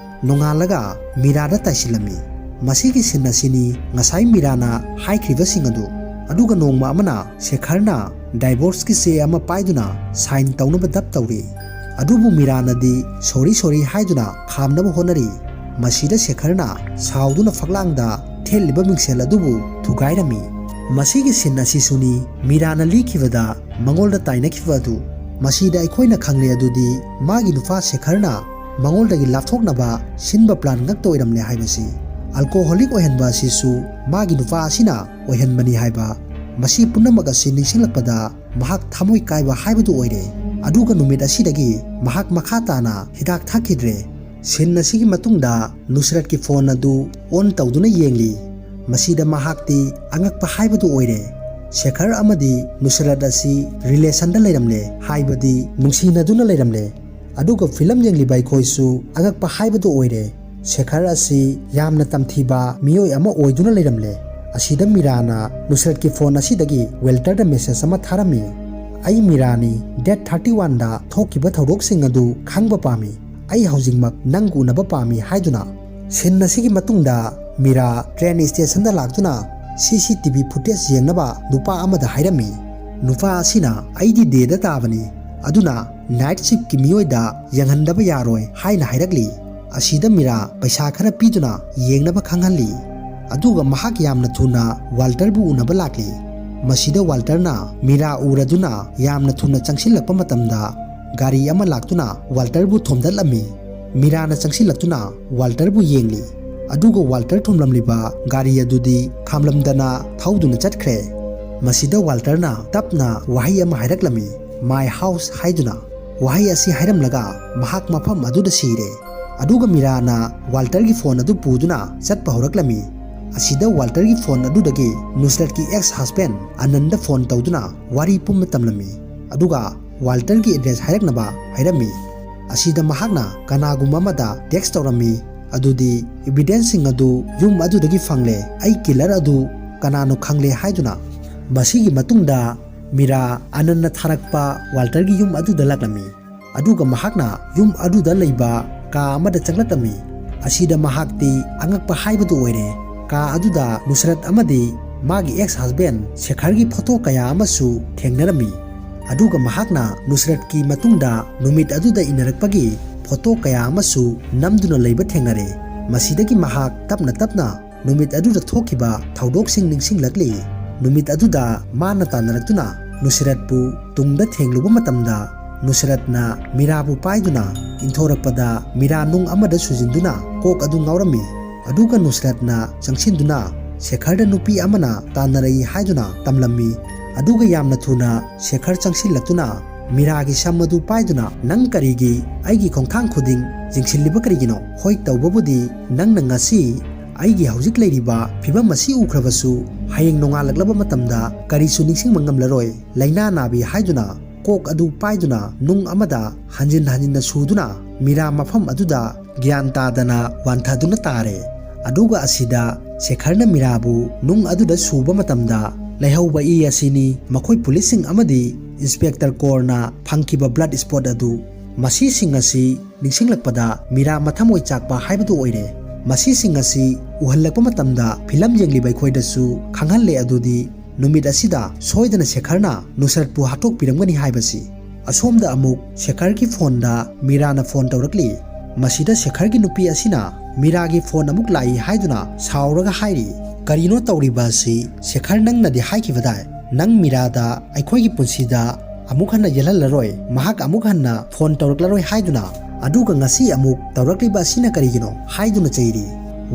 ꯅꯣꯡꯉꯥꯜꯂꯒ ꯃꯤꯔꯥꯗ ꯇꯥꯏꯁꯤꯜꯂꯝꯃꯤ꯫ ꯃꯁꯤꯒꯤ ꯁꯤꯟ ꯑꯁꯤꯅꯤ ꯉꯁꯥꯏ ꯃꯤꯔꯥꯅ ꯍꯥꯏꯈ꯭ꯔꯤꯕꯁꯤꯡ ꯑꯗꯨ꯫ ꯑꯗꯨꯒ ꯅꯣꯡꯃ ꯑꯃꯅ ꯁꯦꯈꯔꯅ ꯗꯥꯏꯚꯣꯔꯁꯀꯤ ꯆꯦ ꯑꯃ ꯄꯥꯏꯗꯨꯅ ꯁꯥꯏꯟ ꯇꯧꯅꯕ ꯗꯞ ꯇꯧꯔꯤ꯫ ꯑꯗꯨꯕꯨ ꯃꯤꯔꯥꯅꯗꯤ ꯁꯣꯔꯤ ꯁꯣꯔꯤ ꯍꯥꯏꯗꯨꯅ ꯈꯥꯝꯅꯕ ꯍꯣꯠꯅꯔꯤ꯫ ꯃꯁꯤꯗ ꯁꯦꯈꯔꯅ ꯁꯥꯎꯗꯨꯅ ꯐꯛꯂꯥꯡꯗ ꯊꯦꯠꯂꯤꯕ ꯃꯤꯡꯁꯦꯜ ꯑꯗꯨꯕꯨ ꯊꯨꯒꯥꯏꯔꯝꯃꯤ꯫ ꯃꯁꯤꯒꯤ ꯁꯤꯟ ꯑꯁꯤꯁꯨꯅꯤ ꯃꯤꯔꯥꯅ ꯂꯤꯈꯤꯕꯗ ꯃꯉꯣꯟꯗ ꯇꯥꯏꯅꯈꯤꯕ ꯑꯗꯨ꯫ ꯃꯁꯤꯗ ꯑꯩꯈꯣꯏꯅ ꯈꯪꯂꯦ ꯑꯗꯨꯗꯤ ꯃꯥꯒꯤ ꯅꯨꯄꯥ ꯁꯦꯈꯔꯅ ꯃꯉꯣꯟꯗꯒꯤ ꯂꯥꯞꯊꯣꯛꯅꯕ ꯁꯤꯟꯕ ꯄ꯭ꯂꯥꯟ ꯉꯛꯇ ꯑꯣꯏꯔꯝꯂꯦ ꯍꯥꯏꯕꯁꯤ꯫ ꯑꯜꯀꯣꯍꯣꯂꯤꯛ ꯑꯣꯏꯍꯟꯕ ꯑꯁꯤꯁꯨ ꯃꯥꯒꯤ ꯅꯨꯄꯥ ꯑꯁꯤꯅ ꯑꯣꯏꯍꯟꯕꯅꯤ ꯍꯥꯏꯕ꯫ ꯃꯁꯤ ꯄꯨꯝꯅꯃꯛ ꯑꯁꯤ ꯅꯤꯡꯁꯤꯡꯂꯛꯄꯗ ꯃꯍꯥꯛ ꯊꯃꯣꯏ ꯀꯥꯏꯕ ꯍꯥꯏꯕꯗꯨ ꯑꯣꯏꯔꯦ꯫ ꯑꯗꯨꯒ ꯅꯨꯃꯤꯠ ꯑꯁꯤꯗꯒꯤ ꯃꯍꯥꯛ ꯃꯈꯥ ꯇꯥꯅ ꯍꯤꯗꯥꯛ ꯊꯛꯈꯤꯗ꯭ꯔꯦ꯫ ꯁꯤꯟ ꯑꯁꯤꯒꯤ ꯃꯇꯨꯡꯗ ꯅꯨꯁꯔꯠꯀꯤ ꯐꯣꯟ ꯑꯗꯨ ꯑꯣꯟ ꯇꯧꯗꯨꯅ ꯌꯦꯡꯂꯤ꯫ ꯃꯁꯤꯗ ꯃꯍꯥꯛꯇꯤ ꯑꯉꯛꯄ ꯍꯥꯏꯕꯗꯨ ꯑꯣꯏꯔꯦ꯫ ꯁꯦꯈꯔ ꯑꯃꯗꯤ ꯅꯨꯁꯔꯠ ꯑꯁꯤ ꯔꯤꯂꯦꯁꯟꯗ ꯂꯩꯔꯝꯂꯦ, ꯍꯥꯏꯕꯗꯤ ꯅꯨꯡꯁꯤꯅꯗꯨꯅ ꯂꯩꯔꯝꯂꯦ꯫ ꯑꯗꯨꯒ ꯐꯤꯂꯝ ꯌꯦꯡꯂꯤꯕ ꯑꯩꯈꯣꯏꯁꯨ ꯑꯉꯛꯄ ꯍꯥꯏꯕꯗꯨ ꯑꯣꯏꯔꯦ꯫ ꯁꯦꯈꯔ ꯑꯁꯤ ꯌꯥꯝꯅ ꯇꯝꯊꯤꯕ ꯃꯤꯑꯣꯏ ꯑꯃ ꯑꯣꯏꯗꯨꯅ ꯂꯩꯔꯝꯂꯦ꯫ ꯑꯁꯤꯗ ꯃꯤꯔꯥꯅ ꯅꯨꯁꯔꯠꯀꯤ ꯐꯣꯟ ꯑꯁꯤꯗꯒꯤ ꯋꯦꯜꯇꯔꯗ ꯃꯦꯁꯦꯖ ꯑꯃ ꯊꯥꯔꯝꯃꯤ꯫ "ꯑꯩ ꯃꯤꯔꯥꯅꯤ, ꯗꯦꯠ ꯊꯥꯔꯇꯤ ꯋꯥꯟꯗ ꯊꯣꯛꯈꯤꯕ ꯊꯧꯗꯣꯛꯁꯤꯡ ꯑꯗꯨ ꯈꯪꯕ ꯄꯥꯝꯃꯤ꯫ ꯑꯩ ꯍꯧꯖꯤꯛꯃꯛ ꯅꯪ ꯎꯅꯕ ꯄꯥꯝꯃꯤ" ꯍꯥꯏꯗꯨꯅ꯫ ꯁꯤꯟ ꯑꯁꯤꯒꯤ ꯃꯇꯨꯡꯗ ꯃꯤꯔꯥ ꯇ꯭ꯔꯦꯟ ꯁ꯭ꯇꯦꯁꯟꯗ ꯂꯥꯛꯇꯨꯅ ꯁꯤ ꯁꯤ ꯇꯤ ꯚꯤ ꯐꯨꯇꯦꯖ ꯌꯦꯡꯅꯕ ꯅꯨꯄꯥ ꯑꯃꯗ ꯍꯥꯏꯔꯝꯃꯤ꯫ ꯅꯨꯄꯥ ꯑꯁꯤꯅ "ꯑꯩꯗꯤ ꯗꯦꯗ ꯇꯥꯕꯅꯤ, ꯑꯗꯨꯅ ꯅꯥꯏꯠ ꯁꯤꯐꯀꯤ ꯃꯤꯑꯣꯏꯗ ꯌꯦꯡꯍꯟꯗꯕ ꯌꯥꯔꯣꯏ" ꯍꯥꯏꯅ ꯍꯥꯏꯔꯛꯂꯤ꯫ ꯑꯁꯤꯗ ꯃꯤꯔꯥ ꯄꯩꯁꯥ ꯈꯔ ꯄꯤꯗꯨꯅ ꯌꯦꯡꯅꯕ ꯈꯪꯍꯜꯂꯤ꯫ ꯑꯗꯨꯒ ꯃꯍꯥꯛ ꯌꯥꯝꯅ ꯊꯨꯅ ꯋꯥꯜꯇꯔꯕꯨ ꯎꯅꯕ ꯂꯥꯛꯂꯤ꯫ ꯃꯁꯤꯗ ꯋꯥꯜꯇꯔꯅ ꯃꯤꯔꯥ ꯎꯔꯗꯨꯅ ꯌꯥꯝꯅ ꯊꯨꯅ ꯆꯪꯁꯤꯜꯂꯛꯄ ꯃꯇꯝꯗ ꯒꯥꯔꯤ ꯑꯃ ꯂꯥꯛꯇꯨꯅ ꯋꯥꯜꯇꯔꯕꯨ ꯊꯣꯝꯗꯠꯂꯝꯃꯤ꯫ ꯃꯤꯔꯥꯅ ꯆꯪꯁꯤꯜꯂꯛꯇꯨꯅ ꯋꯥꯜꯇꯔꯕꯨ ꯌꯦꯡꯂꯤ꯫ ꯑꯗꯨꯒ ꯋꯥꯜꯇꯔ ꯊꯣꯝꯂꯝꯂꯤꯕ ꯒꯥꯔꯤ ꯑꯗꯨꯗꯤ ꯈꯥꯝꯂꯝꯗꯅ ꯊꯧꯗꯨꯅ ꯆꯠꯈ꯭ꯔꯦ꯫ ꯃꯁꯤꯗ ꯋꯥꯜꯇꯔꯅ ꯇꯞꯅ ꯋꯥꯍꯩ ꯑꯃ ꯍꯥꯏꯔꯛꯂꯝꯃꯤ, "My house" ꯍꯥꯏꯗꯨꯅ꯫ ꯋꯥꯍꯩ ꯑꯁꯤ ꯍꯥꯏꯔꯝꯂꯒ ꯃꯍꯥꯛ ꯃꯐꯝ ꯑꯗꯨꯗ ꯁꯤꯔꯦ꯫ ꯑꯗꯨꯒ ꯃꯤꯔꯥꯅ ꯋꯥꯜꯇꯔꯒꯤ ꯐꯣꯟ ꯑꯗꯨ ꯄꯨꯗꯨꯅ ꯆꯠꯄ ꯍꯧꯔꯛꯂꯝꯃꯤ꯫ ꯑꯁꯤꯗ ꯋꯥꯜꯇꯔꯒꯤ ꯐꯣꯟ ꯑꯗꯨꯗꯒꯤ ꯅꯨꯁꯔꯠꯀꯤ ꯑꯦꯛꯁ ꯍꯁꯕꯦꯟ ꯑꯅꯟꯗ ꯐꯣꯟ ꯇꯧꯗꯨꯅ ꯋꯥꯔꯤ ꯄꯨꯝꯕ ꯇꯝꯂꯝꯃꯤ꯫ ꯑꯗꯨꯒ ꯋꯥꯜꯇꯔꯒꯤ ꯑꯦꯗ꯭ꯔꯦꯁ ꯍꯥꯏꯔꯛꯅꯕ ꯍꯥꯏꯔꯝꯃꯤ꯫ ꯑꯁꯤꯗ ꯃꯍꯥꯛꯅ ꯀꯅꯥꯒꯨꯝꯕ ꯑꯃꯗ ꯇꯦꯛꯁ ꯇꯧꯔꯝꯃꯤ꯫ ꯑꯗꯨꯗꯤ ꯏꯕꯤꯗꯦꯟꯁꯁꯤꯡ ꯑꯗꯨ ꯌꯨꯝ ꯑꯗꯨꯗꯒꯤ ꯐꯪꯂꯦ꯫ ꯑꯩ ꯀꯤꯂꯔ ꯑꯗꯨ ꯀꯅꯥꯅꯣ ꯈꯪꯂꯦ ꯍꯥꯏꯗꯨꯅ꯫ ꯃꯁꯤꯒꯤ ꯃꯇꯨꯡꯗ ꯃꯤꯔꯥ ꯑꯅꯟꯅ ꯊꯥꯔꯛꯄ ꯋꯥꯜꯇꯔꯒꯤ ꯌꯨꯝ ꯑꯗꯨꯗ ꯂꯥꯛꯂꯝꯃꯤ꯫ ꯑꯗꯨꯒ ꯃꯍꯥꯛꯅ ꯌꯨꯝ ꯑꯗꯨꯗ ꯂꯩꯕ ꯀꯥ ꯑꯃꯗ ꯆꯪꯂꯛꯂꯝꯃꯤ꯫ ꯑꯁꯤꯗ ꯃꯍꯥꯛꯇꯤ ꯑꯉꯛꯄ ꯍꯥꯏꯕꯗꯨ ꯑꯣꯏꯔꯦ꯫ ꯀꯥ ꯑꯗꯨꯗ ꯅꯨꯁꯔꯠ ꯑꯃꯗꯤ ꯃꯥꯒꯤ ꯑꯦꯛꯁ ꯍꯁꯕꯦꯟ ꯁꯦꯈꯔꯒꯤ ꯐꯣꯇꯣ ꯀꯌꯥ ꯑꯃꯁꯨ ꯊꯦꯡꯅꯔꯝꯃꯤ꯫ ꯑꯗꯨꯒ ꯃꯍꯥꯛꯅ ꯅꯨꯁꯔꯠꯀꯤ ꯃꯇꯨꯡꯗ ꯅꯨꯃꯤꯠ ꯑꯗꯨꯗ ꯏꯟꯅꯔꯛꯄꯒꯤ ꯐꯣꯇꯣ ꯀꯌꯥ ꯑꯃꯁꯨ ꯅꯝꯗꯨꯅ ꯂꯩꯕ ꯊꯦꯡꯅꯔꯦ꯫ ꯃꯁꯤꯗꯒꯤ ꯃꯍꯥꯛ ꯇꯞꯅ ꯇꯞꯅ ꯅꯨꯃꯤꯠ ꯑꯗꯨꯗ ꯊꯣꯛꯈꯤꯕ ꯊꯧꯗꯣꯛꯁꯤꯡ ꯅꯤꯡꯁꯤꯡꯂꯛꯂꯤ꯫ ꯅꯨꯃꯤꯠ ꯑꯗꯨꯗ ꯃꯥꯅ ꯇꯥꯟꯅꯔꯛꯇꯨꯅ ꯅꯨꯁꯔꯠꯄꯨ ꯇꯨꯡꯗ ꯊꯦꯡꯂꯨꯕ ꯃꯇꯝꯗ, ꯅꯨꯁꯔꯠꯅ ꯃꯤꯔꯥꯕꯨ ꯄꯥꯏꯗꯨꯅ ꯏꯟꯊꯣꯔꯛꯄꯗ ꯃꯤꯔꯥ ꯅꯨꯡ ꯑꯃꯗ ꯁꯨꯖꯤꯟꯗꯨꯅ ꯀꯣꯛ ꯑꯗꯨ ꯉꯥꯎꯔꯝꯃꯤ꯫ ꯑꯗꯨꯒ ꯅꯨꯁꯔꯠꯅ ꯆꯪꯁꯤꯟꯗꯨꯅ ꯁꯦꯈꯔꯗ ꯅꯨꯄꯤ ꯑꯃꯅ ꯇꯥꯟꯅꯔꯛꯏ ꯍꯥꯏꯗꯨꯅ ꯇꯝꯂꯝꯃꯤ꯫ ꯑꯗꯨꯒ ꯌꯥꯝꯅ ꯊꯨꯅ ꯁꯦꯈꯔ ꯆꯪꯁꯤꯜꯂꯛꯇꯨꯅ ꯃꯤꯔꯥꯒꯤ ꯁꯝ ꯑꯗꯨ ꯄꯥꯏꯗꯨꯅ, "ꯅꯪ ꯀꯔꯤꯒꯤ ꯑꯩꯒꯤ ꯈꯣꯡꯊꯥꯡ ꯈꯨꯗꯤꯡ ꯌꯦꯡꯁꯤꯜꯂꯤꯕ ꯀꯔꯤꯒꯤꯅꯣ? ꯍꯣꯏ, ꯇꯧꯕꯕꯨꯗꯤ ꯅꯪꯅ ꯉꯁꯤ ꯑꯩꯒꯤ ꯍꯧꯖꯤꯛ ꯂꯩꯔꯤꯕ ꯐꯤꯕꯝ ꯑꯁꯤ ꯎꯈ꯭ꯔꯕꯁꯨ, ꯍꯌꯦꯡ ꯅꯣꯡꯉꯥꯜꯂꯛꯂꯕ ꯃꯇꯝꯗ ꯀꯔꯤꯁꯨ ꯅꯤꯡꯁꯤꯡꯕ ꯉꯝꯂꯔꯣꯏ꯫ ꯂꯥꯏꯅꯥ ꯅꯥꯕꯤ" ꯍꯥꯏꯗꯨꯅ ꯀꯣꯛ ꯑꯗꯨ ꯄꯥꯏꯗꯨꯅ ꯅꯨꯡ ꯑꯃꯗ ꯍꯟꯖꯤꯟ ꯍꯟꯖꯤꯟꯅ ꯁꯨꯗꯨꯅ ꯃꯤꯔꯥ ꯃꯐꯝ ꯑꯗꯨꯗ ꯒ꯭ꯌꯥꯟ ꯇꯥꯗꯅ ꯋꯥꯟꯊꯗꯨꯅ ꯇꯥꯔꯦ꯫ ꯑꯗꯨꯒ ꯑꯁꯤꯗ ꯁꯦꯈꯔꯅ ꯃꯤꯔꯥꯕꯨ ꯅꯨꯡ ꯑꯗꯨꯗ ꯁꯨꯕ ꯃꯇꯝꯗ ꯂꯩꯍꯧꯕ ꯏ ꯑꯁꯤꯅꯤ ꯃꯈꯣꯏ ꯄꯨꯂꯤꯁꯁꯤꯡ ꯑꯃꯗꯤ ꯏꯟꯁꯄꯦꯛꯇꯔ ꯀꯣꯔꯅ ꯐꯪꯈꯤꯕ ꯕ꯭ꯂꯗ ꯁ꯭ꯄꯣꯠ ꯑꯗꯨ꯫ ꯃꯁꯤꯁꯤꯡ ꯑꯁꯤ ꯅꯤꯡꯁꯤꯡꯂꯛꯄꯗ ꯃꯤꯔꯥ ꯃꯊꯃꯣꯏ ꯆꯥꯛꯄ ꯍꯥꯏꯕꯗꯨ ꯑꯣꯏꯔꯦ꯫ ꯃꯁꯤꯁꯤꯡ ꯑꯁꯤ ꯎꯍꯜꯂꯛꯄ ꯃꯇꯝꯗ ꯐꯤꯂꯝ ꯌꯦꯡꯂꯤꯕ ꯑꯩꯈꯣꯏꯗꯁꯨ ꯈꯪꯍꯜꯂꯦ꯫ ꯑꯗꯨꯗꯤ ꯅꯨꯃꯤꯠ ꯑꯁꯤꯗ ꯁꯣꯏꯗꯅ ꯁꯦꯈꯔꯅ ꯅꯨꯁꯔꯠꯄꯨ ꯍꯥꯠꯇꯣꯛꯄꯤꯔꯝꯒꯅꯤ ꯍꯥꯏꯕꯁꯤ꯫ ꯑꯁꯣꯝꯗ ꯑꯃꯨꯛ ꯁꯦꯈꯔꯒꯤ ꯐꯣꯟꯗ ꯃꯤꯔꯥꯅ ꯐꯣꯟ ꯇꯧꯔꯛꯂꯤ꯫ ꯃꯁꯤꯗ ꯁꯦꯈꯔꯒꯤ ꯅꯨꯄꯤ ꯑꯁꯤꯅ ꯃꯤꯔꯥꯒꯤ ꯐꯣꯟ ꯑꯃꯨꯛ ꯂꯥꯛꯏ ꯍꯥꯏꯗꯨꯅ ꯁꯥꯎꯔꯒ ꯍꯥꯏꯔꯤ, "ꯀꯔꯤꯅꯣ ꯇꯧꯔꯤꯕ ꯑꯁꯤ? ꯁꯦꯈꯔ, ꯅꯪꯅꯗꯤ ꯍꯥꯏꯈꯤꯕꯗꯥꯏ ꯅꯪ ꯃꯤꯔꯥꯗ ꯑꯩꯈꯣꯏꯒꯤ ꯄꯨꯟꯁꯤꯗ ꯑꯃꯨꯛ ꯍꯟꯅ ꯌꯦꯜꯍꯜꯂꯔꯣꯏ, ꯃꯍꯥꯛ ꯑꯃꯨꯛ ꯍꯟꯅ ꯐꯣꯟ ꯇꯧꯔꯛꯂꯔꯣꯏ ꯍꯥꯏꯗꯨꯅ, ꯑꯗꯨꯒ ꯉꯁꯤ ꯑꯃꯨꯛ ꯇꯧꯔꯛꯂꯤꯕ ꯑꯁꯤꯅ ꯀꯔꯤꯒꯤꯅꯣ?" ꯍꯥꯏꯗꯨꯅ ꯆꯩꯔꯤ꯫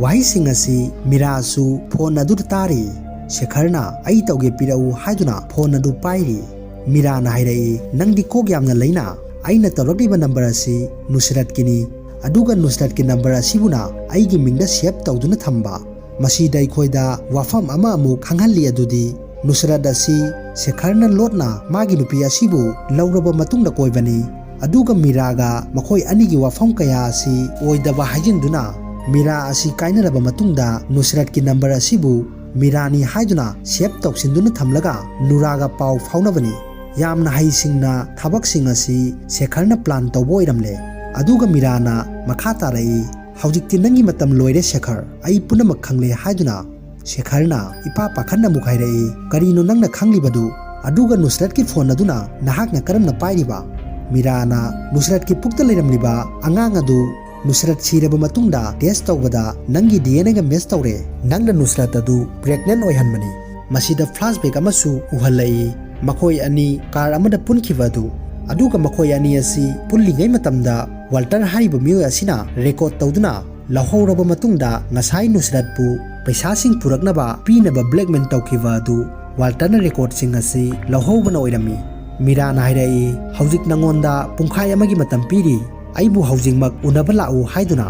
ꯋꯥꯍꯩꯁꯤꯡ ꯑꯁꯤ ꯃꯤꯔꯥꯁꯨ ꯐꯣꯟ ꯑꯗꯨꯗ ꯇꯥꯔꯤ꯫ ꯁꯦꯈꯔꯅ "ꯑꯩ ꯇꯧꯒꯦ, ꯄꯤꯔꯛꯎ" ꯍꯥꯏꯗꯨꯅ ꯐꯣꯟ ꯑꯗꯨ ꯄꯥꯏꯔꯤ꯫ ꯃꯤꯔꯥꯅ ꯍꯥꯏꯔꯛꯏ, "ꯅꯪꯗꯤ ꯀꯣꯛ ꯌꯥꯝꯅ ꯂꯩꯅ꯫ ꯑꯩꯅ ꯇꯧꯔꯛꯂꯤꯕ ꯅꯝꯕꯔ ꯑꯁꯤ ꯅꯨꯁꯔꯠꯀꯤꯅꯤ, ꯑꯗꯨꯒ ꯅꯨꯁꯔꯠꯀꯤ ꯅꯝꯕꯔ ꯑꯁꯤꯕꯨꯅ ꯑꯩꯒꯤ ꯃꯤꯡꯗ ꯁꯦꯚ ꯇꯧꯗꯨꯅ ꯊꯝꯕ꯫" ꯃꯁꯤꯗ ꯑꯩꯈꯣꯏꯗ ꯋꯥꯐꯝ ꯑꯃ ꯑꯃꯨꯛ ꯈꯪꯍꯜꯂꯤ, ꯑꯗꯨꯗꯤ ꯅꯨꯁꯔꯠ ꯑꯁꯤ ꯁꯦꯈꯔꯅ ꯂꯣꯠꯅ ꯃꯥꯒꯤ ꯅꯨꯄꯤ ꯑꯁꯤꯕꯨ ꯂꯧꯔꯕ ꯃꯇꯨꯡꯗ ꯀꯣꯏꯕꯅꯤ꯫ ꯑꯗꯨꯒ ꯃꯤꯔꯥꯒ ꯃꯈꯣꯏ ꯑꯅꯤꯒꯤ ꯋꯥꯐꯝ ꯀꯌꯥ ꯑꯁꯤ ꯑꯣꯏꯗꯕ ꯍꯥꯏꯖꯤꯟꯗꯨꯅ, ꯃꯤꯔꯥ ꯑꯁꯤ ꯀꯥꯏꯅꯔꯕ ꯃꯇꯨꯡꯗ ꯅꯨꯁꯔꯠꯀꯤ ꯅꯝꯕꯔ ꯑꯁꯤꯕꯨ ꯃꯤꯔꯥꯅꯤ ꯍꯥꯏꯗꯨꯅ ꯁꯦꯚ ꯇꯧꯁꯤꯟꯗꯨꯅ ꯊꯝꯂꯒ ꯅꯨꯔꯥꯒ ꯄꯥꯎ ꯐꯥꯎꯅꯕꯅꯤ꯫ ꯌꯥꯝꯅ ꯍꯩꯁꯤꯡꯅ ꯊꯕꯛꯁꯤꯡ ꯑꯁꯤ ꯁꯦꯈꯔꯅ ꯄ꯭ꯂꯥꯟ ꯇꯧꯕ ꯑꯣꯏꯔꯝꯂꯦ꯫ ꯑꯗꯨꯒ ꯃꯤꯔꯥꯅ ꯃꯈꯥ ꯇꯥꯔꯛꯏ, "ꯍꯧꯖꯤꯛꯇꯤ ꯅꯪꯒꯤ ꯃꯇꯝ ꯂꯣꯏꯔꯦ ꯁꯦꯈꯔ, ꯑꯩ ꯄꯨꯝꯅꯃꯛ ꯈꯪꯂꯦ" ꯍꯥꯏꯗꯨꯅ ꯁꯦꯈꯔꯅ ꯏꯄꯥ ꯄꯥꯈꯠꯅ ꯑꯃꯨꯛ ꯍꯥꯏꯔꯛꯏ, "ꯀꯔꯤꯅꯣ ꯅꯪꯅ ꯈꯪꯂꯤꯕꯗꯨ? ꯑꯗꯨꯒ ꯅꯨꯁꯔꯠꯀꯤ ꯐꯣꯟ ꯑꯗꯨꯅ ꯅꯍꯥꯛꯅ ꯀꯔꯝꯅ ꯄꯥꯏꯔꯤꯕ?" ꯃꯤꯔꯥꯅ ꯅꯨꯁꯔꯠꯀꯤ ꯄꯨꯛꯇ ꯂꯩꯔꯝꯂꯤꯕ ꯑꯉꯥꯡ ꯑꯗꯨ ꯅꯨꯁꯔꯠ ꯁꯤꯔꯕ ꯃꯇꯨꯡꯗ ꯇꯦꯁ ꯇꯧꯕꯗ ꯅꯪꯒꯤ ꯗꯤ ꯑꯦꯟ ꯑꯦꯒ ꯃꯦꯆ ꯇꯧꯔꯦ꯫ ꯅꯪꯅ ꯅꯨꯁꯔꯠ ꯑꯗꯨ ꯄ꯭ꯔꯦꯒꯅꯦꯟ ꯑꯣꯏꯍꯟꯕꯅꯤ꯫ ꯃꯁꯤꯗ ꯐ꯭ꯂꯥꯁꯕꯦꯛ ꯑꯃꯁꯨ ꯎꯍꯜꯂꯛꯏ꯫ ꯃꯈꯣꯏ ꯑꯅꯤ ꯀꯥꯔ ꯑꯃꯗ ꯄꯨꯟꯈꯤꯕ ꯑꯗꯨ, ꯑꯗꯨꯒ ꯃꯈꯣꯏ ꯑꯅꯤ ꯑꯁꯤ ꯄꯨꯜꯂꯤꯉꯩ ꯃꯇꯝꯗ ꯋꯥꯜꯇꯔ ꯍꯥꯏꯔꯤꯕ ꯃꯤꯑꯣꯏ ꯑꯁꯤꯅ ꯔꯦꯀꯣꯔꯗ ꯇꯧꯗꯨꯅ ꯂꯧꯍꯧꯔꯕ ꯃꯇꯨꯡꯗ ꯉꯁꯥꯏ ꯅꯨꯁꯔꯠꯄꯨ ꯄꯩꯁꯥꯁꯤꯡ ꯄꯨꯔꯛꯅꯕ ꯄꯤꯅꯕ ꯕ꯭ꯂꯦꯛꯃꯦꯜ ꯇꯧꯈꯤꯕ ꯑꯗꯨ ꯋꯥꯜꯇꯔꯅ ꯔꯦꯀꯣꯔꯗꯁꯤꯡ ꯑꯁꯤ ꯂꯧꯍꯧꯕꯅ ꯑꯣꯏꯔꯝꯃꯤ꯫ ꯃꯤꯔꯥꯅ ꯍꯥꯏꯔꯛꯏ, "ꯍꯧꯖꯤꯛ ꯅꯉꯣꯟꯗ ꯄꯨꯡꯈꯥꯏ ꯑꯃꯒꯤ ꯃꯇꯝ ꯄꯤꯔꯤ, ꯑꯩꯕꯨ ꯍꯧꯖꯤꯛꯃꯛ ꯎꯅꯕ ꯂꯥꯛꯎ" ꯍꯥꯏꯗꯨꯅ꯫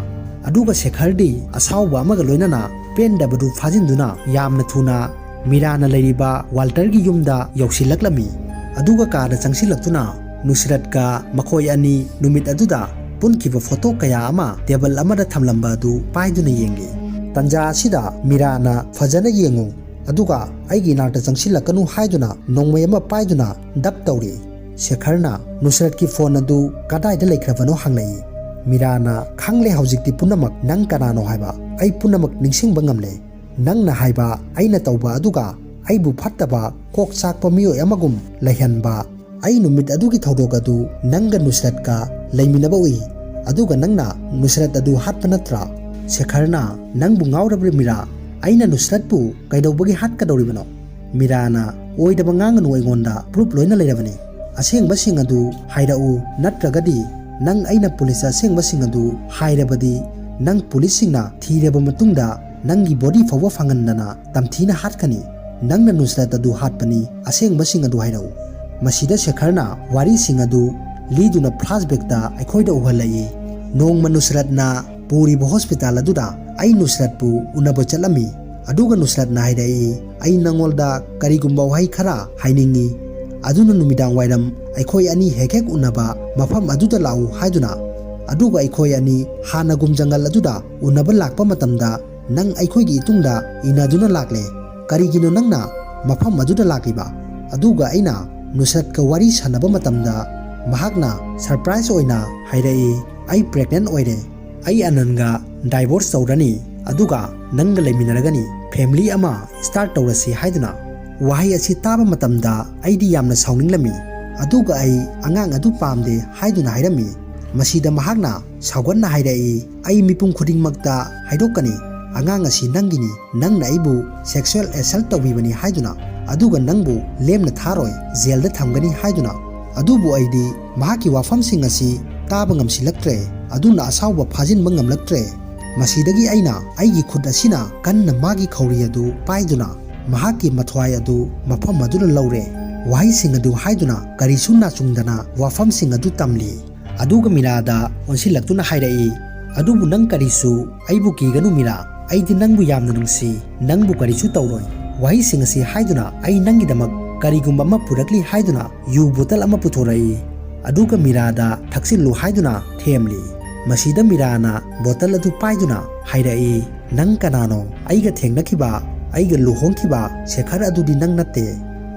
ꯑꯗꯨꯒ ꯁꯦꯈꯔꯗꯤ ꯑꯁꯥꯎꯕ ꯑꯃꯒ ꯂꯣꯏꯅꯅ ꯄꯦꯟꯗꯕꯗꯨ ꯐꯥꯖꯤꯟꯗꯨꯅ ꯌꯥꯝꯅ ꯊꯨꯅ ꯃꯤꯔꯥꯅ ꯂꯩꯔꯤꯕ ꯋꯥꯜꯇꯔꯒꯤ ꯌꯨꯝꯗ ꯌꯧꯁꯤꯜꯂꯛꯂꯝꯃꯤ꯫ ꯑꯗꯨꯒ ꯀꯥꯗ ꯆꯪꯁꯤꯜꯂꯛꯇꯨꯅ ꯅꯨꯁꯔꯠꯀ ꯃꯈꯣꯏ ꯑꯅꯤ ꯅꯨꯃꯤꯠ ꯑꯗꯨꯗ ꯄꯨꯟꯈꯤꯕ ꯐꯣꯇꯣ ꯀꯌꯥ ꯑꯃ ꯇꯦꯕꯜ ꯑꯃꯗ ꯊꯝꯂꯝꯕ ꯑꯗꯨ ꯄꯥꯏꯗꯨꯅ ꯌꯦꯡꯂꯤ꯫ ꯇꯟꯖꯥ ꯑꯁꯤꯗ ꯃꯤꯔꯥꯅ ꯐꯖꯅ ꯌꯦꯡꯉꯨ, ꯑꯗꯨꯒ ꯑꯩꯒꯤ ꯏꯅꯥꯛꯇ ꯆꯪꯁꯤꯜꯂꯛꯀꯅꯨ ꯍꯥꯏꯗꯨꯅ ꯅꯣꯡꯃꯩ ꯑꯃ ꯄꯥꯏꯗꯨꯅ ꯗꯞ ꯇꯧꯔꯤ꯫ ꯁꯦꯈꯔꯅ ꯅꯨꯁꯔꯠꯀꯤ ꯐꯣꯟ ꯑꯗꯨ ꯀꯗꯥꯏꯗ ꯂꯩꯈ꯭ꯔꯕꯅꯣ ꯍꯪꯂꯛꯏ꯫ ꯃꯤꯔꯥꯅ, "ꯈꯪꯂꯦ ꯍꯧꯖꯤꯛꯇꯤ ꯄꯨꯝꯅꯃꯛ, ꯅꯪ ꯀꯅꯥꯅꯣ ꯍꯥꯏꯕ ꯑꯩ ꯄꯨꯝꯅꯃꯛ ꯅꯤꯡꯁꯤꯡꯕ ꯉꯝꯂꯦ꯫ ꯅꯪꯅ ꯍꯥꯏꯕ ꯑꯩꯅ ꯇꯧꯕ ꯑꯗꯨꯒ ꯑꯩꯕꯨ ꯐꯠꯇꯕ ꯀꯣꯛ ꯆꯥꯛꯄ ꯃꯤꯑꯣꯏ ꯑꯃꯒꯨꯝ ꯂꯩꯍꯟꯕ꯫ ꯑꯩ ꯅꯨꯃꯤꯠ ꯑꯗꯨꯒꯤ ꯊꯧꯗꯣꯛ ꯑꯗꯨ ꯅꯪꯒ ꯅꯨꯁꯔꯠꯀ ꯂꯩꯃꯤꯟꯅꯕ ꯎꯏ, ꯑꯗꯨꯒ ꯅꯪꯅ ꯅꯨꯁꯔꯠ ꯑꯗꯨ ꯍꯥꯠꯄ ꯅꯠꯇ꯭ꯔꯥ?" ꯁꯦꯈꯔꯅ, "ꯅꯪꯕꯨ ꯉꯥꯎꯔꯕ꯭ꯔꯥ ꯃꯤꯔꯥ? ꯑꯩꯅ ꯅꯨꯁꯔꯠꯄꯨ ꯀꯩꯗꯧꯕꯒꯤ ꯍꯥꯠꯀꯗꯧꯔꯤꯕꯅꯣ?" ꯃꯤꯔꯥꯅ, "ꯑꯣꯏꯗꯕ ꯉꯥꯡꯒꯅꯨ, ꯑꯩꯉꯣꯟꯗ ꯄ꯭ꯔꯨꯞ ꯂꯣꯏꯅ ꯂꯩꯔꯕꯅꯤ꯫ ꯑꯁꯦꯡꯕꯁꯤꯡ ꯑꯗꯨ ꯍꯥꯏꯔꯛꯎ, ꯅꯠꯇ꯭ꯔꯒꯗꯤ ꯅꯪ ꯑꯩꯅ ꯄꯨꯂꯤꯁꯇ ꯑꯁꯦꯡꯕꯁꯤꯡ ꯑꯗꯨ ꯍꯥꯏꯔꯕꯗꯤ ꯅꯪ ꯄꯨꯂꯤꯁꯁꯤꯡꯅ ꯊꯤꯔꯕ ꯃꯇꯨꯡꯗ ꯅꯪꯒꯤ ꯕꯣꯗꯤ ꯐꯥꯎꯕ ꯐꯪꯍꯟꯗꯅ ꯇꯝꯊꯤꯅ ꯍꯥꯠꯀꯅꯤ꯫ ꯅꯪꯅ ꯅꯨꯁꯔꯠ ꯑꯗꯨ ꯍꯥꯠꯄꯅꯤ, ꯑꯁꯦꯡꯕꯁꯤꯡ ꯑꯗꯨ ꯍꯥꯏꯔꯛꯎ꯫" ꯃꯁꯤꯗ ꯁꯦꯈꯔꯅ ꯋꯥꯔꯤꯁꯤꯡ ꯑꯗꯨ ꯂꯤꯗꯨꯅ ꯐ꯭ꯂꯥꯁꯕꯦꯛꯇ ꯑꯩꯈꯣꯏꯗ ꯎꯍꯜꯂꯛꯏ꯫ ꯅꯣꯡꯃ ꯅꯨꯁꯔꯠꯅ ꯄꯨꯔꯤꯕ ꯍꯣꯁꯄꯤꯇꯥꯜ ꯑꯗꯨꯗ ꯑꯩ ꯅꯨꯁꯔꯠꯄꯨ ꯎꯅꯕ ꯆꯠꯂꯝꯃꯤ꯫ ꯑꯗꯨꯒ ꯅꯨꯁꯔꯠꯅ ꯍꯥꯏꯔꯛꯏ, "ꯑꯩ ꯅꯉꯣꯟꯗ ꯀꯔꯤꯒꯨꯝꯕ ꯋꯥꯍꯩ ꯈꯔ ꯍꯥꯏꯅꯤꯡꯏ꯫ ꯑꯗꯨꯅ ꯅꯨꯃꯤꯗꯥꯡ ꯋꯥꯏꯔꯝ ꯑꯩꯈꯣꯏ ꯑꯅꯤ ꯍꯦꯛ ꯍꯦꯛ ꯎꯅꯕ ꯃꯐꯝ ꯑꯗꯨꯗ ꯂꯥꯛꯎ ꯍꯥꯏꯗꯨꯅ꯫ ꯑꯗꯨꯒ ꯑꯩꯈꯣꯏ ꯑꯅꯤ ꯍꯥꯟꯅꯒꯨꯝ ꯖꯪꯒꯜ ꯑꯗꯨꯗ ꯎꯅꯕ ꯂꯥꯛꯄ ꯃꯇꯝꯗ ꯅꯪ ꯑꯩꯈꯣꯏꯒꯤ ꯏꯇꯨꯡꯗ ꯏꯟꯅꯗꯨꯅ ꯂꯥꯛꯂꯦ꯫ ꯀꯔꯤꯒꯤꯅꯣ ꯅꯪꯅ ꯃꯐꯝ ꯑꯗꯨꯗ ꯂꯥꯛꯂꯤꯕ? ꯑꯗꯨꯒ ꯑꯩꯅ ꯅꯨꯁꯔꯠꯀ ꯋꯥꯔꯤ ꯁꯥꯟꯅꯕ ꯃꯇꯝꯗ ꯃꯍꯥꯛꯅ ꯁꯔꯄ꯭ꯔꯥꯏꯖ ꯑꯣꯏꯅ ꯍꯥꯏꯔꯛꯏ, "ꯑꯩ ꯄ꯭ꯔꯦꯒꯅꯦꯟ ꯑꯣꯏꯔꯦ꯫ ꯑꯩ ꯑꯅꯟꯒ ꯗꯥꯏꯚꯣꯔꯁ ꯇꯧꯔꯅꯤ, ꯑꯗꯨꯒ ꯅꯪꯒ ꯂꯩꯃꯤꯟꯅꯔꯒꯅꯤ, ꯐꯦꯃꯤꯂꯤ ꯑꯃ ꯁ꯭ꯇꯥꯔꯠ ꯇꯧꯔꯁꯤ" ꯍꯥꯏꯗꯨꯅ꯫ ꯋꯥꯍꯩ ꯑꯁꯤ ꯇꯥꯕ ꯃꯇꯝꯗ ꯑꯩꯗꯤ ꯌꯥꯝꯅ ꯁꯥꯎꯅꯤꯡꯂꯝꯃꯤ꯫ ꯑꯗꯨꯒ ꯑꯩ ꯑꯉꯥꯡ ꯑꯗꯨ ꯄꯥꯝꯗꯦ ꯍꯥꯏꯗꯨꯅ ꯍꯥꯏꯔꯝꯃꯤ꯫ ꯃꯁꯤꯗ ꯃꯍꯥꯛꯅ ꯁꯥꯎꯒꯟꯅ ꯍꯥꯏꯔꯛꯏ, "ꯑꯩ ꯃꯤꯄꯨꯝ ꯈꯨꯗꯤꯡꯃꯛꯇ ꯍꯥꯏꯗꯣꯛꯀꯅꯤ, ꯑꯉꯥꯡ ꯑꯁꯤ ꯅꯪꯒꯤꯅꯤ, ꯅꯪꯅ ꯑꯩꯕꯨ ꯁꯦꯛꯁꯨꯑꯦꯜ ꯑꯦꯁꯜꯠ ꯇꯧꯕꯤꯕꯅꯤ ꯍꯥꯏꯗꯨꯅ, ꯑꯗꯨꯒ ꯅꯪꯕꯨ ꯂꯦꯝꯅ ꯊꯥꯔꯣꯏ, ꯖꯦꯜꯗ ꯊꯝꯒꯅꯤ" ꯍꯥꯏꯗꯨꯅ꯫ ꯑꯗꯨꯕꯨ ꯑꯩꯗꯤ ꯃꯍꯥꯛꯀꯤ ꯋꯥꯐꯝꯁꯤꯡ ꯑꯁꯤ ꯇꯥꯕ ꯉꯝꯁꯤꯜꯂꯛꯇ꯭ꯔꯦ, ꯑꯗꯨꯅ ꯑꯁꯥꯎꯕ ꯐꯥꯖꯤꯟꯕ ꯉꯝꯂꯛꯇ꯭ꯔꯦ꯫ ꯃꯁꯤꯗꯒꯤ ꯑꯩꯅ ꯑꯩꯒꯤ ꯈꯨꯠ ꯑꯁꯤꯅ ꯀꯟꯅ ꯃꯥꯒꯤ ꯈꯧꯔꯤ ꯑꯗꯨ ꯄꯥꯏꯗꯨꯅ ꯃꯍꯥꯛꯀꯤ ꯃꯊ꯭ꯋꯥꯏ ꯑꯗꯨ ꯃꯐꯝ ꯑꯗꯨꯅ ꯂꯧꯔꯦ꯫ ꯋꯥꯍꯩꯁꯤꯡ ꯑꯗꯨ ꯍꯥꯏꯗꯨꯅ ꯀꯔꯤꯁꯨ ꯅꯥꯆꯨꯡꯗꯅ ꯋꯥꯐꯝꯁꯤꯡ ꯑꯗꯨ ꯇꯝꯂꯤ꯫ ꯑꯗꯨꯒ ꯃꯤꯔꯥꯗ ꯑꯣꯟꯁꯤꯜꯂꯛꯇꯨꯅ ꯍꯥꯏꯔꯛꯏ, "ꯑꯗꯨꯕꯨ ꯅꯪ ꯀꯔꯤꯁꯨ ꯑꯩꯕꯨ ꯀꯤꯒꯅꯨ ꯃꯤꯔꯥ, ꯑꯩꯗꯤ ꯅꯪꯕꯨ ꯌꯥꯝꯅ ꯅꯨꯡꯁꯤ, ꯅꯪꯕꯨ ꯀꯔꯤꯁꯨ ꯇꯧꯔꯣꯏ"꯫ ꯋꯥꯍꯩꯁꯤꯡ ꯑꯁꯤ ꯍꯥꯏꯗꯨꯅ ꯑꯩ ꯅꯪꯒꯤꯗꯃꯛ ꯀꯔꯤꯒꯨꯝꯕ ꯑꯃ ꯄꯨꯔꯛꯂꯤ ꯍꯥꯏꯗꯨꯅ ꯌꯨ ꯕꯣꯇꯜ ꯑꯃ ꯄꯨꯊꯣꯔꯛꯏ꯫ ꯑꯗꯨꯒ ꯃꯤꯔꯥꯗ ꯊꯛꯆꯤꯜꯂꯨ ꯍꯥꯏꯗꯨꯅ ꯊꯦꯝꯂꯤ꯫ ꯃꯁꯤꯗ ꯃꯤꯔꯥꯅ ꯕꯣꯇꯜ ꯑꯗꯨ ꯄꯥꯏꯗꯨꯅ ꯍꯥꯏꯔꯛꯏ, "ꯅꯪ ꯀꯅꯥꯅꯣ? ꯑꯩꯒ ꯊꯦꯡꯅꯈꯤꯕ, ꯑꯩꯒ ꯂꯨꯍꯣꯡꯈꯤꯕ ꯁꯦꯈꯔ ꯑꯗꯨꯗꯤ ꯅꯪ ꯅꯠꯇꯦ꯫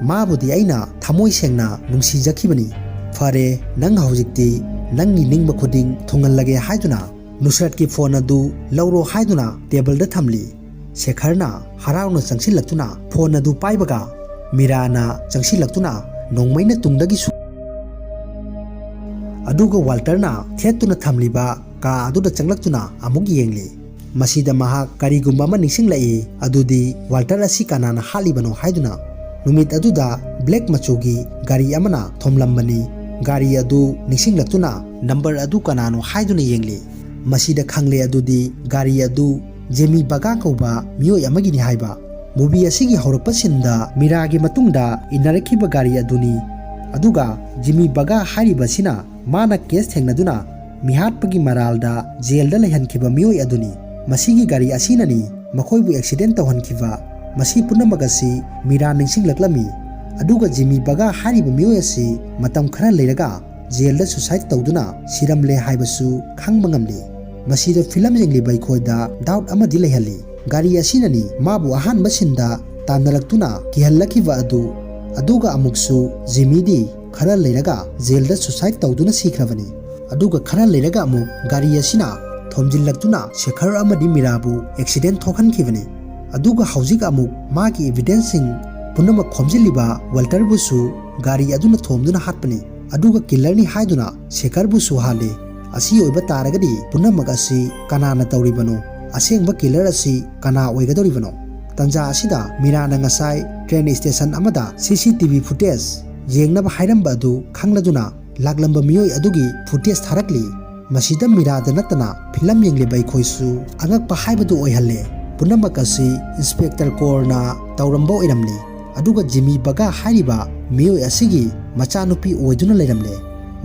ꯃꯥꯕꯨꯗꯤ ꯑꯩꯅ ꯊꯃꯣꯏ ꯁꯦꯡꯅ ꯅꯨꯡꯁꯤꯖꯈꯤꯕꯅꯤ꯫ ꯐꯔꯦ, ꯅꯪ ꯍꯧꯖꯤꯛꯇꯤ ꯅꯪꯒꯤ ꯅꯤꯡꯕ ꯈꯨꯗꯤꯡ ꯊꯨꯡꯍꯜꯂꯒꯦ" ꯍꯥꯏꯗꯨꯅ ꯅꯨꯁꯔꯠꯀꯤ ꯐꯣꯟ ꯑꯗꯨ ꯂꯧꯔꯣ ꯍꯥꯏꯗꯨꯅ ꯇꯦꯕꯜꯗ ꯊꯝꯂꯤ꯫ ꯁꯦꯈꯔꯅ ꯍꯔꯥꯎꯅ ꯆꯪꯁꯤꯜꯂꯛꯇꯨꯅ ꯐꯣꯟ ꯑꯗꯨ ꯄꯥꯏꯕꯒ ꯃꯤꯔꯥꯅ ꯆꯪꯁꯤꯜꯂꯛꯇꯨꯅ ꯅꯣꯡꯃꯩꯅ ꯇꯨꯡꯗꯒꯤꯁꯨ꯫ ꯑꯗꯨꯒ ꯋꯥꯜꯇꯔꯅ ꯊꯦꯠꯇꯨꯅ ꯊꯝꯂꯤꯕ ꯀꯥ ꯑꯗꯨꯗ ꯆꯪꯂꯛꯇꯨꯅ ꯑꯃꯨꯛ ꯌꯦꯡꯂꯤ꯫ ꯃꯁꯤꯗ ꯃꯍꯥꯛ ꯀꯔꯤꯒꯨꯝꯕ ꯑꯃ ꯅꯤꯡꯁꯤꯡꯂꯛꯏ, ꯑꯗꯨꯗꯤ ꯋꯥꯜꯇꯔ ꯑꯁꯤ ꯀꯅꯥꯅ ꯍꯥꯠꯂꯤꯕꯅꯣ ꯍꯥꯏꯗꯨꯅ꯫ ꯅꯨꯃꯤꯠ ꯑꯗꯨꯗ ꯕ꯭ꯂꯦꯛ ꯃꯆꯨꯒꯤ ꯒꯥꯔꯤ ꯑꯃꯅ ꯊꯣꯝꯂꯝꯕꯅꯤ꯫ ꯒꯥꯔꯤ ꯑꯗꯨ ꯅꯤꯡꯁꯤꯡꯂꯛꯇꯨꯅ ꯅꯝꯕꯔ ꯑꯗꯨ ꯀꯅꯥꯅꯣ ꯍꯥꯏꯗꯨꯅ ꯌꯦꯡꯂꯤ꯫ ꯃꯁꯤꯗ ꯈꯪꯂꯦ ꯑꯗꯨꯗꯤ ꯒꯥꯔꯤ ꯑꯗꯨ ꯖꯦꯃꯤ ꯕꯒꯥ ꯀꯧꯕ ꯃꯤꯑꯣꯏ ꯑꯃꯒꯤꯅꯤ ꯍꯥꯏꯕ꯫ ꯃꯨꯚꯤ ꯑꯁꯤꯒꯤ ꯍꯧꯔꯛꯄ ꯁꯤꯟꯗ ꯃꯤꯔꯥꯒꯤ ꯃꯇꯨꯡꯗ ꯏꯟꯅꯔꯛꯈꯤꯕ ꯒꯥꯔꯤ ꯑꯗꯨꯅꯤ꯫ ꯑꯗꯨꯒ ꯖꯤꯃꯤ ꯕꯒꯥ ꯍꯥꯏꯔꯤꯕꯁꯤꯅ ꯃꯥꯅ ꯀꯦꯁ ꯊꯦꯡꯅꯗꯨꯅ ꯃꯤꯍꯥꯠꯄꯒꯤ ꯃꯔꯥꯜꯗ ꯖꯦꯜꯗ ꯂꯩꯍꯟꯈꯤꯕ ꯃꯤꯑꯣꯏ ꯑꯗꯨꯅꯤ꯫ ꯃꯁꯤꯒꯤ ꯒꯥꯔꯤ ꯑꯁꯤꯅꯅꯤ ꯃꯈꯣꯏꯕꯨ ꯑꯦꯛꯁꯤꯗꯦꯟ ꯇꯧꯍꯟꯈꯤꯕ꯫ ꯃꯁꯤ ꯄꯨꯝꯅꯃꯛ ꯑꯁꯤ ꯃꯤꯔꯥ ꯅꯤꯡꯁꯤꯡꯂꯛꯂꯝꯃꯤ꯫ ꯑꯗꯨꯒ ꯖꯤꯃꯤ ꯕꯒꯥ ꯍꯥꯏꯔꯤꯕ ꯃꯤꯑꯣꯏ ꯑꯁꯤ ꯃꯇꯝ ꯈꯔ ꯂꯩꯔꯒ ꯖꯦꯜꯗ suicide ꯇꯧꯗꯨꯅ ꯁꯤꯔꯝꯂꯦ ꯍꯥꯏꯕꯁꯨ ꯈꯪꯕ ꯉꯝꯂꯤ꯫ ꯃꯁꯤꯗ ꯐꯤꯂꯝ ꯌꯦꯡꯂꯤꯕ ꯑꯩꯈꯣꯏꯗ doubt ꯑꯃꯗꯤ ꯂꯩꯍꯜꯂꯤ꯫ ꯒꯥꯔꯤ ꯑꯁꯤꯅꯅꯤ ꯃꯥꯕꯨ ꯑꯍꯥꯟꯕ ꯁꯤꯟꯗ ꯇꯥꯟꯅꯔꯛꯇꯨꯅ ꯀꯤꯍꯜꯂꯛꯈꯤꯕ ꯑꯗꯨ꯫ ꯑꯗꯨꯒ ꯑꯃꯨꯛꯁꯨ ꯖꯤꯃꯤꯗꯤ ꯈꯔ ꯂꯩꯔꯒ ꯖꯦꯜꯗ suicide ꯇꯧꯗꯨꯅ ꯁꯤꯈ꯭ꯔꯕꯅꯤ꯫ ꯑꯗꯨꯒ ꯈꯔ ꯂꯩꯔꯒ ꯑꯃꯨꯛ ꯒꯥꯔꯤ ꯑꯁꯤꯅ ꯊꯣꯝꯖꯤꯜꯂꯛꯇꯨꯅ ꯁꯦꯈꯔ ꯑꯃꯗꯤ ꯃꯤꯔꯥꯕꯨ accident ꯊꯣꯛꯍꯟꯈꯤꯕꯅꯤ꯫ ꯑꯗꯨꯒ ꯍꯧꯖꯤꯛ ꯑꯃꯨꯛ ꯃꯥꯒꯤ evidenceꯁꯤꯡ ꯄꯨꯝꯅꯃꯛ ꯈꯣꯝꯖꯤꯜꯂꯤꯕ ꯋꯥꯜꯇꯔꯕꯨꯁꯨ ꯒꯥꯔꯤ ꯑꯗꯨꯅ ꯊꯣꯝꯗꯨꯅ ꯍꯥꯠꯄꯅꯤ꯫ ꯑꯗꯨꯒ killerꯅꯤ ꯍꯥꯏꯗꯨꯅ ꯁꯦꯈꯔꯕꯨꯁꯨ ꯍꯥꯠꯂꯤ꯫ ꯑꯁꯤ ꯑꯣꯏꯕ ꯇꯥꯔꯒꯗꯤ ꯄꯨꯝꯅꯃꯛ ꯑꯁꯤ ꯀꯅꯥꯅ ꯇꯧꯔꯤꯕꯅꯣ? ꯑꯁꯦꯡꯕ killer ꯑꯁꯤ ꯀꯅꯥ ꯑꯣꯏꯒꯗꯧꯔꯤꯕꯅꯣ? ꯇꯟꯖꯥ ꯑꯁꯤꯗ ꯃꯤꯔꯥꯅ ꯉꯁꯥꯏ train station ꯑꯃꯗ CCTV footage ꯌꯦꯡꯅꯕ ꯍꯥꯏꯔꯝꯕ ꯑꯗꯨ ꯈꯪꯂꯗꯨꯅ ꯂꯥꯛꯂꯝꯕ ꯃꯤꯑꯣꯏ ꯑꯗꯨꯒꯤ footage ꯊꯥꯔꯛꯂꯤ꯫ ꯃꯁꯤꯗ ꯃꯤꯔꯥꯗ ꯅꯠꯇꯅ ꯐꯤꯂꯝ ꯌꯦꯡꯂꯤꯕ ꯑꯩꯈꯣꯏꯁꯨ ꯑꯉꯛꯄ ꯍꯥꯏꯕꯗꯨ ꯑꯣꯏꯍꯜꯂꯦ꯫ ꯄꯨꯝꯅꯃꯛ ꯑꯁꯤ Inspector ꯀꯣꯔꯅ ꯇꯧꯔꯝꯕ ꯑꯣꯏꯔꯝꯂꯤ꯫ ꯑꯗꯨꯒ ꯖꯤꯃꯤ ꯕꯒꯥ ꯍꯥꯏꯔꯤꯕ ꯃꯤꯑꯣꯏ ꯑꯁꯤꯒꯤ ꯃꯆꯥꯅꯨꯄꯤ ꯑꯣꯏꯗꯨꯅ ꯂꯩꯔꯝꯂꯦ꯫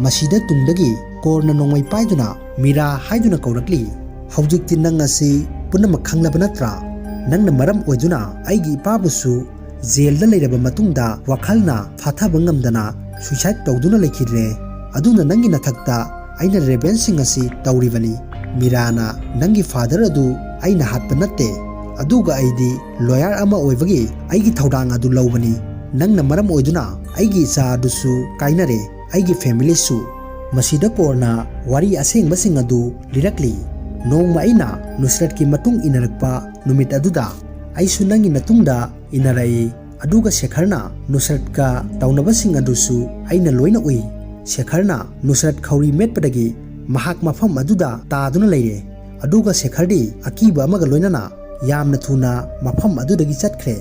ꯃꯁꯤꯗ ꯇꯨꯡꯗꯒꯤ ꯀꯣꯔꯅ ꯅꯣꯡꯃꯩ ꯄꯥꯏꯗꯨꯅ ꯃꯤꯔꯥ ꯍꯥꯏꯗꯨꯅ ꯀꯧꯔꯛꯂꯤ꯫ ꯍꯧꯖꯤꯛꯇꯤ ꯅꯪ ꯑꯁꯤ ꯄꯨꯝꯅꯃꯛ ꯈꯪꯂꯕ ꯅꯠꯇ꯭ꯔꯥ? ꯅꯪꯅ ꯃꯔꯝ ꯑꯣꯏꯗꯨꯅ ꯑꯩꯒꯤ ꯏꯄꯥꯕꯨꯁꯨ ꯖꯦꯜꯗ ꯂꯩꯔꯕ ꯃꯇꯨꯡꯗ ꯋꯥꯈꯜꯅ ꯐꯥꯊꯕ ꯉꯝꯗꯅ suicide ꯇꯧꯗꯨꯅ ꯂꯩꯈꯤꯗ꯭ꯔꯦ꯫ ꯑꯗꯨꯅ ꯅꯪꯒꯤ ꯅꯊꯛꯇ ꯑꯩꯅ revengeꯁꯤꯡ ꯑꯁꯤ ꯇꯧꯔꯤꯕꯅꯤ꯫ ꯃꯤꯔꯥꯅ ꯅꯪꯒꯤ father ꯑꯗꯨ ꯑꯩꯅ ꯍꯥꯠꯄ ꯅꯠꯇꯦ꯫ ꯑꯗꯨꯒ ꯑꯩꯗꯤ lawyer ꯑꯃ ꯑꯣꯏꯕꯒꯤ ꯑꯩꯒꯤ ꯊꯧꯗꯥꯡ ꯑꯗꯨ ꯂꯧꯕꯅꯤ꯫ ꯅꯪꯅ ꯃꯔꯝ ꯑꯣꯏꯗꯨꯅ ꯑꯩꯒꯤ ꯏꯆꯥ ꯑꯗꯨꯁꯨ ꯀꯥꯏꯅꯔꯦ, ꯑꯩꯒꯤ familyꯁꯨ꯫ ꯃꯁꯤꯗ ꯀꯣꯔꯅ ꯋꯥꯔꯤ ꯑꯁꯦꯡꯕꯁꯤꯡ ꯑꯗꯨ ꯂꯤꯔꯛꯂꯤ꯫ ꯅꯣꯡꯃ ꯑꯩꯅ ꯅꯨꯁꯔꯠꯀꯤ ꯃꯇꯨꯡ ꯏꯟꯅꯔꯛꯄ ꯅꯨꯃꯤꯠ ꯑꯗꯨꯗ ꯑꯩꯁꯨ ꯅꯪꯒꯤ ꯃꯇꯨꯡꯗ ꯏꯟꯅꯔꯛꯏ꯫ ꯑꯗꯨꯒ ꯁꯦꯈꯔꯅ ꯅꯨꯁꯔꯠꯀ ꯇꯧꯅꯕꯁꯤꯡ ꯑꯗꯨꯁꯨ ꯑꯩꯅ ꯂꯣꯏꯅ ꯎꯏ꯫ ꯁꯦꯈꯔꯅ ꯅꯨꯁꯔꯠ ꯈꯧꯔꯤ ꯃꯦꯠꯄꯗꯒꯤ ꯃꯍꯥꯛ ꯃꯐꯝ ꯑꯗꯨꯗ ꯇꯥꯗꯨꯅ ꯂꯩꯔꯦ꯫ ꯑꯗꯨꯒ ꯁꯦꯈꯔꯗꯤ ꯑꯀꯤꯕ ꯑꯃꯒ ꯂꯣꯏꯅꯅ ꯌꯥꯝꯅ ꯊꯨꯅ ꯃꯐꯝ ꯑꯗꯨꯗꯒꯤ ꯆꯠꯈ꯭ꯔꯦ꯫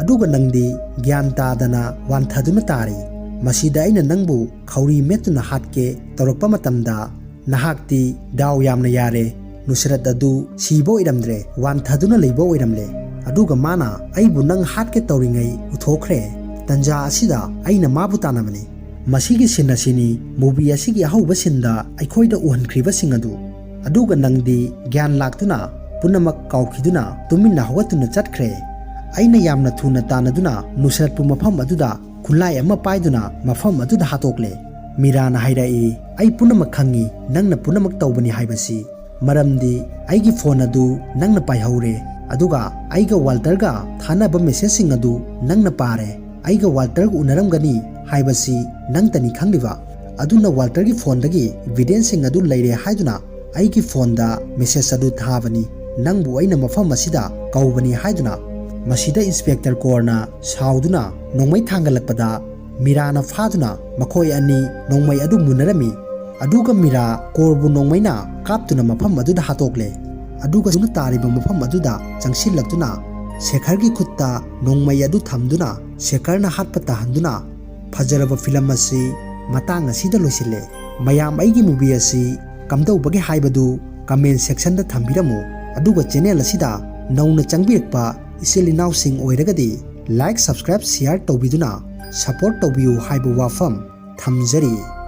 ꯑꯗꯨꯒ ꯅꯪꯗꯤ ꯒ꯭ꯌꯥꯟ ꯇꯥꯗꯅ ꯋꯥꯟꯊꯗꯨꯅ ꯇꯥꯔꯤ꯫ ꯃꯁꯤꯗ ꯑꯩꯅ ꯅꯪꯕꯨ ꯈꯧꯔꯤ ꯃꯦꯠꯇꯨꯅ ꯍꯥꯠꯀꯦ ꯇꯧꯔꯛꯄ ꯃꯇꯝꯗ ꯅꯍꯥꯛꯇꯤ ꯗꯥꯎ ꯌꯥꯝꯅ ꯌꯥꯔꯦ꯫ ꯅꯨꯁꯔꯠ ꯑꯗꯨ ꯁꯤꯕ ꯑꯣꯏꯔꯝꯗ꯭ꯔꯦ, ꯋꯥꯟꯊꯗꯨꯅ ꯂꯩꯕ ꯑꯣꯏꯔꯝꯂꯦ꯫ ꯑꯗꯨꯒ ꯃꯥꯅ ꯑꯩꯕꯨ ꯅꯪ ꯍꯥꯠꯀꯦ ꯇꯧꯔꯤꯉꯩ ꯎꯊꯣꯛꯈ꯭ꯔꯦ꯫ ꯇꯟꯖꯥ ꯑꯁꯤꯗ ꯑꯩꯅ ꯃꯥꯕꯨ ꯇꯥꯟꯅꯕꯅꯤ꯫ ꯃꯁꯤꯒꯤ scene ꯑꯁꯤꯅꯤ movie ꯑꯁꯤꯒꯤ ꯑꯍꯧꯕ sceneꯗ ꯑꯩꯈꯣꯏꯗ ꯎꯍꯟꯈ꯭ꯔꯤꯕꯁꯤꯡ ꯑꯗꯨ꯫ ꯑꯗꯨꯒ ꯅꯪꯗꯤ ꯒ꯭ꯌꯥꯟ ꯂꯥꯛꯇꯨꯅ ꯄꯨꯝꯅꯃꯛ ꯀꯥꯎꯈꯤꯗꯨꯅ ꯇꯨꯃꯤꯟꯅ ꯍꯧꯒꯠꯇꯨꯅ ꯆꯠꯈ꯭ꯔꯦ꯫ ꯑꯩꯅ ꯌꯥꯝꯅ ꯊꯨꯅ ꯇꯥꯟꯅꯗꯨꯅ ꯅꯨꯁꯔꯠꯄꯨ ꯃꯐꯝ ꯑꯗꯨꯗ ꯈꯨꯠꯂꯥꯏ ꯑꯃ ꯄꯥꯏꯗꯨꯅ ꯃꯐꯝ ꯑꯗꯨꯗ ꯍꯥꯠꯇꯣꯛꯂꯦ꯫ ꯃꯤꯔꯥꯅ ꯍꯥꯏꯔꯛꯏ, "ꯑꯩ ꯄꯨꯝꯅꯃꯛ ꯈꯪꯉꯤ, ꯅꯪꯅ ꯄꯨꯝꯅꯃꯛ ꯇꯧꯕꯅꯤ ꯍꯥꯏꯕꯁꯤ꯫ ꯃꯔꯝꯗꯤ ꯑꯩꯒꯤ ꯐꯣꯟ ꯑꯗꯨ ꯅꯪꯅ ꯄꯥꯏꯍꯧꯔꯦ, ꯑꯗꯨꯒ ꯑꯩꯒ ꯋꯥꯜꯇꯔꯒ ꯊꯥꯅꯕ ꯃꯦꯁꯦꯖꯁꯤꯡ ꯑꯗꯨ ꯅꯪꯅ ꯄꯥꯔꯦ꯫ ꯑꯩꯒ ꯋꯥꯜꯇꯔꯒ ꯎꯅꯔꯝꯒꯅꯤ ꯍꯥꯏꯕꯁꯤ ꯅꯪꯇꯅꯤ ꯈꯪꯂꯤꯕ꯫ ꯑꯗꯨꯅ ꯋꯥꯜꯇꯔꯒꯤ ꯐꯣꯟꯗꯒꯤ ꯏꯚꯤꯗꯦꯟꯁꯁꯤꯡ ꯑꯗꯨ ꯂꯩꯔꯦ ꯍꯥꯏꯗꯨꯅ ꯑꯩꯒꯤ ꯐꯣꯟꯗ ꯃꯦꯁꯦꯖ ꯑꯗꯨ ꯊꯥꯕꯅꯤ꯫ ꯅꯪꯕꯨ ꯑꯩꯅ ꯃꯐꯝ ꯑꯁꯤꯗ ꯀꯧꯕꯅꯤ" ꯍꯥꯏꯗꯨꯅ꯫ ꯃꯁꯤꯗ ꯏꯟꯁꯄꯦꯛꯇꯔ ꯀꯣꯔꯅ ꯁꯥꯎꯗꯨꯅ ꯅꯣꯡꯃꯩ ꯊꯥꯡꯒꯠꯂꯛꯄꯗ ꯃꯤꯔꯥꯅ ꯐꯥꯗꯨꯅ ꯃꯈꯣꯏ ꯑꯅꯤ ꯅꯣꯡꯃꯩ ꯑꯗꯨ ꯃꯨꯟꯅꯔꯝꯃꯤ꯫ ꯑꯗꯨꯒ ꯃꯤꯔꯥ ꯀꯣꯔꯕꯨ ꯅꯣꯡꯃꯩꯅ ꯀꯥꯞꯇꯨꯅ ꯃꯐꯝ ꯑꯗꯨꯗ ꯍꯥꯠꯇꯣꯛꯂꯦ꯫ ꯑꯗꯨꯒ ꯍꯧꯖꯤꯛꯅ ꯇꯥꯔꯤꯕ ꯃꯐꯝ ꯑꯗꯨꯗ ꯆꯪꯁꯤꯜꯂꯛꯇꯨꯅ ꯁꯦꯈꯔꯒꯤ ꯈꯨꯠꯇ ꯅꯣꯡꯃꯩ ꯑꯗꯨ ꯊꯝꯗꯨꯅ ꯁꯦꯈꯔꯅ ꯍꯥꯠꯄ ꯇꯥꯍꯟꯗꯨꯅ ꯐꯖꯔꯕ ꯐꯤꯂꯝ ꯑꯁꯤ ꯃꯇꯥꯡ ꯑꯁꯤꯗ ꯂꯣꯏꯁꯤꯜꯂꯦ꯫ ꯃꯌꯥꯝ ꯑꯩꯒꯤ movie ꯑꯁꯤ ꯀꯝꯗꯧꯕꯒꯦ ꯍꯥꯏꯕꯗꯨ comment sectionꯗ ꯊꯝꯕꯤꯔꯝꯃꯨ꯫ ꯑꯗꯨꯒ channel ꯑꯁꯤꯗ ꯅꯧꯅ ꯆꯪꯕꯤꯔꯛꯄ ꯏꯆꯤꯜ ꯏꯅꯥꯎꯁꯤꯡ ꯑꯣꯏꯔꯒꯗꯤ like, subscribe, share ꯇꯧꯕꯤꯗꯨꯅ support ꯇꯧꯕꯤꯌꯨ ꯍꯥꯏꯕ ꯋꯥꯐꯝ ꯊꯝꯖꯔꯤ꯫